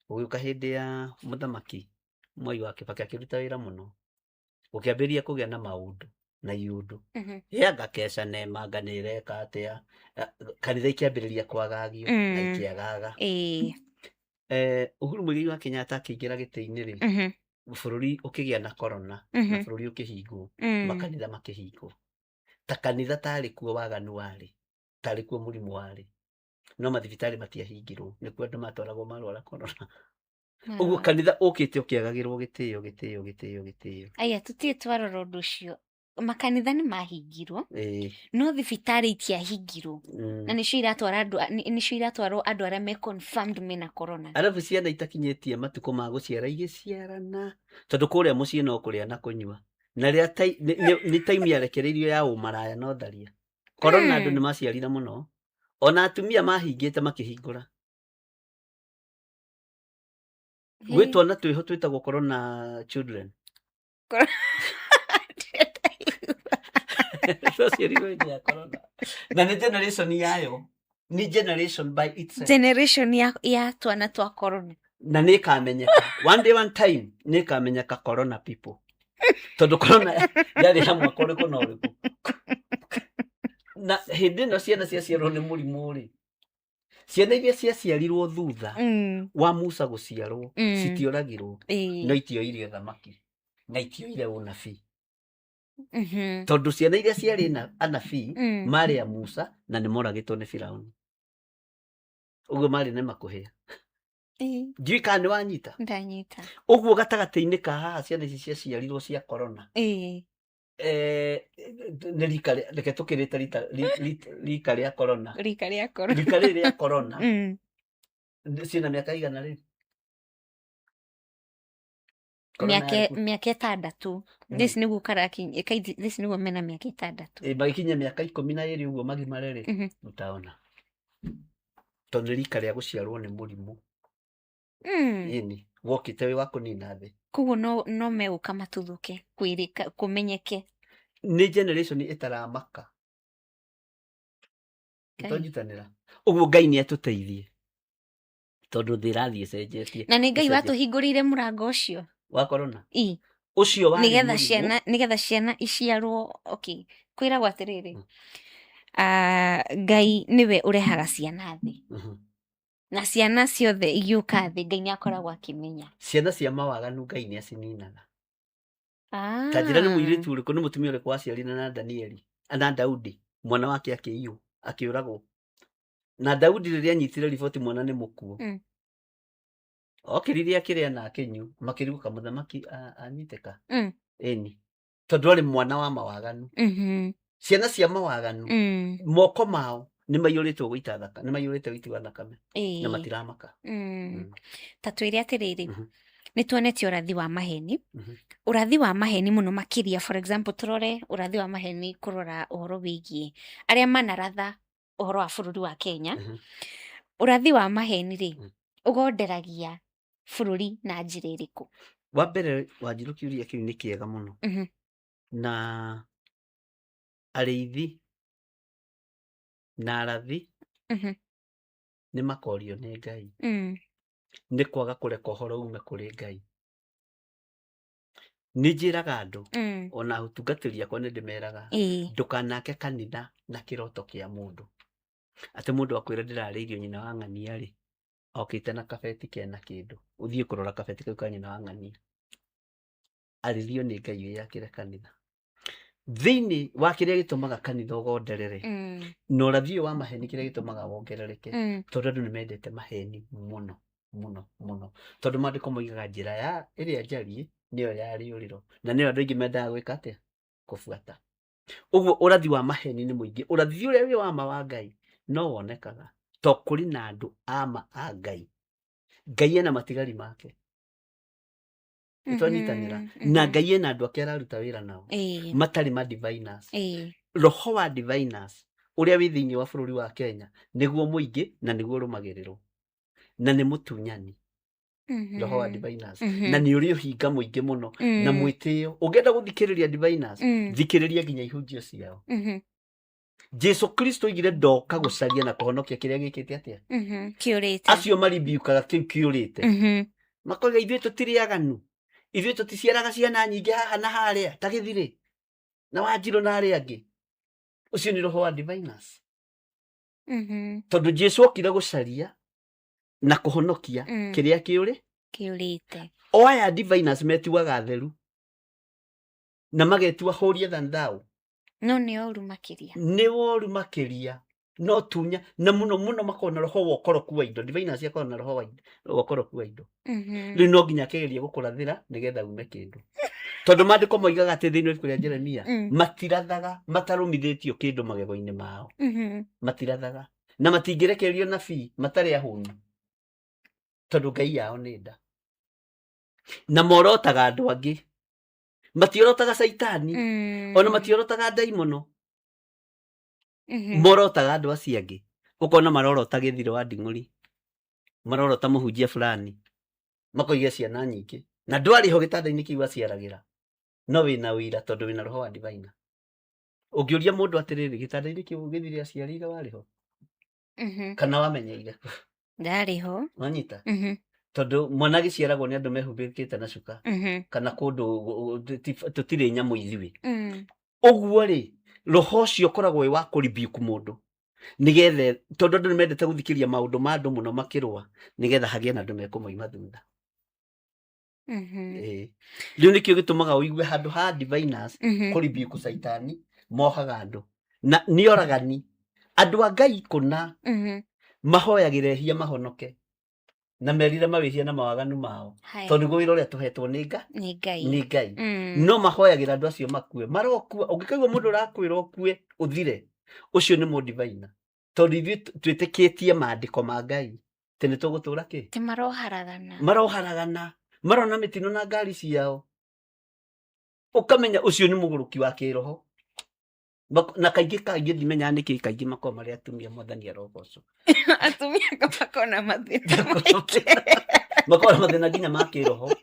Gũgĩũka hĩndĩ ya mũthamaki Mwai wa Kibaki akĩruta wĩra mũno, gũkĩambĩrĩria kũgĩa na maũndũ na iũndũ. Anga keca nema, anga nĩ ĩreka atĩa, kanitha ikĩambĩrĩria kwagagio na ikĩagaga. Uhuru Muigai wa Kenyatta akĩingĩra gĩtĩ-inĩ rĩ, bũrũri ũkĩgĩa na corona, na bũrũri ũkĩhingwo, makanitha makĩhingwo. Ta kanitha tarĩ kuo waganu warĩ, tarĩ kuo mũrimũ warĩ, no mathibitarĩ matiahingirwo, nĩkuo andũ matwaragwo marwara corona. Ũguo kanitha ũkĩte ũkĩagagĩrwo gĩtĩo gĩtĩo gĩtĩo gĩtĩo. Aya, tũtirĩ twarora ũndũ ũcio. Makanitha nĩ mahingirwo, no thibitarĩ itiahingirwo, na nĩcio iratwara andũ, nĩcio iratwarwo andũ arĩa me confirmed mena corona. Arabu ciana itakinyĩtie matukũ ma gũciara igĩciarana, tondũ kũrĩa mũciĩ no kũrĩa na kũnyua, na rĩrĩa nĩ time yarekereirio ya ũmaraya no tharia. Corona andũ nĩ maciarire mũno, ona atumia mahingĩte makĩhingũra. Gwĩ twana twĩho twĩtagwo corona children. Twaciarirwo hĩndĩ ya corona. Na nĩ generation yayo, nĩ generation by itself. Generation ya twana twa corona. Na nĩ ĩkamenyeka. One day one time nĩ ĩkamenyeka corona people. Tondũ corona yarĩ ya mwaka ũrĩkũ na ũrĩkũ. Na hĩndĩ ĩno ciana ciaciarwo nĩ mũrimũ rĩ, ciana iria ciaciarirwo thutha wa Musa gũciarwo, citioragirwo, no itioire ũthamaki na itioire ũnabii. Tondũ ciana iria ciarĩ na anabii marĩ a Musa na nĩ moragĩtwo nĩ Firauni. Ũguo marĩ nĩ makũhĩa. Ndiũĩ kana nĩ wanyita. Ndanyita. Ũguo gatagatĩ-inĩ ka haha ciana ici ciaciarirwo cia corona. Eh, nĩ rika reke tũkĩrĩte rita rika rĩa corona. Rika rĩa corona. Rika rĩrĩ rĩa corona. Ciĩna mĩaka igana rĩu? Mĩaka 6. This nĩguo karakinya, this nĩguo mena mĩaka 6. Magĩkinyia mĩaka 12 ũguo magimare rĩ, ũtaona. Tondũ nĩ rika rĩa gũciarwo nĩ mũrimũ. Ĩni, wokĩte wĩ wa kũnina thĩ. Koguo no megũka matuthũke, kwĩrĩka, kũmenyeke. Nĩ generation ĩtaramaka. Twanyitanĩra. Ũguo Ngai nĩ atũteithie. Tondũ thĩ ĩrathiĩ ĩcenjetie. Na nĩ Ngai watũhingũrĩire mũrango ũcio. Wa corona? Ĩ. Ũcio warĩ Nĩgetha ciana, nĩgetha ciana iciarwo, okay. Kwĩragwo atĩrĩrĩ, Ngai nĩwe ũrehaga ciana thĩ. Na ciana ciothe igiũka thĩ, Ngai nĩ akoragwo akĩmenya. Ciana cia mawaganu Ngai nĩ acininaga. Ta njĩra nĩ mũirĩtu ũrĩkũ, nĩ mũtumia ũrĩkũ waciarire na Danieli, na Daudi, mwana wake akĩiywo, akĩũragwo. Na Daudi rĩrĩa anyitire riboti mwana nĩ mũkuũ. Okĩrire akĩrĩa na akĩnyua, makĩrigwo kamũthamaki anyitĩka. Ĩni. Tondũ arĩ mwana wa mawaganu. Ciana cia mawaganu, moko mao nĩ maiyũrĩtwo gũita thakame, nĩ maiyũrĩte ũiti wa thakame, na matiramaka. Ta twĩre atĩrĩrĩ, nĩ tuonete ũrathi wa maheni. Ũrathi wa maheni mũno makĩria, for example, tũrore ũrathi wa maheni kũrora ũhoro wĩgiĩ arĩa manaratha ũhoro wa bũrũri wa Kenya. Ũrathi wa maheni rĩ, ũgonderagia bũrũri na njĩra ĩrĩkũ? Wa mbere, Wanjirũ, kĩũria kĩu nĩ kĩega mũno. Na arĩithi na arathi nĩ makorio nĩ Ngai. Nĩ kwaga kũreka ũhoro ume kũrĩ Ngai. Nĩ njĩraga andũ, ona ũtungatĩri akwa nĩ ndĩmeraga, ndũkanake kanitha na kĩroto kĩa mũndũ. Atĩ mũndũ akwĩra ndĩrarĩirio nyina wa ng'ania rĩ, okĩte na kabeti kena kĩndũ, ũthiĩ kũrora kabeti kau ka nyina wa ng'ania. Arĩrio nĩ Ngai wĩyakĩre kanitha. Thĩinĩ wa kĩrĩa gĩtũmaga kanitha ũgonderere, na ũrathi ũyũ wa maheni kĩrĩa gĩtũmaga wongerereke, tondũ andũ nĩ mendete maheni mũno mũno mũno. Tondũ maandĩko moigaga njĩra ya ĩrĩa njariĩ nĩyo ya rĩũrĩro, na nĩyo andũ aingĩ mendaga gwĩka atĩa? Kũbuata. Ũguo ũrathi wa maheni nĩ mũingĩ. Ũrathi ũrĩa wĩ wa ma wa Ngai no wonekaga to kũrĩ na andũ a ma a Ngai. Ngai ena matigari make. Nĩtwanyitanĩra. Na Ngai ena andũ ake araruta wĩra nao. Matarĩ ma diviners. Roho wa diviners ũrĩa wĩ thĩinĩ wa bũrũri wa Kenya nĩguo mũingĩ na nĩguo ũrũmagĩrĩrwo. Na nĩ mũtunyani. Roho wa diviners. Na nĩ ũrĩ ũhinga mũingĩ mũno na mwĩtĩo. Ũngĩenda gũthikĩrĩria diviners, thikĩrĩria nginya ihunjio ciao. Jesu Kristo oigire ndoka gũcaria na kũhonokia kĩrĩa gĩkĩte atĩa? Kĩũrĩte. Acio maribiukaga kĩu kĩũrĩte. Makoiga ithuĩ tũtirĩ aganu. Ithuĩ tũticiaraga ciana nyingĩ haha na harĩa ta gĩthirĩ. Na Wanjirũ na arĩa angĩ. Ũcio nĩ roho wa diviners. Tondũ Jesu okire gũcaria na kũhonokia kĩrĩa kĩũrĩ? Kĩũrĩte. O aya diviners metuaga atheru. Na magetua holier than thou. No nĩ oru makĩria. Nĩ woru makĩria. No tunya na mũno mũno makoragwo na roho wa ũkoroku wa indo. Diviners akoragwo na roho wa ũkoroku wa indo. Rĩu no nginya akĩgerie gũkũrathĩra nĩgetha ume kĩndũ. Tondũ maandĩko moigaga atĩ thĩinĩ wa ibuku rĩa Jeremia, matirathaga matarũmithĩtio kĩndũ magego-inĩ mao. Matirathaga. Na matingĩrekererio nabii matarĩ ahũnu. Tondũ Ngai yao nĩ nda. Na morotaga andũ angĩ. Matiorotaga Caitani. Ona matiorotaga ndaimono. Morotaga andũ acio angĩ. Ũkona marorota gĩthiro wa nding'ũri. Marorota mũhunjia fulani. Makoiga ciana nyingĩ. Na ndwarĩ ho gĩtanda-inĩ kĩu aciaragĩra. No wĩna ũira tondũ wĩna roho wa diviner. Ũngĩũria mũndũ atĩrĩrĩ, gĩtanda-inĩ kĩu gĩthire aciarĩire warĩ ho? Kana wamenyeire? Ndarĩ ho. Wanyita? Tondũ mwana agĩciaragwo nĩ andũ mehumbĩkĩte na cuka. Kana kũndũ tũtirĩ nyamũ ithuĩ. Ũguo rĩ, roho ũcio ũkoragwo wĩ wa kũ-rebuke mũndũ. Nĩgetha, tondũ andũ nĩ mendete gũthikĩrĩria maũndũ ma andũ mũno makĩrũa, nĩgetha hagĩe na andũ mekũmoima thutha. Rĩu nĩkĩo gĩtũmaga ũigue handũ ha diviners kũ-rebuke Caitani, mohaga andũ. Na nĩ oragani. Andũ a Ngai kũna mahoyagĩra ehia mahonoke. Na merire mawĩhia na mawaganu mao. Haya. Tondũ nĩguo wĩra ũrĩa tũhetwo nĩ Nga Nĩ Ngai. Nĩ Ngai. No mahoyagĩra andũ acio makue, marokua. Ũngĩkaigua mũndũ ũrakwĩra ũkue ũthire, ũcio nĩ mũndivaina, tondũ ithuĩ twĩtĩkĩtie maandĩko ma Ngai tĩ nĩ tũgũtũra kĩ. Ti maroharagana. Maroharagana, marona mĩtino na ngari ciao, ũkamenya ũcio nĩ mũgũrũki wa kĩroho. Na kaingĩ kaingĩ ndimenyaga nĩkĩ kaingĩ makoragwo marĩ atumia. Mwathani arogocwo. Atumia makoragwo na mathĩna maingĩ. Makoragwo na mathĩna nginya ma kĩroho,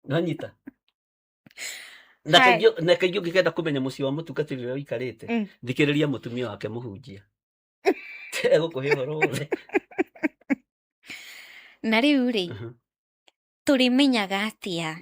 nanyita na Hai. kaingĩ ũngĩkenda kũmenya mũciĩ wa mũtungatĩri ũrĩa ũikarĩte, thikĩrĩria mũtumia wake mũhunjia, egũkũhe ũhoro wothe. Na rĩu rĩ, tũrĩmenyaga atĩa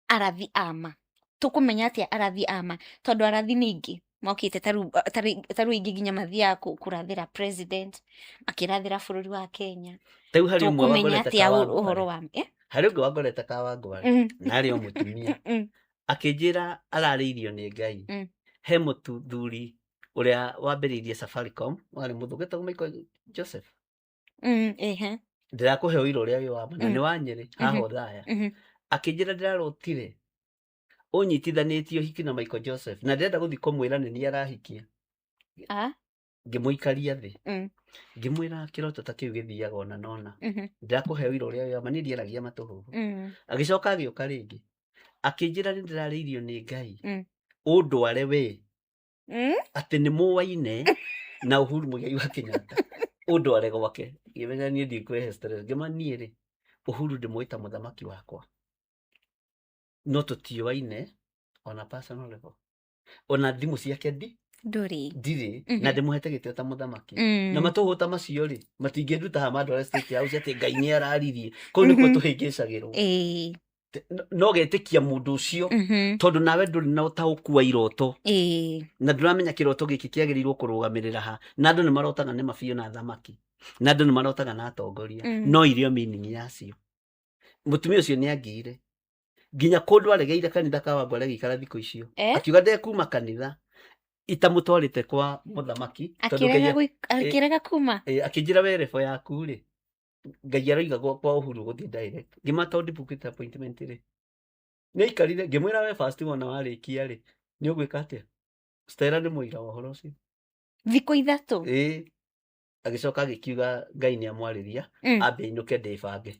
arathi ama? Tũkũmenya atĩa arathi ama? Tondũ arathi nĩ aingĩ mokĩte, tarĩu aingĩ nginya mathiaga kũrathĩra president, makĩrathĩra bũrũri wa Kenya. Rĩu harĩ ũmwe Tũkũmenya wangorete atĩa Kawangware. ũhoro wa eh? Harĩ ũngĩ wangorete Kawangware, na arĩ o mũtumia, akĩnjĩra ararĩirio nĩ Ngai. He mũthuri ũrĩa wambĩrĩirie Safaricom warĩ mũthũngũ etagwo Michael Joseph. Ehe. Ndĩrakũhe ũira ũrĩa wĩ wa ma na nĩ wa Nyĩrĩ haha Othaya. Akĩnjĩra ndĩrarotire ũnyitithanĩtie ũhiki na Michael Joseph na ndĩrenda gũthiĩ kũmwĩra nĩ niĩ arahikia. Ngĩmũikaria thĩ, ngĩmwĩra kĩroto ta kĩu gĩthiaga ona nona. Ndĩrakũhe ũira ũrĩa wĩ wa ma, niĩ ndiaragia matũhũhũ. Agĩcoka agĩũka rĩngĩ akĩnjĩra nĩ ndĩrarĩirio nĩ Ngai ũndware we atĩ nĩ mũwaine na Uhuru Muigai wa Kenyatta, ũndware gwake. Ngĩmenya niĩ ndikwĩhe stress, ngĩma niĩ rĩ, Uhuru ndĩmũĩ ta mũthamaki wakwa, no tũtiũaine ona personal level, ona thimũ ciake ndi Ndũrĩ. Ndirĩ. Na ndĩmũhete gĩtĩo ta mũthamaki. Na matũhũ ta macio rĩ, matingĩnduta haha mandware State House atĩ Ngai nĩ araririe. Kũu nĩkuo tũhĩngĩcagĩrwo. No getĩkia mũndũ ũcio, tondũ nawe ndũrĩ na ũtaũku wa iroto na ndũramenya kĩroto gĩkĩ kĩagĩrĩirwo kũrũgamĩrĩra ha. Na andũ nĩ marotaga nĩ mabiũ na thamaki, na andũ nĩ marotaga na atongoria, no irio meaning yacio. Mũtumia ũcio nĩ angĩire nginya kũndũ aregeire kanitha Kawangware agĩikara thikũ icio. Eh? Akiuga ndekuma kanitha itamũtwarĩte kwa mũthamaki, tondũ Akĩrega Ngai akĩrega kuma. Akĩnjĩra we rebo yaku rĩ, Ngai aroiga kwa Uhuru gũthiĩ direct. Ngĩma tondũ ndibukĩte appointment rĩ, nĩ aikarire. Ngĩmwĩra we first wona warĩkia rĩ, nĩ ũgwĩka atĩa? Stella nĩ mũira wa ũhoro ũcio. Thikũ 3. Ĩĩ, agĩcoka agĩkiuga Ngai nĩ amwarĩria ambe ainũke ndĩbange.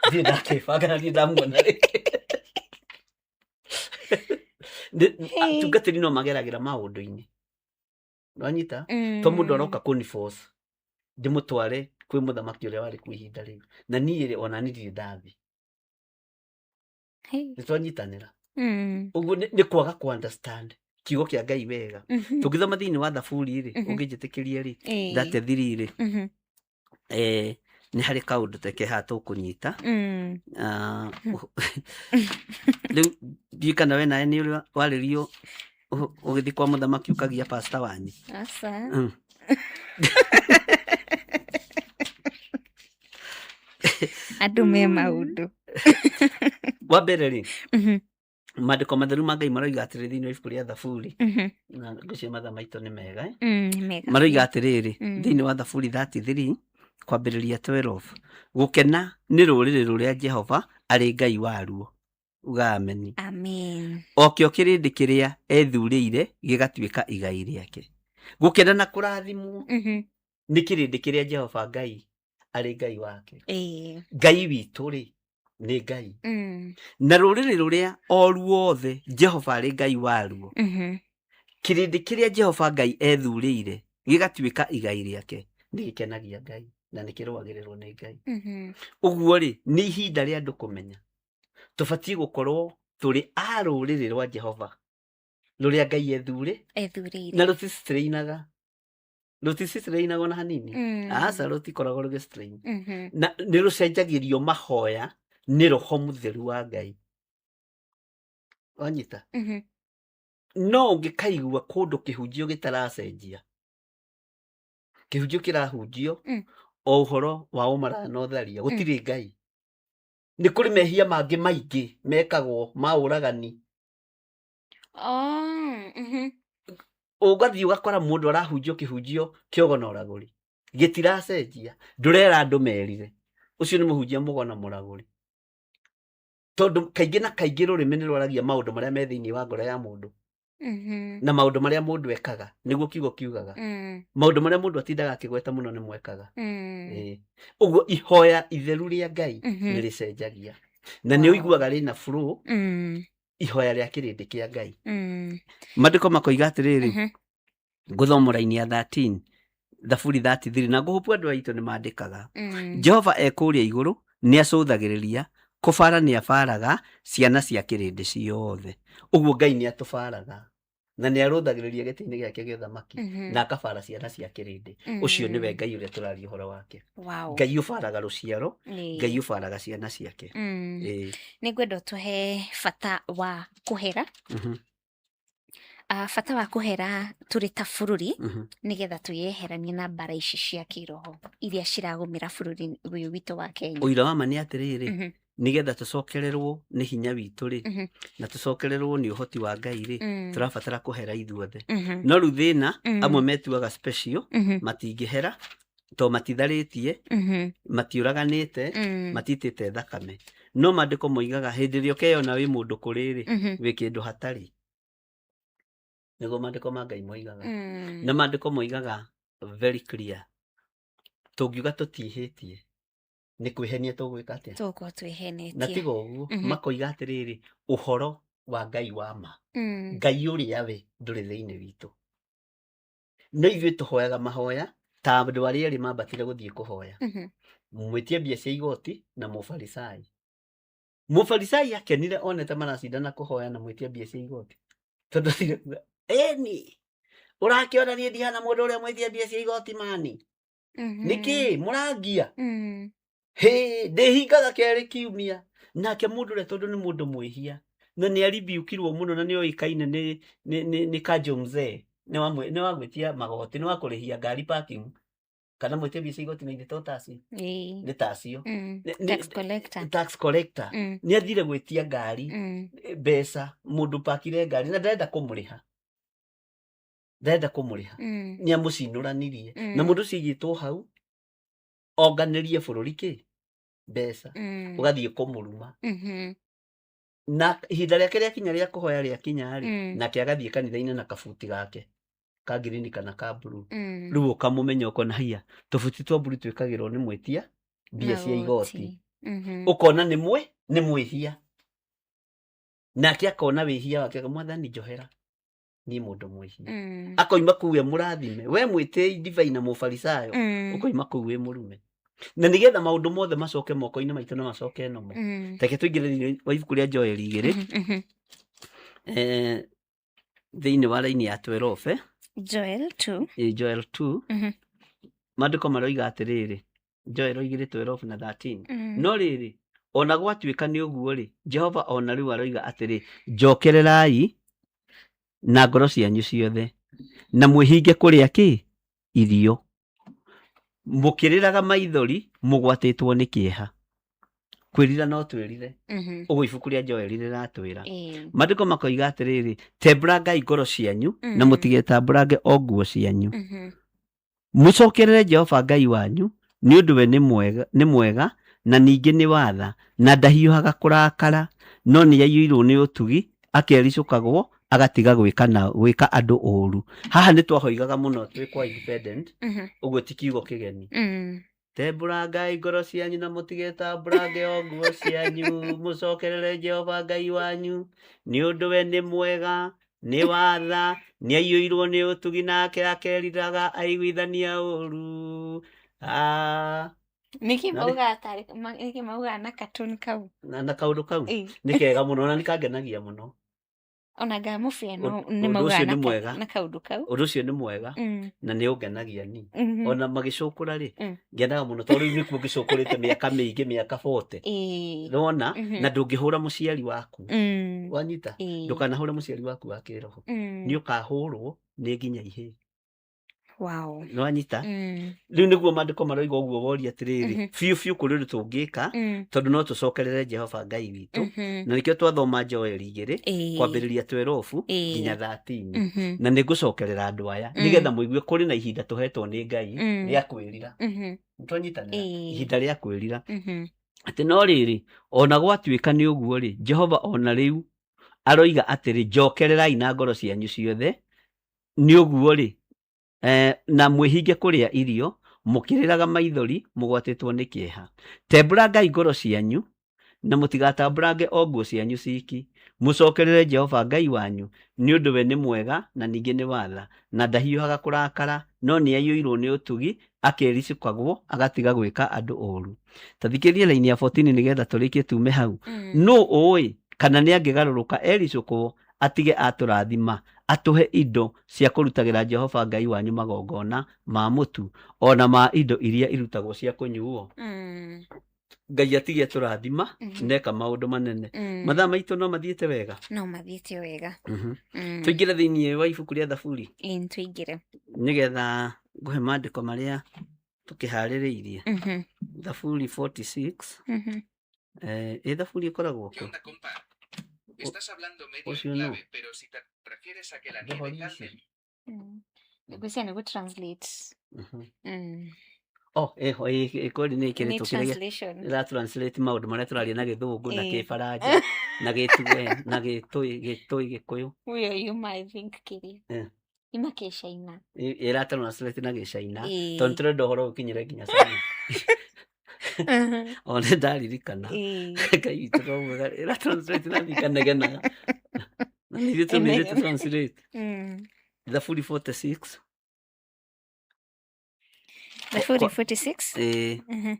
Ndirĩ ndakĩbanga na ndirĩ ndamuona rĩngĩ. Hey. Atungatĩri no mageragĩra maũndũ-inĩ, nwanyita to mũndũ aroka kũni force ndĩmũtware kwĩ mũthamaki ũrĩa warĩ kuo ihinda rĩu, na niĩ rĩ, ona niĩ ndirĩ ndathi. Hey. Nĩ twanyitanĩra ũguo nĩ kwaga ku understand kiugo kĩa Ngai wega. Tũngĩthoma thĩinĩ wa Thaburi rĩ, ũngĩnjĩtĩkĩria rĩ, 33 rĩ, nĩ harĩ kaũndũ teke haha tũkũnyita. Ah, rĩu ndiũĩ kana we nawe nĩ ũrĩ warĩrio ũgĩthiĩ kwa mũthamaki ũkagia pasta wanyu. Aca. Andũ me maũndũ. Wa mbere rĩ, maandĩko matheru ma Ngai maroiga atĩrĩ thĩinĩ wa ibuku rĩa Thaburi, na ngwĩciria mathaa maitũ nĩ mega, eh? Nĩ mega. Maroiga atĩrĩrĩ, thĩinĩ wa Thaburi 33 kwambĩrĩria 12, gũkena nĩ rũrĩrĩ rũrĩa Jehova arĩ Ngai waruo. Uga ameni. Amen. O kĩo kĩrĩndĩ kĩrĩa ethurĩire gĩgatuĩka igai rĩake. Gũkena na kũrathimwo nĩ kĩrĩndĩ kĩrĩa Jehova Ngai arĩ Ngai wake. Ngai witũ rĩ, nĩ Ngai. Na rũrĩrĩ rũrĩa o ruothe Jehova arĩ Ngai waruo, kĩrĩndĩ kĩrĩa Jehova Ngai ethurĩire gĩgatuĩka igai rĩake, nĩ gĩkenagia Ngai na nĩ kĩrũagĩrĩrwo nĩ Ngai. Ũguo rĩ, nĩ ihinda rĩa andũ kũmenya tũbatiĩ gũkorwo tũrĩ a rũrĩrĩ rwa Jehova rũrĩa Ngai ethurĩ Ethurĩire. Na rũtistrainaga, rũtistrainaga ona hanini. Aca, rũtikoragwo rũgĩstrain. Na nĩ rũcenjagĩrio mahoya nĩ roho mũtheru wa Ngai, wanyita? No ũngĩkaigua kũndũ kĩhunjio gĩtaracenjia, kĩhunjio kĩrahunjio o ũhoro wa ũmaraya na ũtharia, gũtirĩ Ngai. Nĩ kũrĩ mehia mangĩ maingĩ mekagwo ma ũragani. Oh. Ũgathiĩ ũgakora mũndũ arahunjio kĩhunjio kĩogo na ũragũri. Gĩtiracenjia, ndũrera andũ merire. Ũcio nĩ mũhunjia mũgo na mũragũri, tondũ kaingĩ na kaingĩ rũrĩmĩ nĩ rwaragia maũndũ marĩa me thĩinĩ wa ngoro ya mũndũ na maũndũ marĩa mũndũ ekaga, nĩguo kiugo kiugaga. Maũndũ marĩa mũndũ atindaga akĩgweta mũno nĩ mwekaga. Ĩĩ. Ũguo ihoya itheru rĩa Ngai nĩ rĩcenjagia na nĩ ũiguaga rĩna flow, ihoya rĩa kĩrĩndĩ kĩa Ngai. Maandĩko makoiga atĩrĩrĩ, ngũthoma raini ya 13, Thaburi 33, na ngũhũpu andũ aitũ nĩ mandĩkaga. Jehova e kũrĩa igũrũ nĩ acũthagĩrĩria, kũbara nĩ abaraga ciana cia kĩrĩndĩ ciothe. Ũguo Ngai nĩ atũbaraga na nĩ arũthagĩrĩria gĩtĩ-inĩ gĩake gĩa ũthamaki na akabara ciana cia kĩrĩndĩ. Ũcio nĩwe Ngai ũrĩa tũraria ũhoro wake. Ngai ũbaraga rũciaro, Ngai ũbaraga ciana ciake. Ĩĩ. Nĩ ngwenda ũtũhe bata wa kũhera. Bata wa kũhera tũrĩ ta bũrũri, nĩgetha twĩyeheranie na mbara ici cia kĩroho iria ciragũmĩra bũrũri ũyũ witũ wa Kenya. Ũira wa ma nĩ atĩrĩrĩ, nĩgetha tũcokererwo nĩ hinya witũ rĩ, na tũcokererwo nĩ ũhoti wa Ngai rĩ, tũrabatara kũhera ithuothe. No rĩu thĩna, amwe metuaga special, matingĩhera to matitharĩtie, matiũraganĩte, matitĩte thakame. No maandĩko moigaga hĩndĩ ĩrĩa ũkeyona wĩ mũndũ kũrĩ rĩ, wĩ kĩndũ hatarĩ. Nĩguo maandĩko ma Ngai moigaga. Na maandĩko moigaga very clear, tũngiuga tũtihĩtie nĩ kwĩhenia tũgwĩka atĩa? Tũgũkorwo twĩhenetie. Na tiga ũguo, makoiga atĩrĩrĩ, ũhoro wa Ngai wa ma, Ngai ũrĩa we ndũrĩ thĩinĩ witũ. No ithuĩ tũhoyaga mahoya ta andũ arĩa erĩ mambatire gũthiĩ kũhoya, mwĩtia mbia cia igoti na mũfarisai. Mũfarisai akenire onete maracindana kũhoya na mwĩtia mbia cia igoti, tondũ athire kuga, ĩni ũrakĩona niĩ ndihana mũndũ ũrĩa mwĩtia mbia cia igoti mani, nĩkĩ mũrangia? Hĩ, ndĩhingaga kerĩ kiumia. Nake mũndũ ũrĩa, tondũ nĩ mũndũ mwĩhia na nĩ aribiukirwo mũno na nĩ oĩkaine nĩ kanjo mzee, nĩ wa gwĩtia magoti, nĩ wa kũrĩhia ngari parking, kana mwĩtia mbia cia igoti na ithe to tacio? Nĩ tacio. Tax collector. Tax collector. Nĩ athire gwĩtia ngari mbeca, mũndũ pakire ngari na ndarenda kũmũrĩha, ndarenda kũmũrĩha. Nĩ amũcinũranirie na mũndũ ũcio aigĩtwo hau onganĩrie bũrũri kĩ mbeca, ũgathiĩ kũmũruma. Na ihinda rĩake rĩakinya rĩa kũhoya rĩakinya rĩ, nake agathiĩ kanitha-inĩ na kabuti gake ka ngirini kana ka blue. Rĩu ũkamũmenya, ũkona haiya, tũbuti twa blue twĩkagĩrwo nĩ mwĩtia mbia cia igoti. Ũkona nĩ mwĩhia, nake akona wĩhia wake, mwathani njohera, niĩ mũndũ mwĩhia. Akoima kũu we mũrathime, we mwĩtĩi ndibei na mũfarisayo, ũkoima kũu wĩ mũrume. Na nĩgetha maũndũ mothe macoke moko-inĩ maitũ na macoke nomo, reke tũingĩre thĩinĩ wa ibuku rĩa Joeli 2, thĩinĩ wa raini ya 12. Joel 2. Joel 2. Maandĩko maroiga atĩrĩrĩ, Joel 2 12 na 13. No rĩrĩ, ona gwatuĩka nĩ ũguo rĩ, Jehova ona rĩu aroiga atĩrĩ, njokererai na ngoro cianyu ciothe na mwĩhinge kũrĩa kĩ irio, mũkĩrĩraga maithori mũgwatĩtwo nĩ kĩeha. Kwĩrira no twĩrire. Ũguo ibuku rĩa Joeli rĩratwĩra. Maandĩko makoiga atĩrĩrĩ, tembũrangai ngoro cianyu na mũtigetambũrange o nguo cianyu, mũcokerere Jehova Ngai wanyu, nĩ ũndũ we nĩ mwega, nĩ mwega na ningĩ nĩ watha, na ndahiũhaga kũrakara, no nĩ aiyũirwo nĩ ũtugi, akericũkagwo agatiga gwĩka na gwĩka andũ ũũru. Haha nĩ twahoigaga mũno twĩ kwa independent, ũguo ti kiugo kĩgeni. Tembũrangai ngoro cianyu na mũtigetambũrange o nguo cianyu, mũcokerere Jehova Ngai wanyu, nĩ ũndũ we nĩ mwega, nĩ watha, nĩ aiyũirwo nĩ ũtugi, nake akeriraga aiguithania ũũru. Ah, Nĩkĩ maugaga nĩkĩ maugaga na cartoon kau? Na kaũndũ kau nĩ kega mũno na nĩ kangenagia mũno. Ona ngamũbĩa no Ũndũ nĩ ũcio maugaga nĩ mwega. na kaũndũ kau. Ũndũ ũcio nĩ mwega na nĩ ũngenagia ni. Ona magĩcũkũra rĩ, ngenaga mũno tondũ rĩu nĩkuo ngĩcũkũrĩte mĩaka mĩingĩ, mĩaka 40. Nĩwona? Na ndũngĩhũra mũciari waku. Wanyita? Ndũkanahũre mũciari waku wa kĩroho. Nĩ ũkahũrwo nĩ nginya ihĩĩ. Wow. Nĩwanyita? Mm. Rĩu nĩguo maandĩko maroiga ũguo woria atĩrĩrĩ, Mhm. biũ biũ kũrĩ ũndũ tũngĩka, tondũ no tũcokerere Jehova Ngai witũ. Na nĩkĩo twathoma Joeli 2, kwambĩrĩria 12 nginya 13. Na nĩ ngũcokerera andũ aya nĩgetha mũigue kũrĩ na ihinda tũhetwo nĩ Ngai rĩa kwĩrira. Nĩtwanyitanĩra? Ihinda rĩa kwĩrira. Atĩ no rĩrĩ, ona gwatuĩka nĩ ũguo rĩ, Jehova ona rĩu aroiga atĩrĩ, njokererai na ngoro cianyu ciothe, nĩ ũguo rĩ, na mwĩhinge kũrĩa irio, mũkĩrĩraga maithori, mũgwatĩtwo nĩ kĩeha. Tembũrangai ngoro cianyu, na mũtigatambũrange o nguo cianyu ciki. Mũcokerere Jehova Ngai wanyu, nĩ ũndũ we nĩ mwega na ningĩ nĩ watha, na ndahiũhaga kũrakara, no nĩ aiyũirwo nĩ ũtugi, akericũkagwo, agatiga gwĩka andũ ũũru. Ta thikĩrĩria laini ya 14 nĩgetha tũrĩkie tume hau. Nũ ũĩ kana nĩ angĩgarũrũka ericũkwo atige atũrathima, atũhe indo cia kũrutagĩra Jehova Ngai wanyu magongona ma mũtu, ona ma indo iria irutagwo cia kũnyuo. Ngai atige atũrathima, neka maũndũ manene. Mathaa maitũ no mathiĩte wega? No mathiĩte wega. Tũingĩre thĩinĩ wa ibuku rĩa Thaburi? Ĩĩ, tũingĩre. Nĩgetha ngũhe maandĩko marĩa tũkĩharĩrĩirie. Thaburi 46. Ĩ Thaburi ĩkoragwo kũ? Ũcio nũ? Njohori ici. Ngwĩciria nĩ gũ-translate. Oh, ĩho ĩ kweli nĩ Nĩ ĩkĩrĩtwo kĩrĩa translation. ĩra translate maũndũ marĩa tũraria na gĩthũngũ na kĩbaranja na gĩtuge na gĩtũĩ gĩtũĩ gĩkũyũ. Ũyũ yuma I think kĩrĩa. Ima kĩcaina. Ĩra translate na gĩcaina tondũ tũrenda ũhoro ũkinyĩre nginya China. O nĩ ndaririkana. Ngai witũ no mwega, ĩra translate na ndikanegenaga. Na nĩ ithuĩ tũmĩrĩte translate. Thaburi 46. Thaburi 46? Ĩĩ.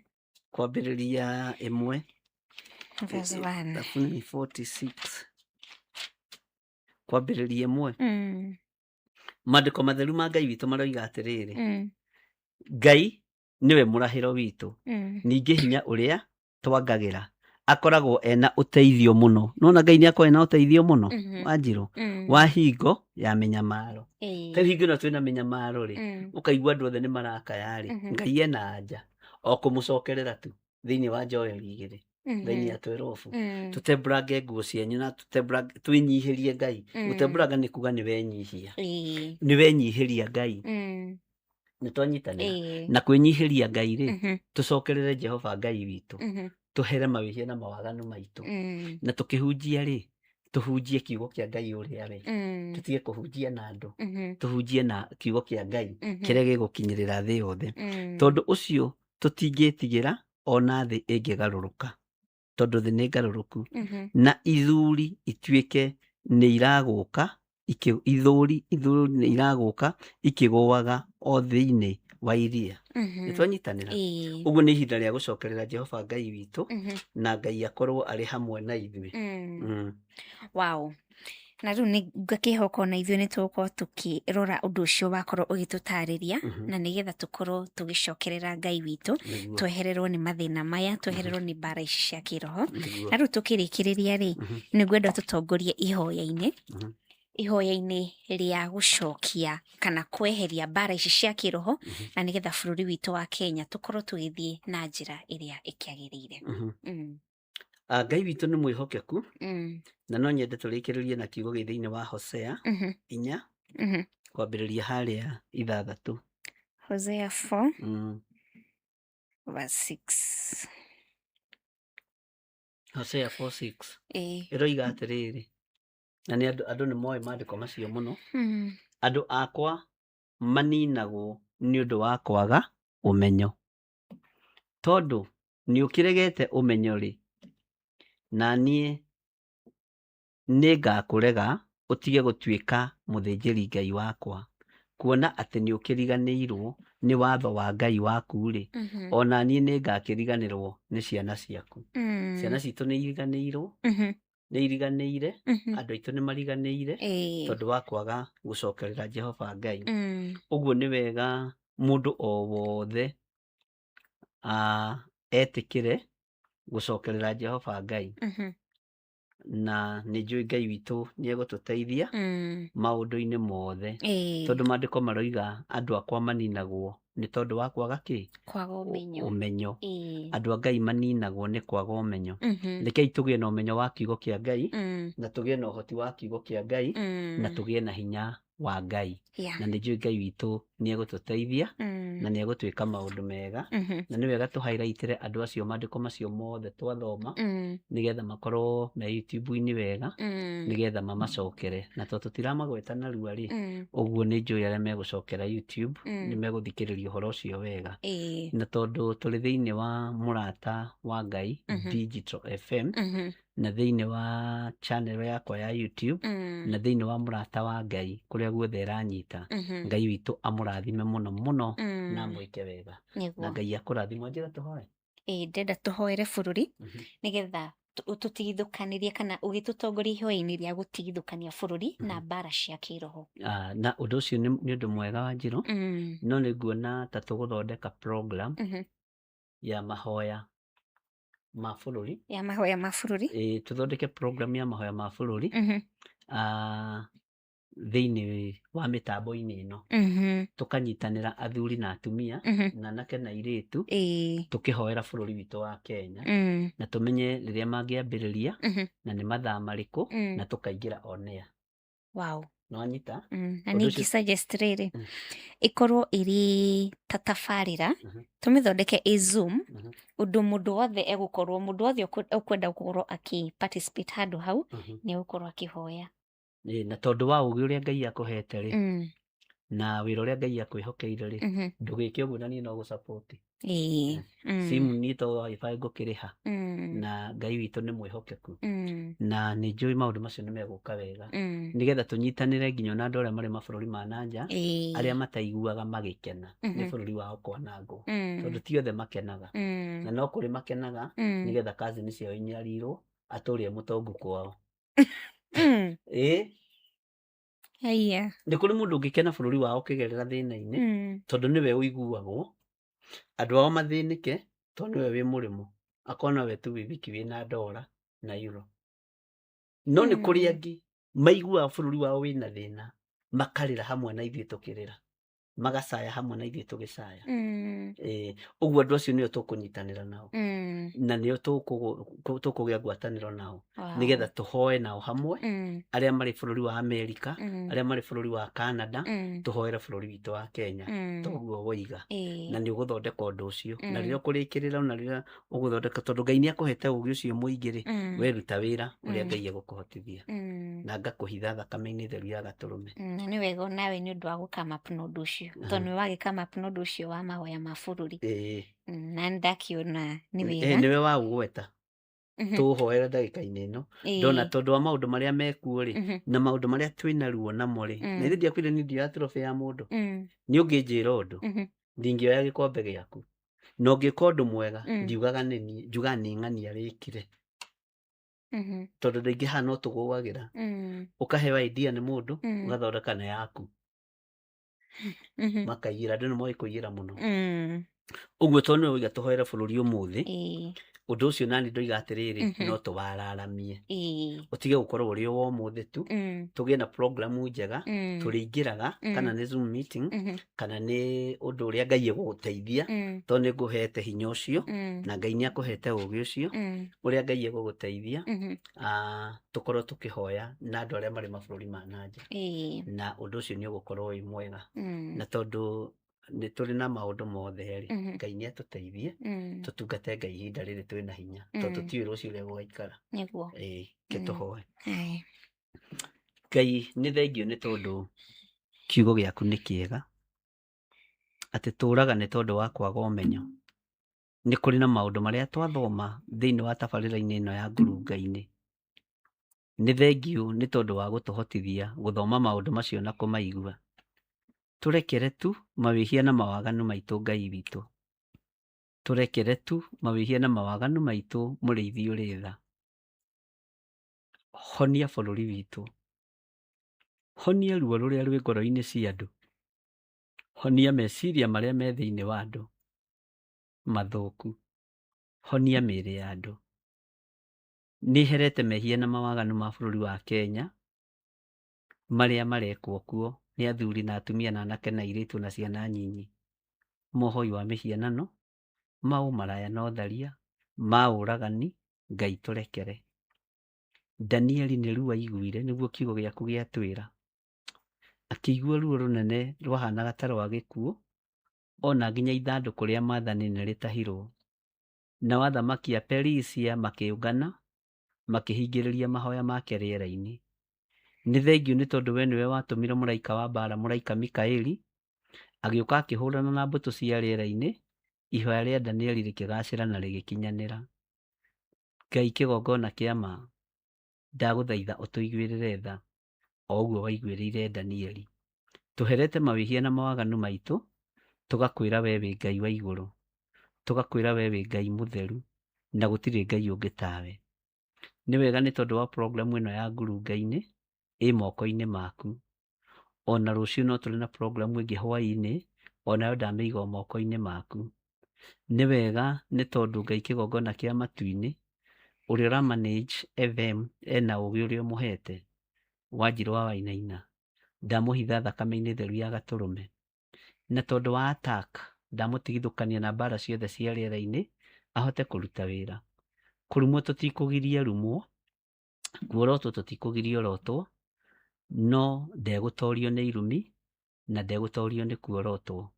Kwambĩrĩria 1. Verse 1. Thaburi 46. Kwambĩrĩria 1. Maandĩko matheru ma Ngai witũ maroiga atĩrĩrĩ, Ngai nĩwe mũrahĩro witũ, ningĩ hinya ũrĩa twangagĩra, akoragwo ena ũteithio mũno. Nona Ngai nĩ akoragwo ena ũteithio mũno, Wanjirũ, wa hingo ya mĩnyamaro. Ta rĩu hingo ĩno twĩna mĩnyamaro rĩ, ũkaigua andũ othe nĩ marakaya rĩ, Ngai ena anja o kũmũcokerera tu thĩinĩ wa Joeli 2, thĩinĩ ya 12. Tũtembũrange nguo cianyu na tũtembũrange, twĩnyihĩrie Ngai. Gũtembũranga nĩ kuga nĩ wenyihia. Nĩ wenyihĩria Ngai. Nĩ twanyitanĩra. Na kwĩnyihĩria Ngai rĩ, tũcokerere Jehova Ngai witũ. Tũhere mawĩhia na mawaganu maitũ. Na tũkĩhunjia rĩ, tũhunjie kiugo kĩa Ngai ũrĩa we. Tũtige kũhunjia na andũ. Tũhunjie na kiugo kĩa Ngai kĩrĩa gĩgũkinyĩrĩra thĩ yothe. Tondũ ũcio tũtingĩtigĩra ona thĩ ĩngĩgarũrũka. Tondũ thĩ nĩ ngarũrũku. Na ithuri ituĩke nĩ iragũka, ithuri nĩ iragũka ikĩgũaga o thĩinĩ wa iria. Nĩ twanyitanĩra? Ũguo nĩ ihinda rĩa gũcokerera Jehova Ngai witũ, na Ngai akorwo arĩ hamwe na ithuĩ. Wow. Na rĩu nĩ ngakĩhoka ona ithuĩ nĩ tũgũkorwo tũkĩrora ũndũ ũcio wakorwo ũgĩtũtarĩria, na nĩgetha tũkorwo tũgĩcokerera Ngai witũ, twehererwo nĩ mathĩna maya, twehererwo nĩ mbara ici cia kĩroho. Na rĩu tũkĩrĩkĩrĩria rĩ, nĩ ngwenda tũtongorie ihoya-inĩ, ihoya-inĩ rĩa gũcokia kana kweheria mbara ici cia kĩroho, na nĩgetha bũrũri witũ wa Kenya tũkorwo tũgĩthiĩ na njĩra ĩrĩa ĩkĩagĩrĩire. Ngai witũ nĩ mwĩhokeku, na no nyende tũrĩkĩrĩrie na kiugo gĩ thĩinĩ wa Hosea 4, kwambĩrĩria harĩa 6. Hosea 4, verse 6. Hosea 4:6. Ĩroiga atĩrĩrĩ, na nĩ andũ nĩ moĩ maandĩko macio mũno. Andũ akwa maninagwo nĩ ũndũ wa kwaga ũmenyo. Tondũ nĩ ũkĩregete ũmenyo rĩ, na niĩ nĩngakũrega ũtige gũtuĩka mũthĩnjĩri Ngai wakwa, kuona atĩ nĩ ũkĩriganĩirwo nĩ watho wa Ngai waku rĩ, ona niĩ nĩngakĩriganĩrwo nĩ ciana ciaku. Ciana citũ nĩ iriganĩirwo, nĩ iriganĩire, andũ aitũ nĩ mariganĩire, tondũ wa kwaga gũcokerera Jehova Ngai. Ũguo nĩ wega mũndũ o wothe etĩkĩre gũcokerera Jehova Ngai. Na nĩ njũĩ Ngai witũ nĩ egũtũteithia maũndũ-inĩ mothe. Tondũ maandĩko maroiga andũ akwa maninagwo nĩ tondũ wa kwaga kĩ? Kwaga ũmenyo. Ũmenyo. Andũ a Ngai maninagwo nĩ kwaga ũmenyo. Rekei tũgĩe na ũmenyo wa kiugo kĩa Ngai, na tũgĩe na ũhoti wa kiugo kĩa Ngai, na tũgĩe na hinya wa Ngai. Na nĩ njũĩ Ngai witũ nĩ egũtũteithia na nĩ egũtwĩka maũndũ mega. Na nĩ wega tũ highlight-ĩre andũ acio maandĩko macio mothe twathoma, nĩgetha makorwo me YouTube-inĩ wega, nĩgetha mamacokere. Na tondũ tũtiramagweta narua rĩ, ũguo nĩ njũĩ arĩa megũcokera YouTube nĩ megũthikĩrĩria ũhoro ũcio wega. Na tondũ tũrĩ thĩinĩ wa Mũrata wa Ngai Digital FM, na thĩinĩ wa channel yakwa ya YouTube, na thĩinĩ wa Mũrata wa Ngai kũrĩa guothe ĩranyita, Ngai witũ amũrathime mũno mũno na amwĩke wega. Na Ngai akũrathime. Wanjĩra tũhoe? Ĩĩ, ndĩrenda tũhoere bũrũri nĩgetha ũtũtigithũkanĩrie kana ũgĩtũtongoria ihoya-inĩ rĩa gũtigithũkania bũrũri na mbara cia kĩroho. Na ũndũ ũcio nĩ ũndũ mwega wa Njirũ, no nĩ nguona ta tũgũthondeka program ya mahoya ma bũrũri. Ya mahoya ma bũrũri. Ĩĩ, tũthondeke program ya mahoya ma bũrũri thĩinĩ wa mĩtambo-inĩ ĩno. Tũkanyitanĩra athuri na atumia, na anake na airĩtu, tũkĩhoera bũrũri witũ wa Kenya, na tũmenye rĩrĩa mangĩambĩrĩria, na nĩ mathaa marĩkũ, na tũkaingĩra on air. Wow. Nĩwanyita? Na Ũndũ nĩ ũcio ingĩ-suggest rĩrĩ, ĩkorwo ĩrĩ ta tabarĩra, tũmĩthondeke ĩ Zoom, ũndũ mũndũ wothe egũkorwo, mũndũ wothe ũkwenda gũkorwo akĩ participate handũ hau, nĩ egũkorwo akĩhoya. Ĩĩ, na tondũ wa ũgĩ ũrĩa Ngai akũhete rĩ, na wĩra ũrĩa Ngai akwĩhokeire rĩ, ndũgĩke ũguo na niĩ no gũ-support. Simu niĩ to wifi ngũkĩrĩha, na Ngai witũ nĩ mwĩhokeku, na nĩ njũĩ maũndũ macio nĩ megũka wega, nĩgetha tũnyitanĩre nginya ona andũ arĩa marĩ mabũrũri ma na nja, arĩa mataiguaga magĩkena nĩ bũrũri wao kwanangwo, tondũ ti othe makenaga, na no kũrĩ makenaga nĩgetha cousin ciao inyarirwo, atũre e mũtongu kwao. Ĩĩ. Haiya. Nĩ kũrĩ mũndũ ũngĩkena bũrũri wao ũkĩgerera thĩna-inĩ, tondũ nĩwe ũiguagwo, andũ ao mathĩnĩke tondũ nĩwe wĩ mũrĩmo, akona we tu wĩ wiki wĩna ndora na euro. No nĩ kũrĩ angĩ maiguaga bũrũri wao wĩna thĩna, makarĩra hamwe na ithuĩ tũkĩrĩra, magacaya hamwe na ithuĩ tũgĩcaya. Ũguo andũ acio nĩo tũkũnyitanĩra nao, na nĩo tũkũgĩa ngwatanĩro nao, nĩgetha tũhoe nao hamwe, arĩa marĩ bũrũri wa Amerika, arĩa marĩ bũrũri wa Canada, tũhoere bũrũri witũ wa Kenya, toguo woiga. Na nĩ ũgũthondeka ũndũ ũcio, na rĩrĩa ũkũrĩkĩrĩra na rĩrĩa ũgũthondeka, tondũ Ngai nĩ akũhete ũgĩ ũcio mũingĩ rĩ, weruta wĩra ũrĩa Ngai egũkũhotithia, na ngakũhitha thakame-inĩ theru ya gatũrũme. Na nĩ wega onawe nĩ ũndũ wa gũ-come up na ũndũ ũcio, tondũ nĩwe wagĩ come up na ũndũ ũcio wa mahoya ma bũrũri. Na nĩ ndakĩona nĩ wega. Nĩwe waũgweta. Tũhoere ndagĩka-inĩ ĩno. Ndona tondũ wa maũndũ marĩa mekuo rĩ, na maũndũ marĩa twĩna ruo namo rĩ, na ithe ndiakwĩrire niĩ ndioya trophy ya mũndũ. Niĩ ũngĩnjĩra ũndũ, ndingĩoya gĩkombe gĩaku. Na ũngĩka ũndũ mwega, ndiugaga nĩ niĩ, njugaga nĩ ng'ania wĩkire. Tondũ andũ aingĩ haha no tũgũagĩra. Ũkaheo idea nĩ mũndũ, ũgathondeka na yaku. Makaiyĩra, andũ nĩ moĩ kũiyĩra mũno. Ũguo tondũ nĩwe wauga tũhoere bũrũri ũmũthĩ, ũndũ ũcio nani ndoiga atĩrĩrĩ, no tũwararamie. Ũtige gũkorwo ũrĩ o wa ũmũthĩ tu, tũgĩe na programu njega, tũrĩingĩraga, kana nĩ Zoom meeting, kana nĩ ũndũ ũrĩa Ngai egũgũteithia, tondũ nĩ ngũhete hinya ũcio, na Ngai nĩ akũhete ũgĩ ũcio, ũrĩa Ngai egũgũteithia, tũkorwo tũkĩhoya na andũ arĩa marĩ mabũrũri ma na nja. Na ũndũ ũcio nĩ ũgũkorwo wĩ mwega. Na tondũ nĩ tũrĩ na maũndũ mothe rĩ, Ngai nĩ atũteithie, tũtungate Ngai ihinda rĩrĩ twĩna hinya, tondũ tũtiũĩ rũciũ ũrĩa gũgaikara. Ĩĩ, ke tũhoe. Ngai nĩ thengio nĩ tondũ kiugo gĩaku nĩ kĩega, atĩ tũraga nĩ tondũ wa kwaga ũmenyo. Nĩ kũrĩ na maũndũ marĩa twathoma thĩinĩ wa tabarĩra-inĩ ĩno ya ngurunga-inĩ. Nĩ thengio nĩ tondũ wa gũtũhotithia gũthoma maũndũ macio na kũmaigua. Tũrekere tu mawĩhia na mawaganu maitũ Ngai witũ. Tũrekere tu mawĩhia na mawaganu maitũ mũrĩithi ũrĩ tha. Honia bũrũri witũ. Honia ruo rũrĩa rwĩ ngoro-inĩ cia andũ. Honia meciria marĩa me thĩinĩ wa andũ mathũku. Honia mĩĩrĩ ya andũ. Nĩ herete mehia na mawaganu ma bũrũri wa Kenya marĩa marekwo kuo nĩ athuri na atumia na anake na airĩtu na ciana nyinyi. Mohoi wa mĩhianano, ma ũmaraya na ũtharia, ma ũragani, Ngai tũrekere. Danieli nĩ ruo aiguire nĩguo kiugo gĩaku gĩatwĩra. Akĩigua ruo rũnene rwahanaga ta rwa gĩkuũ, ona nginya ithandũkũ rĩa maathani nĩ rĩtahirwo. Nao athamaki a Perisia makĩũngana, makĩhingĩrĩria mahoya make rĩera-inĩ. Nĩ thengiũ nĩ tondũ we nĩwe watũmire mũraika wa mbaara, mũraika Mikaeli, agĩũka akĩhũrana na mbũtũ cia rĩera-inĩ, ihoya rĩa Danieli rĩkĩgacĩra na rĩgĩkinyanĩra. Ngai kĩgongona kĩa ma, ndagũthaitha ũtũiguĩrĩre tha, o ũguo waiguĩrĩire Danieli. Tũherete mawĩhia na mawaganu maitũ, tũgakwĩra we wĩ Ngai wa igũrũ, tũgakwĩra we wĩ Ngai mũtheru, na gũtirĩ Ngai ũngĩ tawe. Nĩ wega nĩ tondũ wa programu ĩno ya ngurunga-inĩ ĩ moko-inĩ maku. Ona rũciũ no tũrĩ na programu ĩngĩ hwaĩ-inĩ, onayo ndamĩiga o moko-inĩ maku. Nĩ wega nĩ tondũ Ngai kĩgongona kĩa matu-inĩ, ũrĩa ũra manage FM ena ũgĩ ũrĩa ũmũhete, Wanjirũ wa Wainaina, ndamũhitha thakame-inĩ theru ya Gatũrũme. Na tondũ wa attack, ndamũtigithũkania na mbara ciothe cia rĩera-inĩ, ahote kũruta wĩra. Kũrumwo tũtikũgiria rumwo, kuorotwo tũtikũgiria orotwo, no ndegũtorio nĩ irumi, na ndegũtorio nĩ kuorotwo.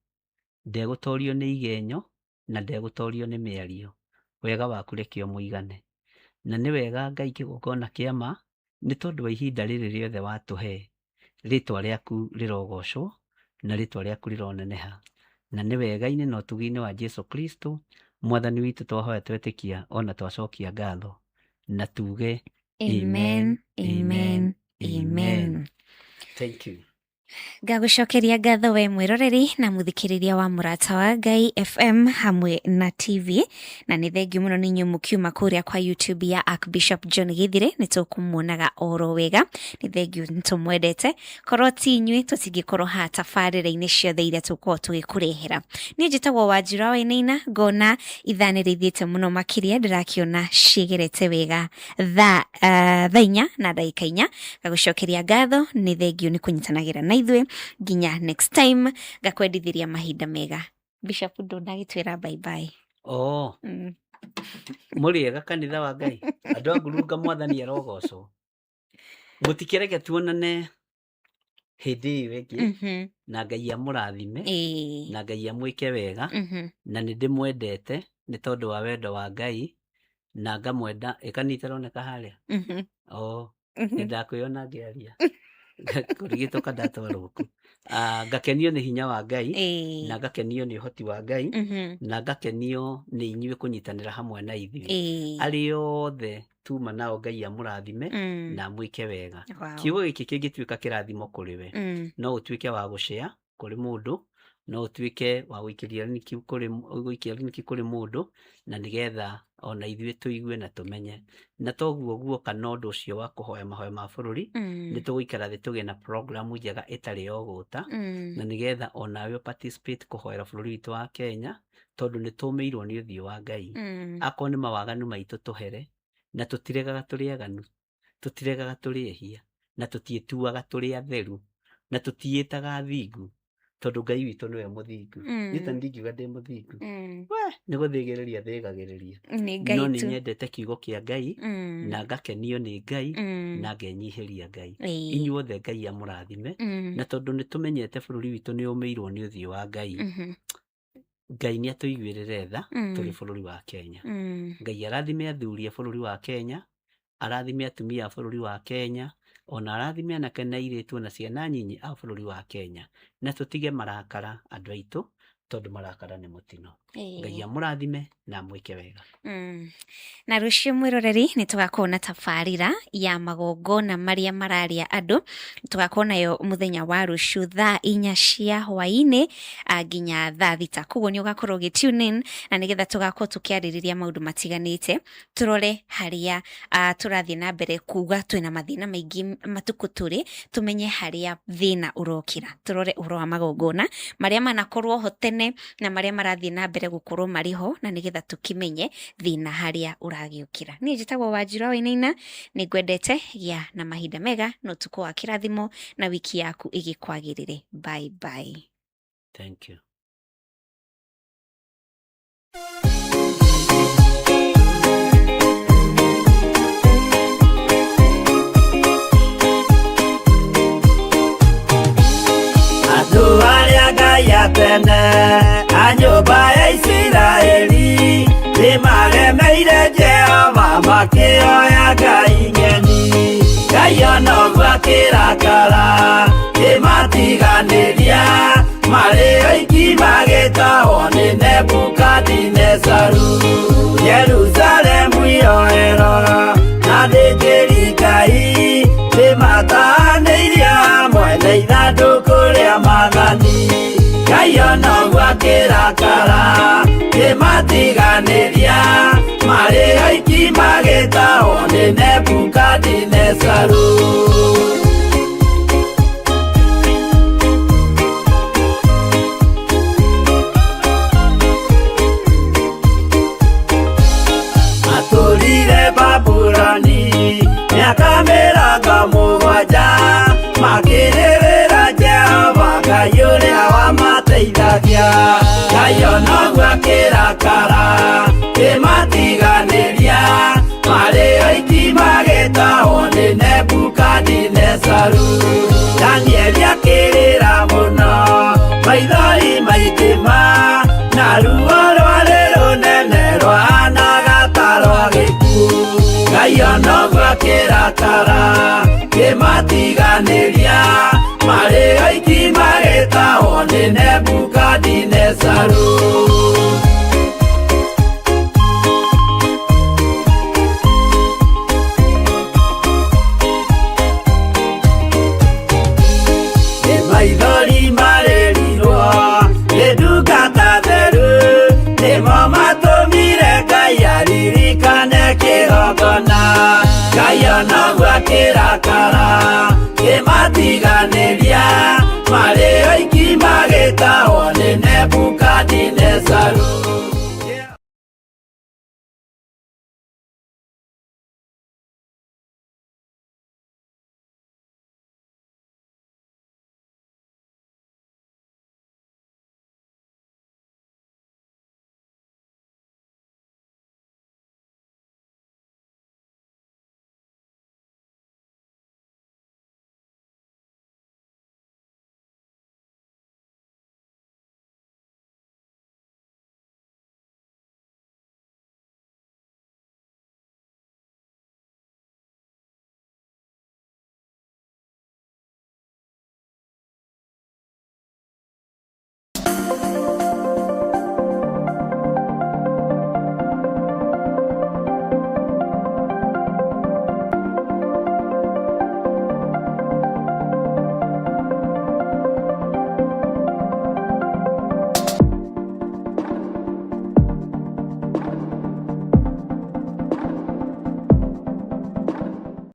Ndegũtorio nĩ igenyo, na ndegũtorio nĩ mĩario. Wega waku reke ũmũigane. Na nĩ wega Ngai kĩgongona kĩa ma, nĩ tondũ wa ihinda rĩrĩ rĩothe watũhe, rĩtwa rĩaku rĩrogocwo, na rĩtwa rĩaku rĩroneneha. Na nĩ wega-inĩ na ũtugi-inĩ wa Jesu Kristo, Mwathani witũ twahoya twetĩkia ona twacokia ngatho. Na tuge Amen, amen, amen. Thank you. Ngagũcokeria ngatho we mwĩroreri na mũthikĩrĩria wa Mũrata wa Ngai FM hamwe na TV, na nĩ thengiũ mũno nĩ inyuĩ mũkiuma kũrĩa kwa YouTube ya Archbishop John Githire, nĩ tũkũmuonaga oro wega. Nĩ thengiũ, nĩ tũmwendete. Korwo ti inyuĩ tũtingĩkorwo haha tabarĩra-inĩ ciothe iria tũkorwo tũgĩkũrehera. Niĩ njĩtagwo Wanjira Wainaina, ngona ithaa nĩ rĩthiĩte mũno makĩria, ndĩrakĩona ciĩgerete wega thaa 4 na ndagĩka 4. Ngagũcokeria ngatho, nĩ thengiũ nĩ kũnyitanagĩra na ithuĩ nginya next time. Ngakwendithĩria mahinda mega. Bishop ndũnagĩtwĩra bye bye. Oh. Mũrĩega kanitha wa Ngai, andũ a ngurunga, Mwathani arogocwo. Mũtikĩreke tuonane hĩndĩ ĩyo ĩngĩ, na Ngai amũrathime, na Ngai amwĩke wega, na nĩ ndĩmwendete nĩ tondũ wa wendo wa Ngai, na ngamwenda ĩkanitha ĩroneka harĩa. Oh, nĩ ndakwĩona ngĩaria kũrigitũka ndatwarwo ku. Ngakenio nĩ hinya wa Ngai, na ngakenio nĩ ũhoti wa Ngai, na ngakenio nĩ inyuĩ kũnyitanĩra hamwe na ithuĩ. Arĩa othe tuma nao, Ngai amũrathime na amwĩke wega. Kiugo gĩkĩ kĩngĩtuĩka kĩrathimo kũrĩ we, no ũtuĩke wa gũshare kũrĩ mũndũ, no ũtuĩke wa gũikĩria link kũrĩ, gũikia link kũrĩ mũndũ, na nĩgetha ona ithuĩ tũigue na tũmenye. Na toguo guoka na ũndũ ũcio wa kũhoya mahoya ma bũrũri, nĩ tũgũikara thĩ tũgĩe na programu njega ĩtarĩ ya ũgũta, na nĩgetha onawe participate kũhoera bũrũri witũ wa Kenya, tondũ nĩ tũmĩirwo nĩ ũthiũ wa Ngai. Akorwo nĩ mawaganu maitũ tũhere, na tũtiregaga tũrĩ aganu, tũtiregaga tũrĩ ehia, na tũtiĩtuaga tũrĩ atheru, na tũtiĩtaga athingu, tondũ Ngai witũ nĩwe mũthingu. Niĩ ta ndingiuga ndĩ mũthingu, we nĩ gũthĩgĩrĩria thĩgagĩrĩria, nĩ Ngai no nĩ tu. nyendete kiugo kĩa Ngai, na ngakenio nĩ Ngai, na ngenyihĩria Ngai. Inyuothe Ngai amũrathime. Na tondũ nĩ tũmenyete bũrũri witũ nĩ ũmĩirwo nĩ ũthiũ wa Ngai, Ngai nĩ atũiguĩrĩre tha tũrĩ bũrũri wa Kenya. Ngai arathime athuri a bũrũri wa Kenya, arathime atumia a bũrũri wa Kenya, ona arathime anake na airĩtu ona ciana nyinyi a bũrũri wa Kenya. Na tũtige marakara andũ aitũ, tondũ marakara nĩ mũtino. Ngai amũrathime na amwĩke wega. Na rũciũ mwĩroreri nĩ tũgakorwo na tabarĩra ya magongona marĩa mararĩa andũ. Tũgakorwo nayo mũthenya wa rũciũ thaa 4 cia hwaĩ-inĩ nginya thaa 6. Koguo nĩ ũgakorwo ũgĩ tune in na nĩgetha tũgakorwo tũkĩarĩrĩria maũndũ matiganĩte, tũrore harĩa tũrathiĩ na mbere kuga twĩna mathĩna maingĩ matukũ tũrĩ, tũmenye harĩa thĩna ũrokĩra, tũrore ũhoro wa magongona marĩa manakorwo ho tene na marĩa marathiĩ na mbere. mbere gũkorwo marĩ ho na nĩgetha tũkĩmenye thĩna harĩa ũragĩũkĩra. Niĩ njĩtagwo Wanjirũ wa Wainaina, nĩ ngwendete, gĩa na mahinda mega na ũtukũ wa kĩrathimo na wiki yaku ĩgĩkwagĩrĩre. Bye bye. Thank you. Andũ arĩa Ngai a tene a nyũmba ya Isiraeli nĩmaremeire Jehova makĩoya ngai ng'eni. Ngai ona ũguo akĩrakara kĩmatiganĩria marĩ oiki magĩtahwo nĩ Nebukadinezaru. Jerusalemu iroero na ndĩnjĩri Ngai nĩmatahanĩirio hamwe na ithandũkũ rĩa maathani. Ngai ona ũguo akĩrakara kĩmatiganĩria marĩ oiki magĩtahwo nĩ Nebukadinezaru. Matũrire Babuloni mĩaka mĩrongo mũgwanja makĩrĩrĩra Jehova Ngai ũrĩa wamateithagia. Ngai ona ũguo akĩrakara kĩmatiganĩria marĩ oiki magĩtahwo nĩ Nebukadinezaru. Danieli akĩrĩra mũno maithori maingĩ na ruo rwarĩ rũnene rwahanaga ta rwa gĩkuũ. Ngai ona ũguo akĩrakara kĩmatiganĩria marĩ oiki magĩtahwo nĩ Nebukadinezaru. Nĩ maithori marĩrirwo nĩ ndungata theru nĩmo matũmire Ngai aririkane kĩgongona. Ngai ona ũguo akĩrakara kĩmatiganĩria marĩ oiki magĩtahwo nĩ Nebukadinezaru.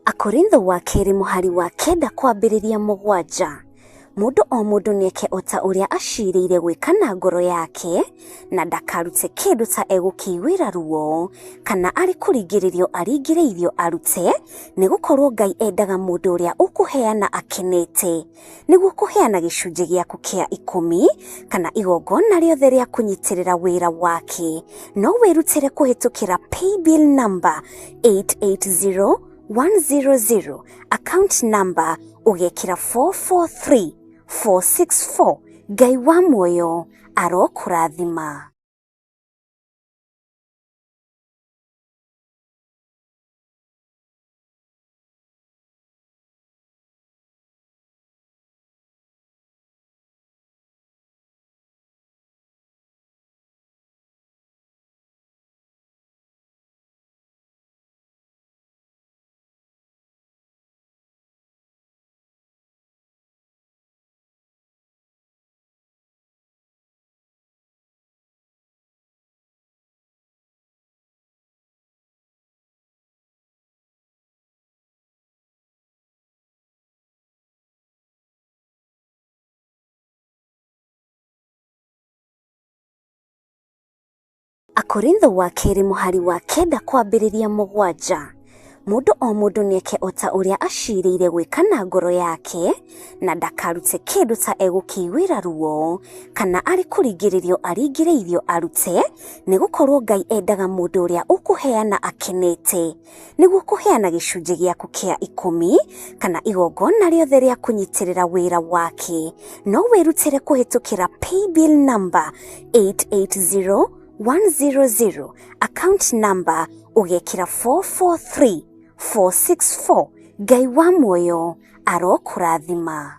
Akorintho wa kerĩ mũhari wa 9 kwambĩrĩria 7. Mũndũ o mũndũ nĩeke o ta ũrĩa acirĩire gwĩka na ngoro yake, na ndakarute kĩndũ ta egũkĩiguĩra ruo, kana arĩ kũringĩrĩrio aringĩrĩirio arute, nĩgũkorwo Ngai endaga mũndũ ũrĩa ũkũheana akenete. Nĩguo kũheana gĩcunjĩ gĩaku kĩa 10 kana igongona rĩothe rĩa kũnyitĩrĩra wĩra wake, no wĩrutĩre kũhĩtũkĩra paybill number 880100, account number ũgekĩra 443464. Ngai wa muoyo arokũrathima. Akorintho wa kerĩ mũhari wa 9 kwambĩrĩria 7. Mũndũ o mũndũ nĩeke o ta ũrĩa acirĩire gwĩka na ngoro yake, na ndakarute kĩndũ ta egũkĩiguĩra ruo, kana arĩ kũringĩrĩrio aringĩrĩirio arute, nĩgũkorwo Ngai endaga mũndũ ũrĩa ũkũheana akenete. Nĩguo kũheana gĩcunjĩ gĩaku kĩa 10 kana igongona rĩothe rĩa kũnyitĩrĩra wĩra wake, no wĩrutĩre kũhĩtũkĩra paybill number 880100, account number ũgekĩra 443464. Ngai wa muoyo arokũrathima.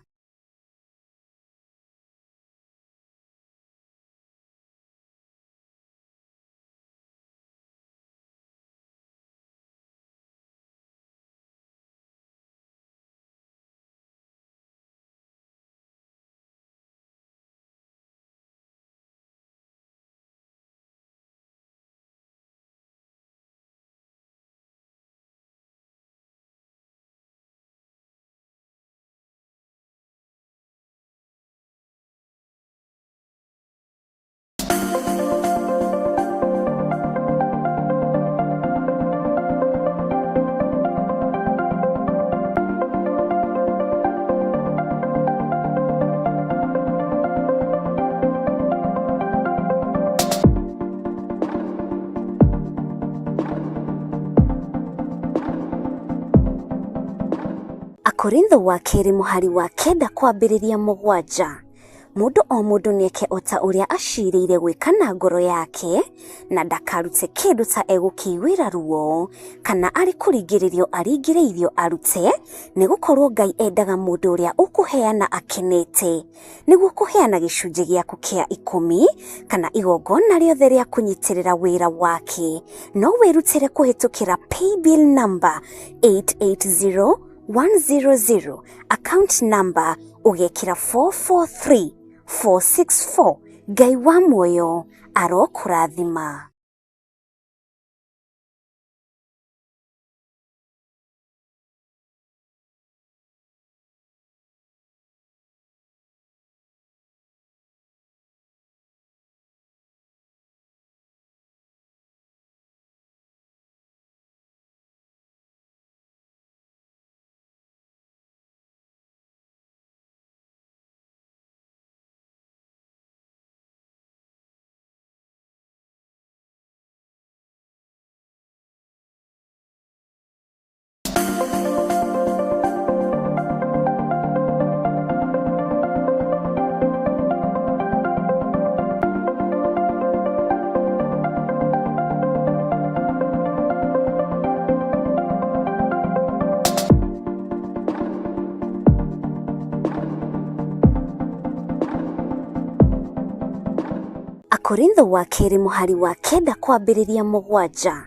Akorintho wa kerĩ mũhari wa 9 kwambĩrĩria 7. Mũndũ o mũndũ nĩeke o ta ũrĩa acirĩire gwĩka na ngoro yake, na ndakarute kĩndũ ta egũkĩiguĩra ruo, kana arĩ kũringĩrĩrio aringĩrĩirio arute, nĩgũkorwo Ngai endaga mũndũ ũrĩa ũkũheana akenete. Nĩguo kũheana gĩcunjĩ gĩaku kĩa 10 kana igongona rĩothe rĩa kũnyitĩrĩra wĩra wake, no wĩrutĩre kũhĩtũkĩra paybill number 880100, account number ũgekĩra 443464. Ngai wa muoyo arokũrathima. Akorintho wa kerĩ mũhari wa 9 kwambĩrĩria 7.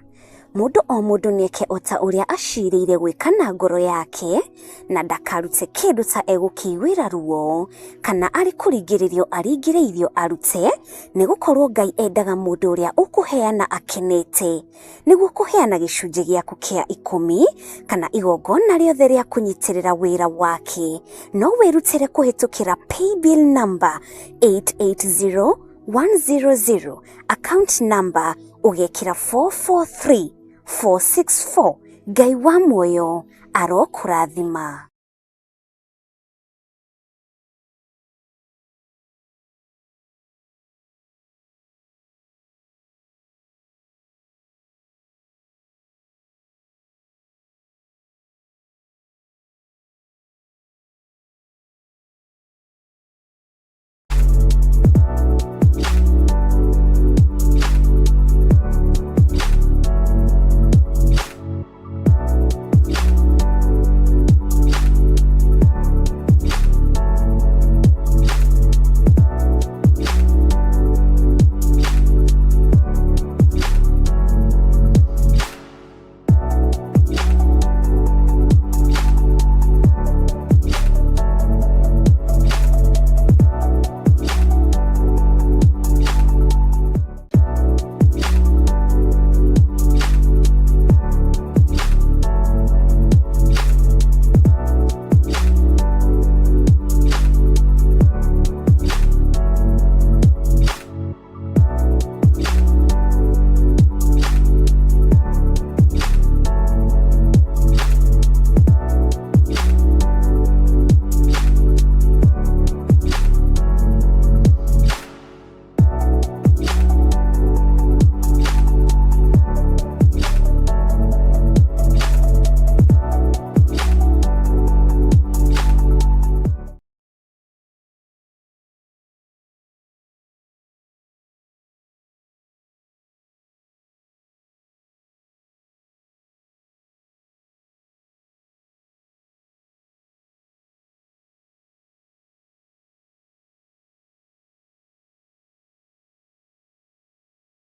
Mũndũ o mũndũ nĩeke o ta ũrĩa acirĩire gwĩka na ngoro yake, na ndakarute kĩndũ ta egũkĩiguĩra ruo, kana arĩ kũringĩrĩrio aringĩrĩirio arute, nĩgũkorwo Ngai endaga mũndũ ũrĩa ũkũheana akenete. Nĩguo kũheana gĩcunjĩ gĩaku kĩa 10 kana igongona rĩothe rĩa kũnyitĩrĩra wĩra wake, no wĩrutĩre kũhĩtũkĩra paybill number 880100, account number ũgekĩra 443464. Ngai wa muoyo arokũrathima.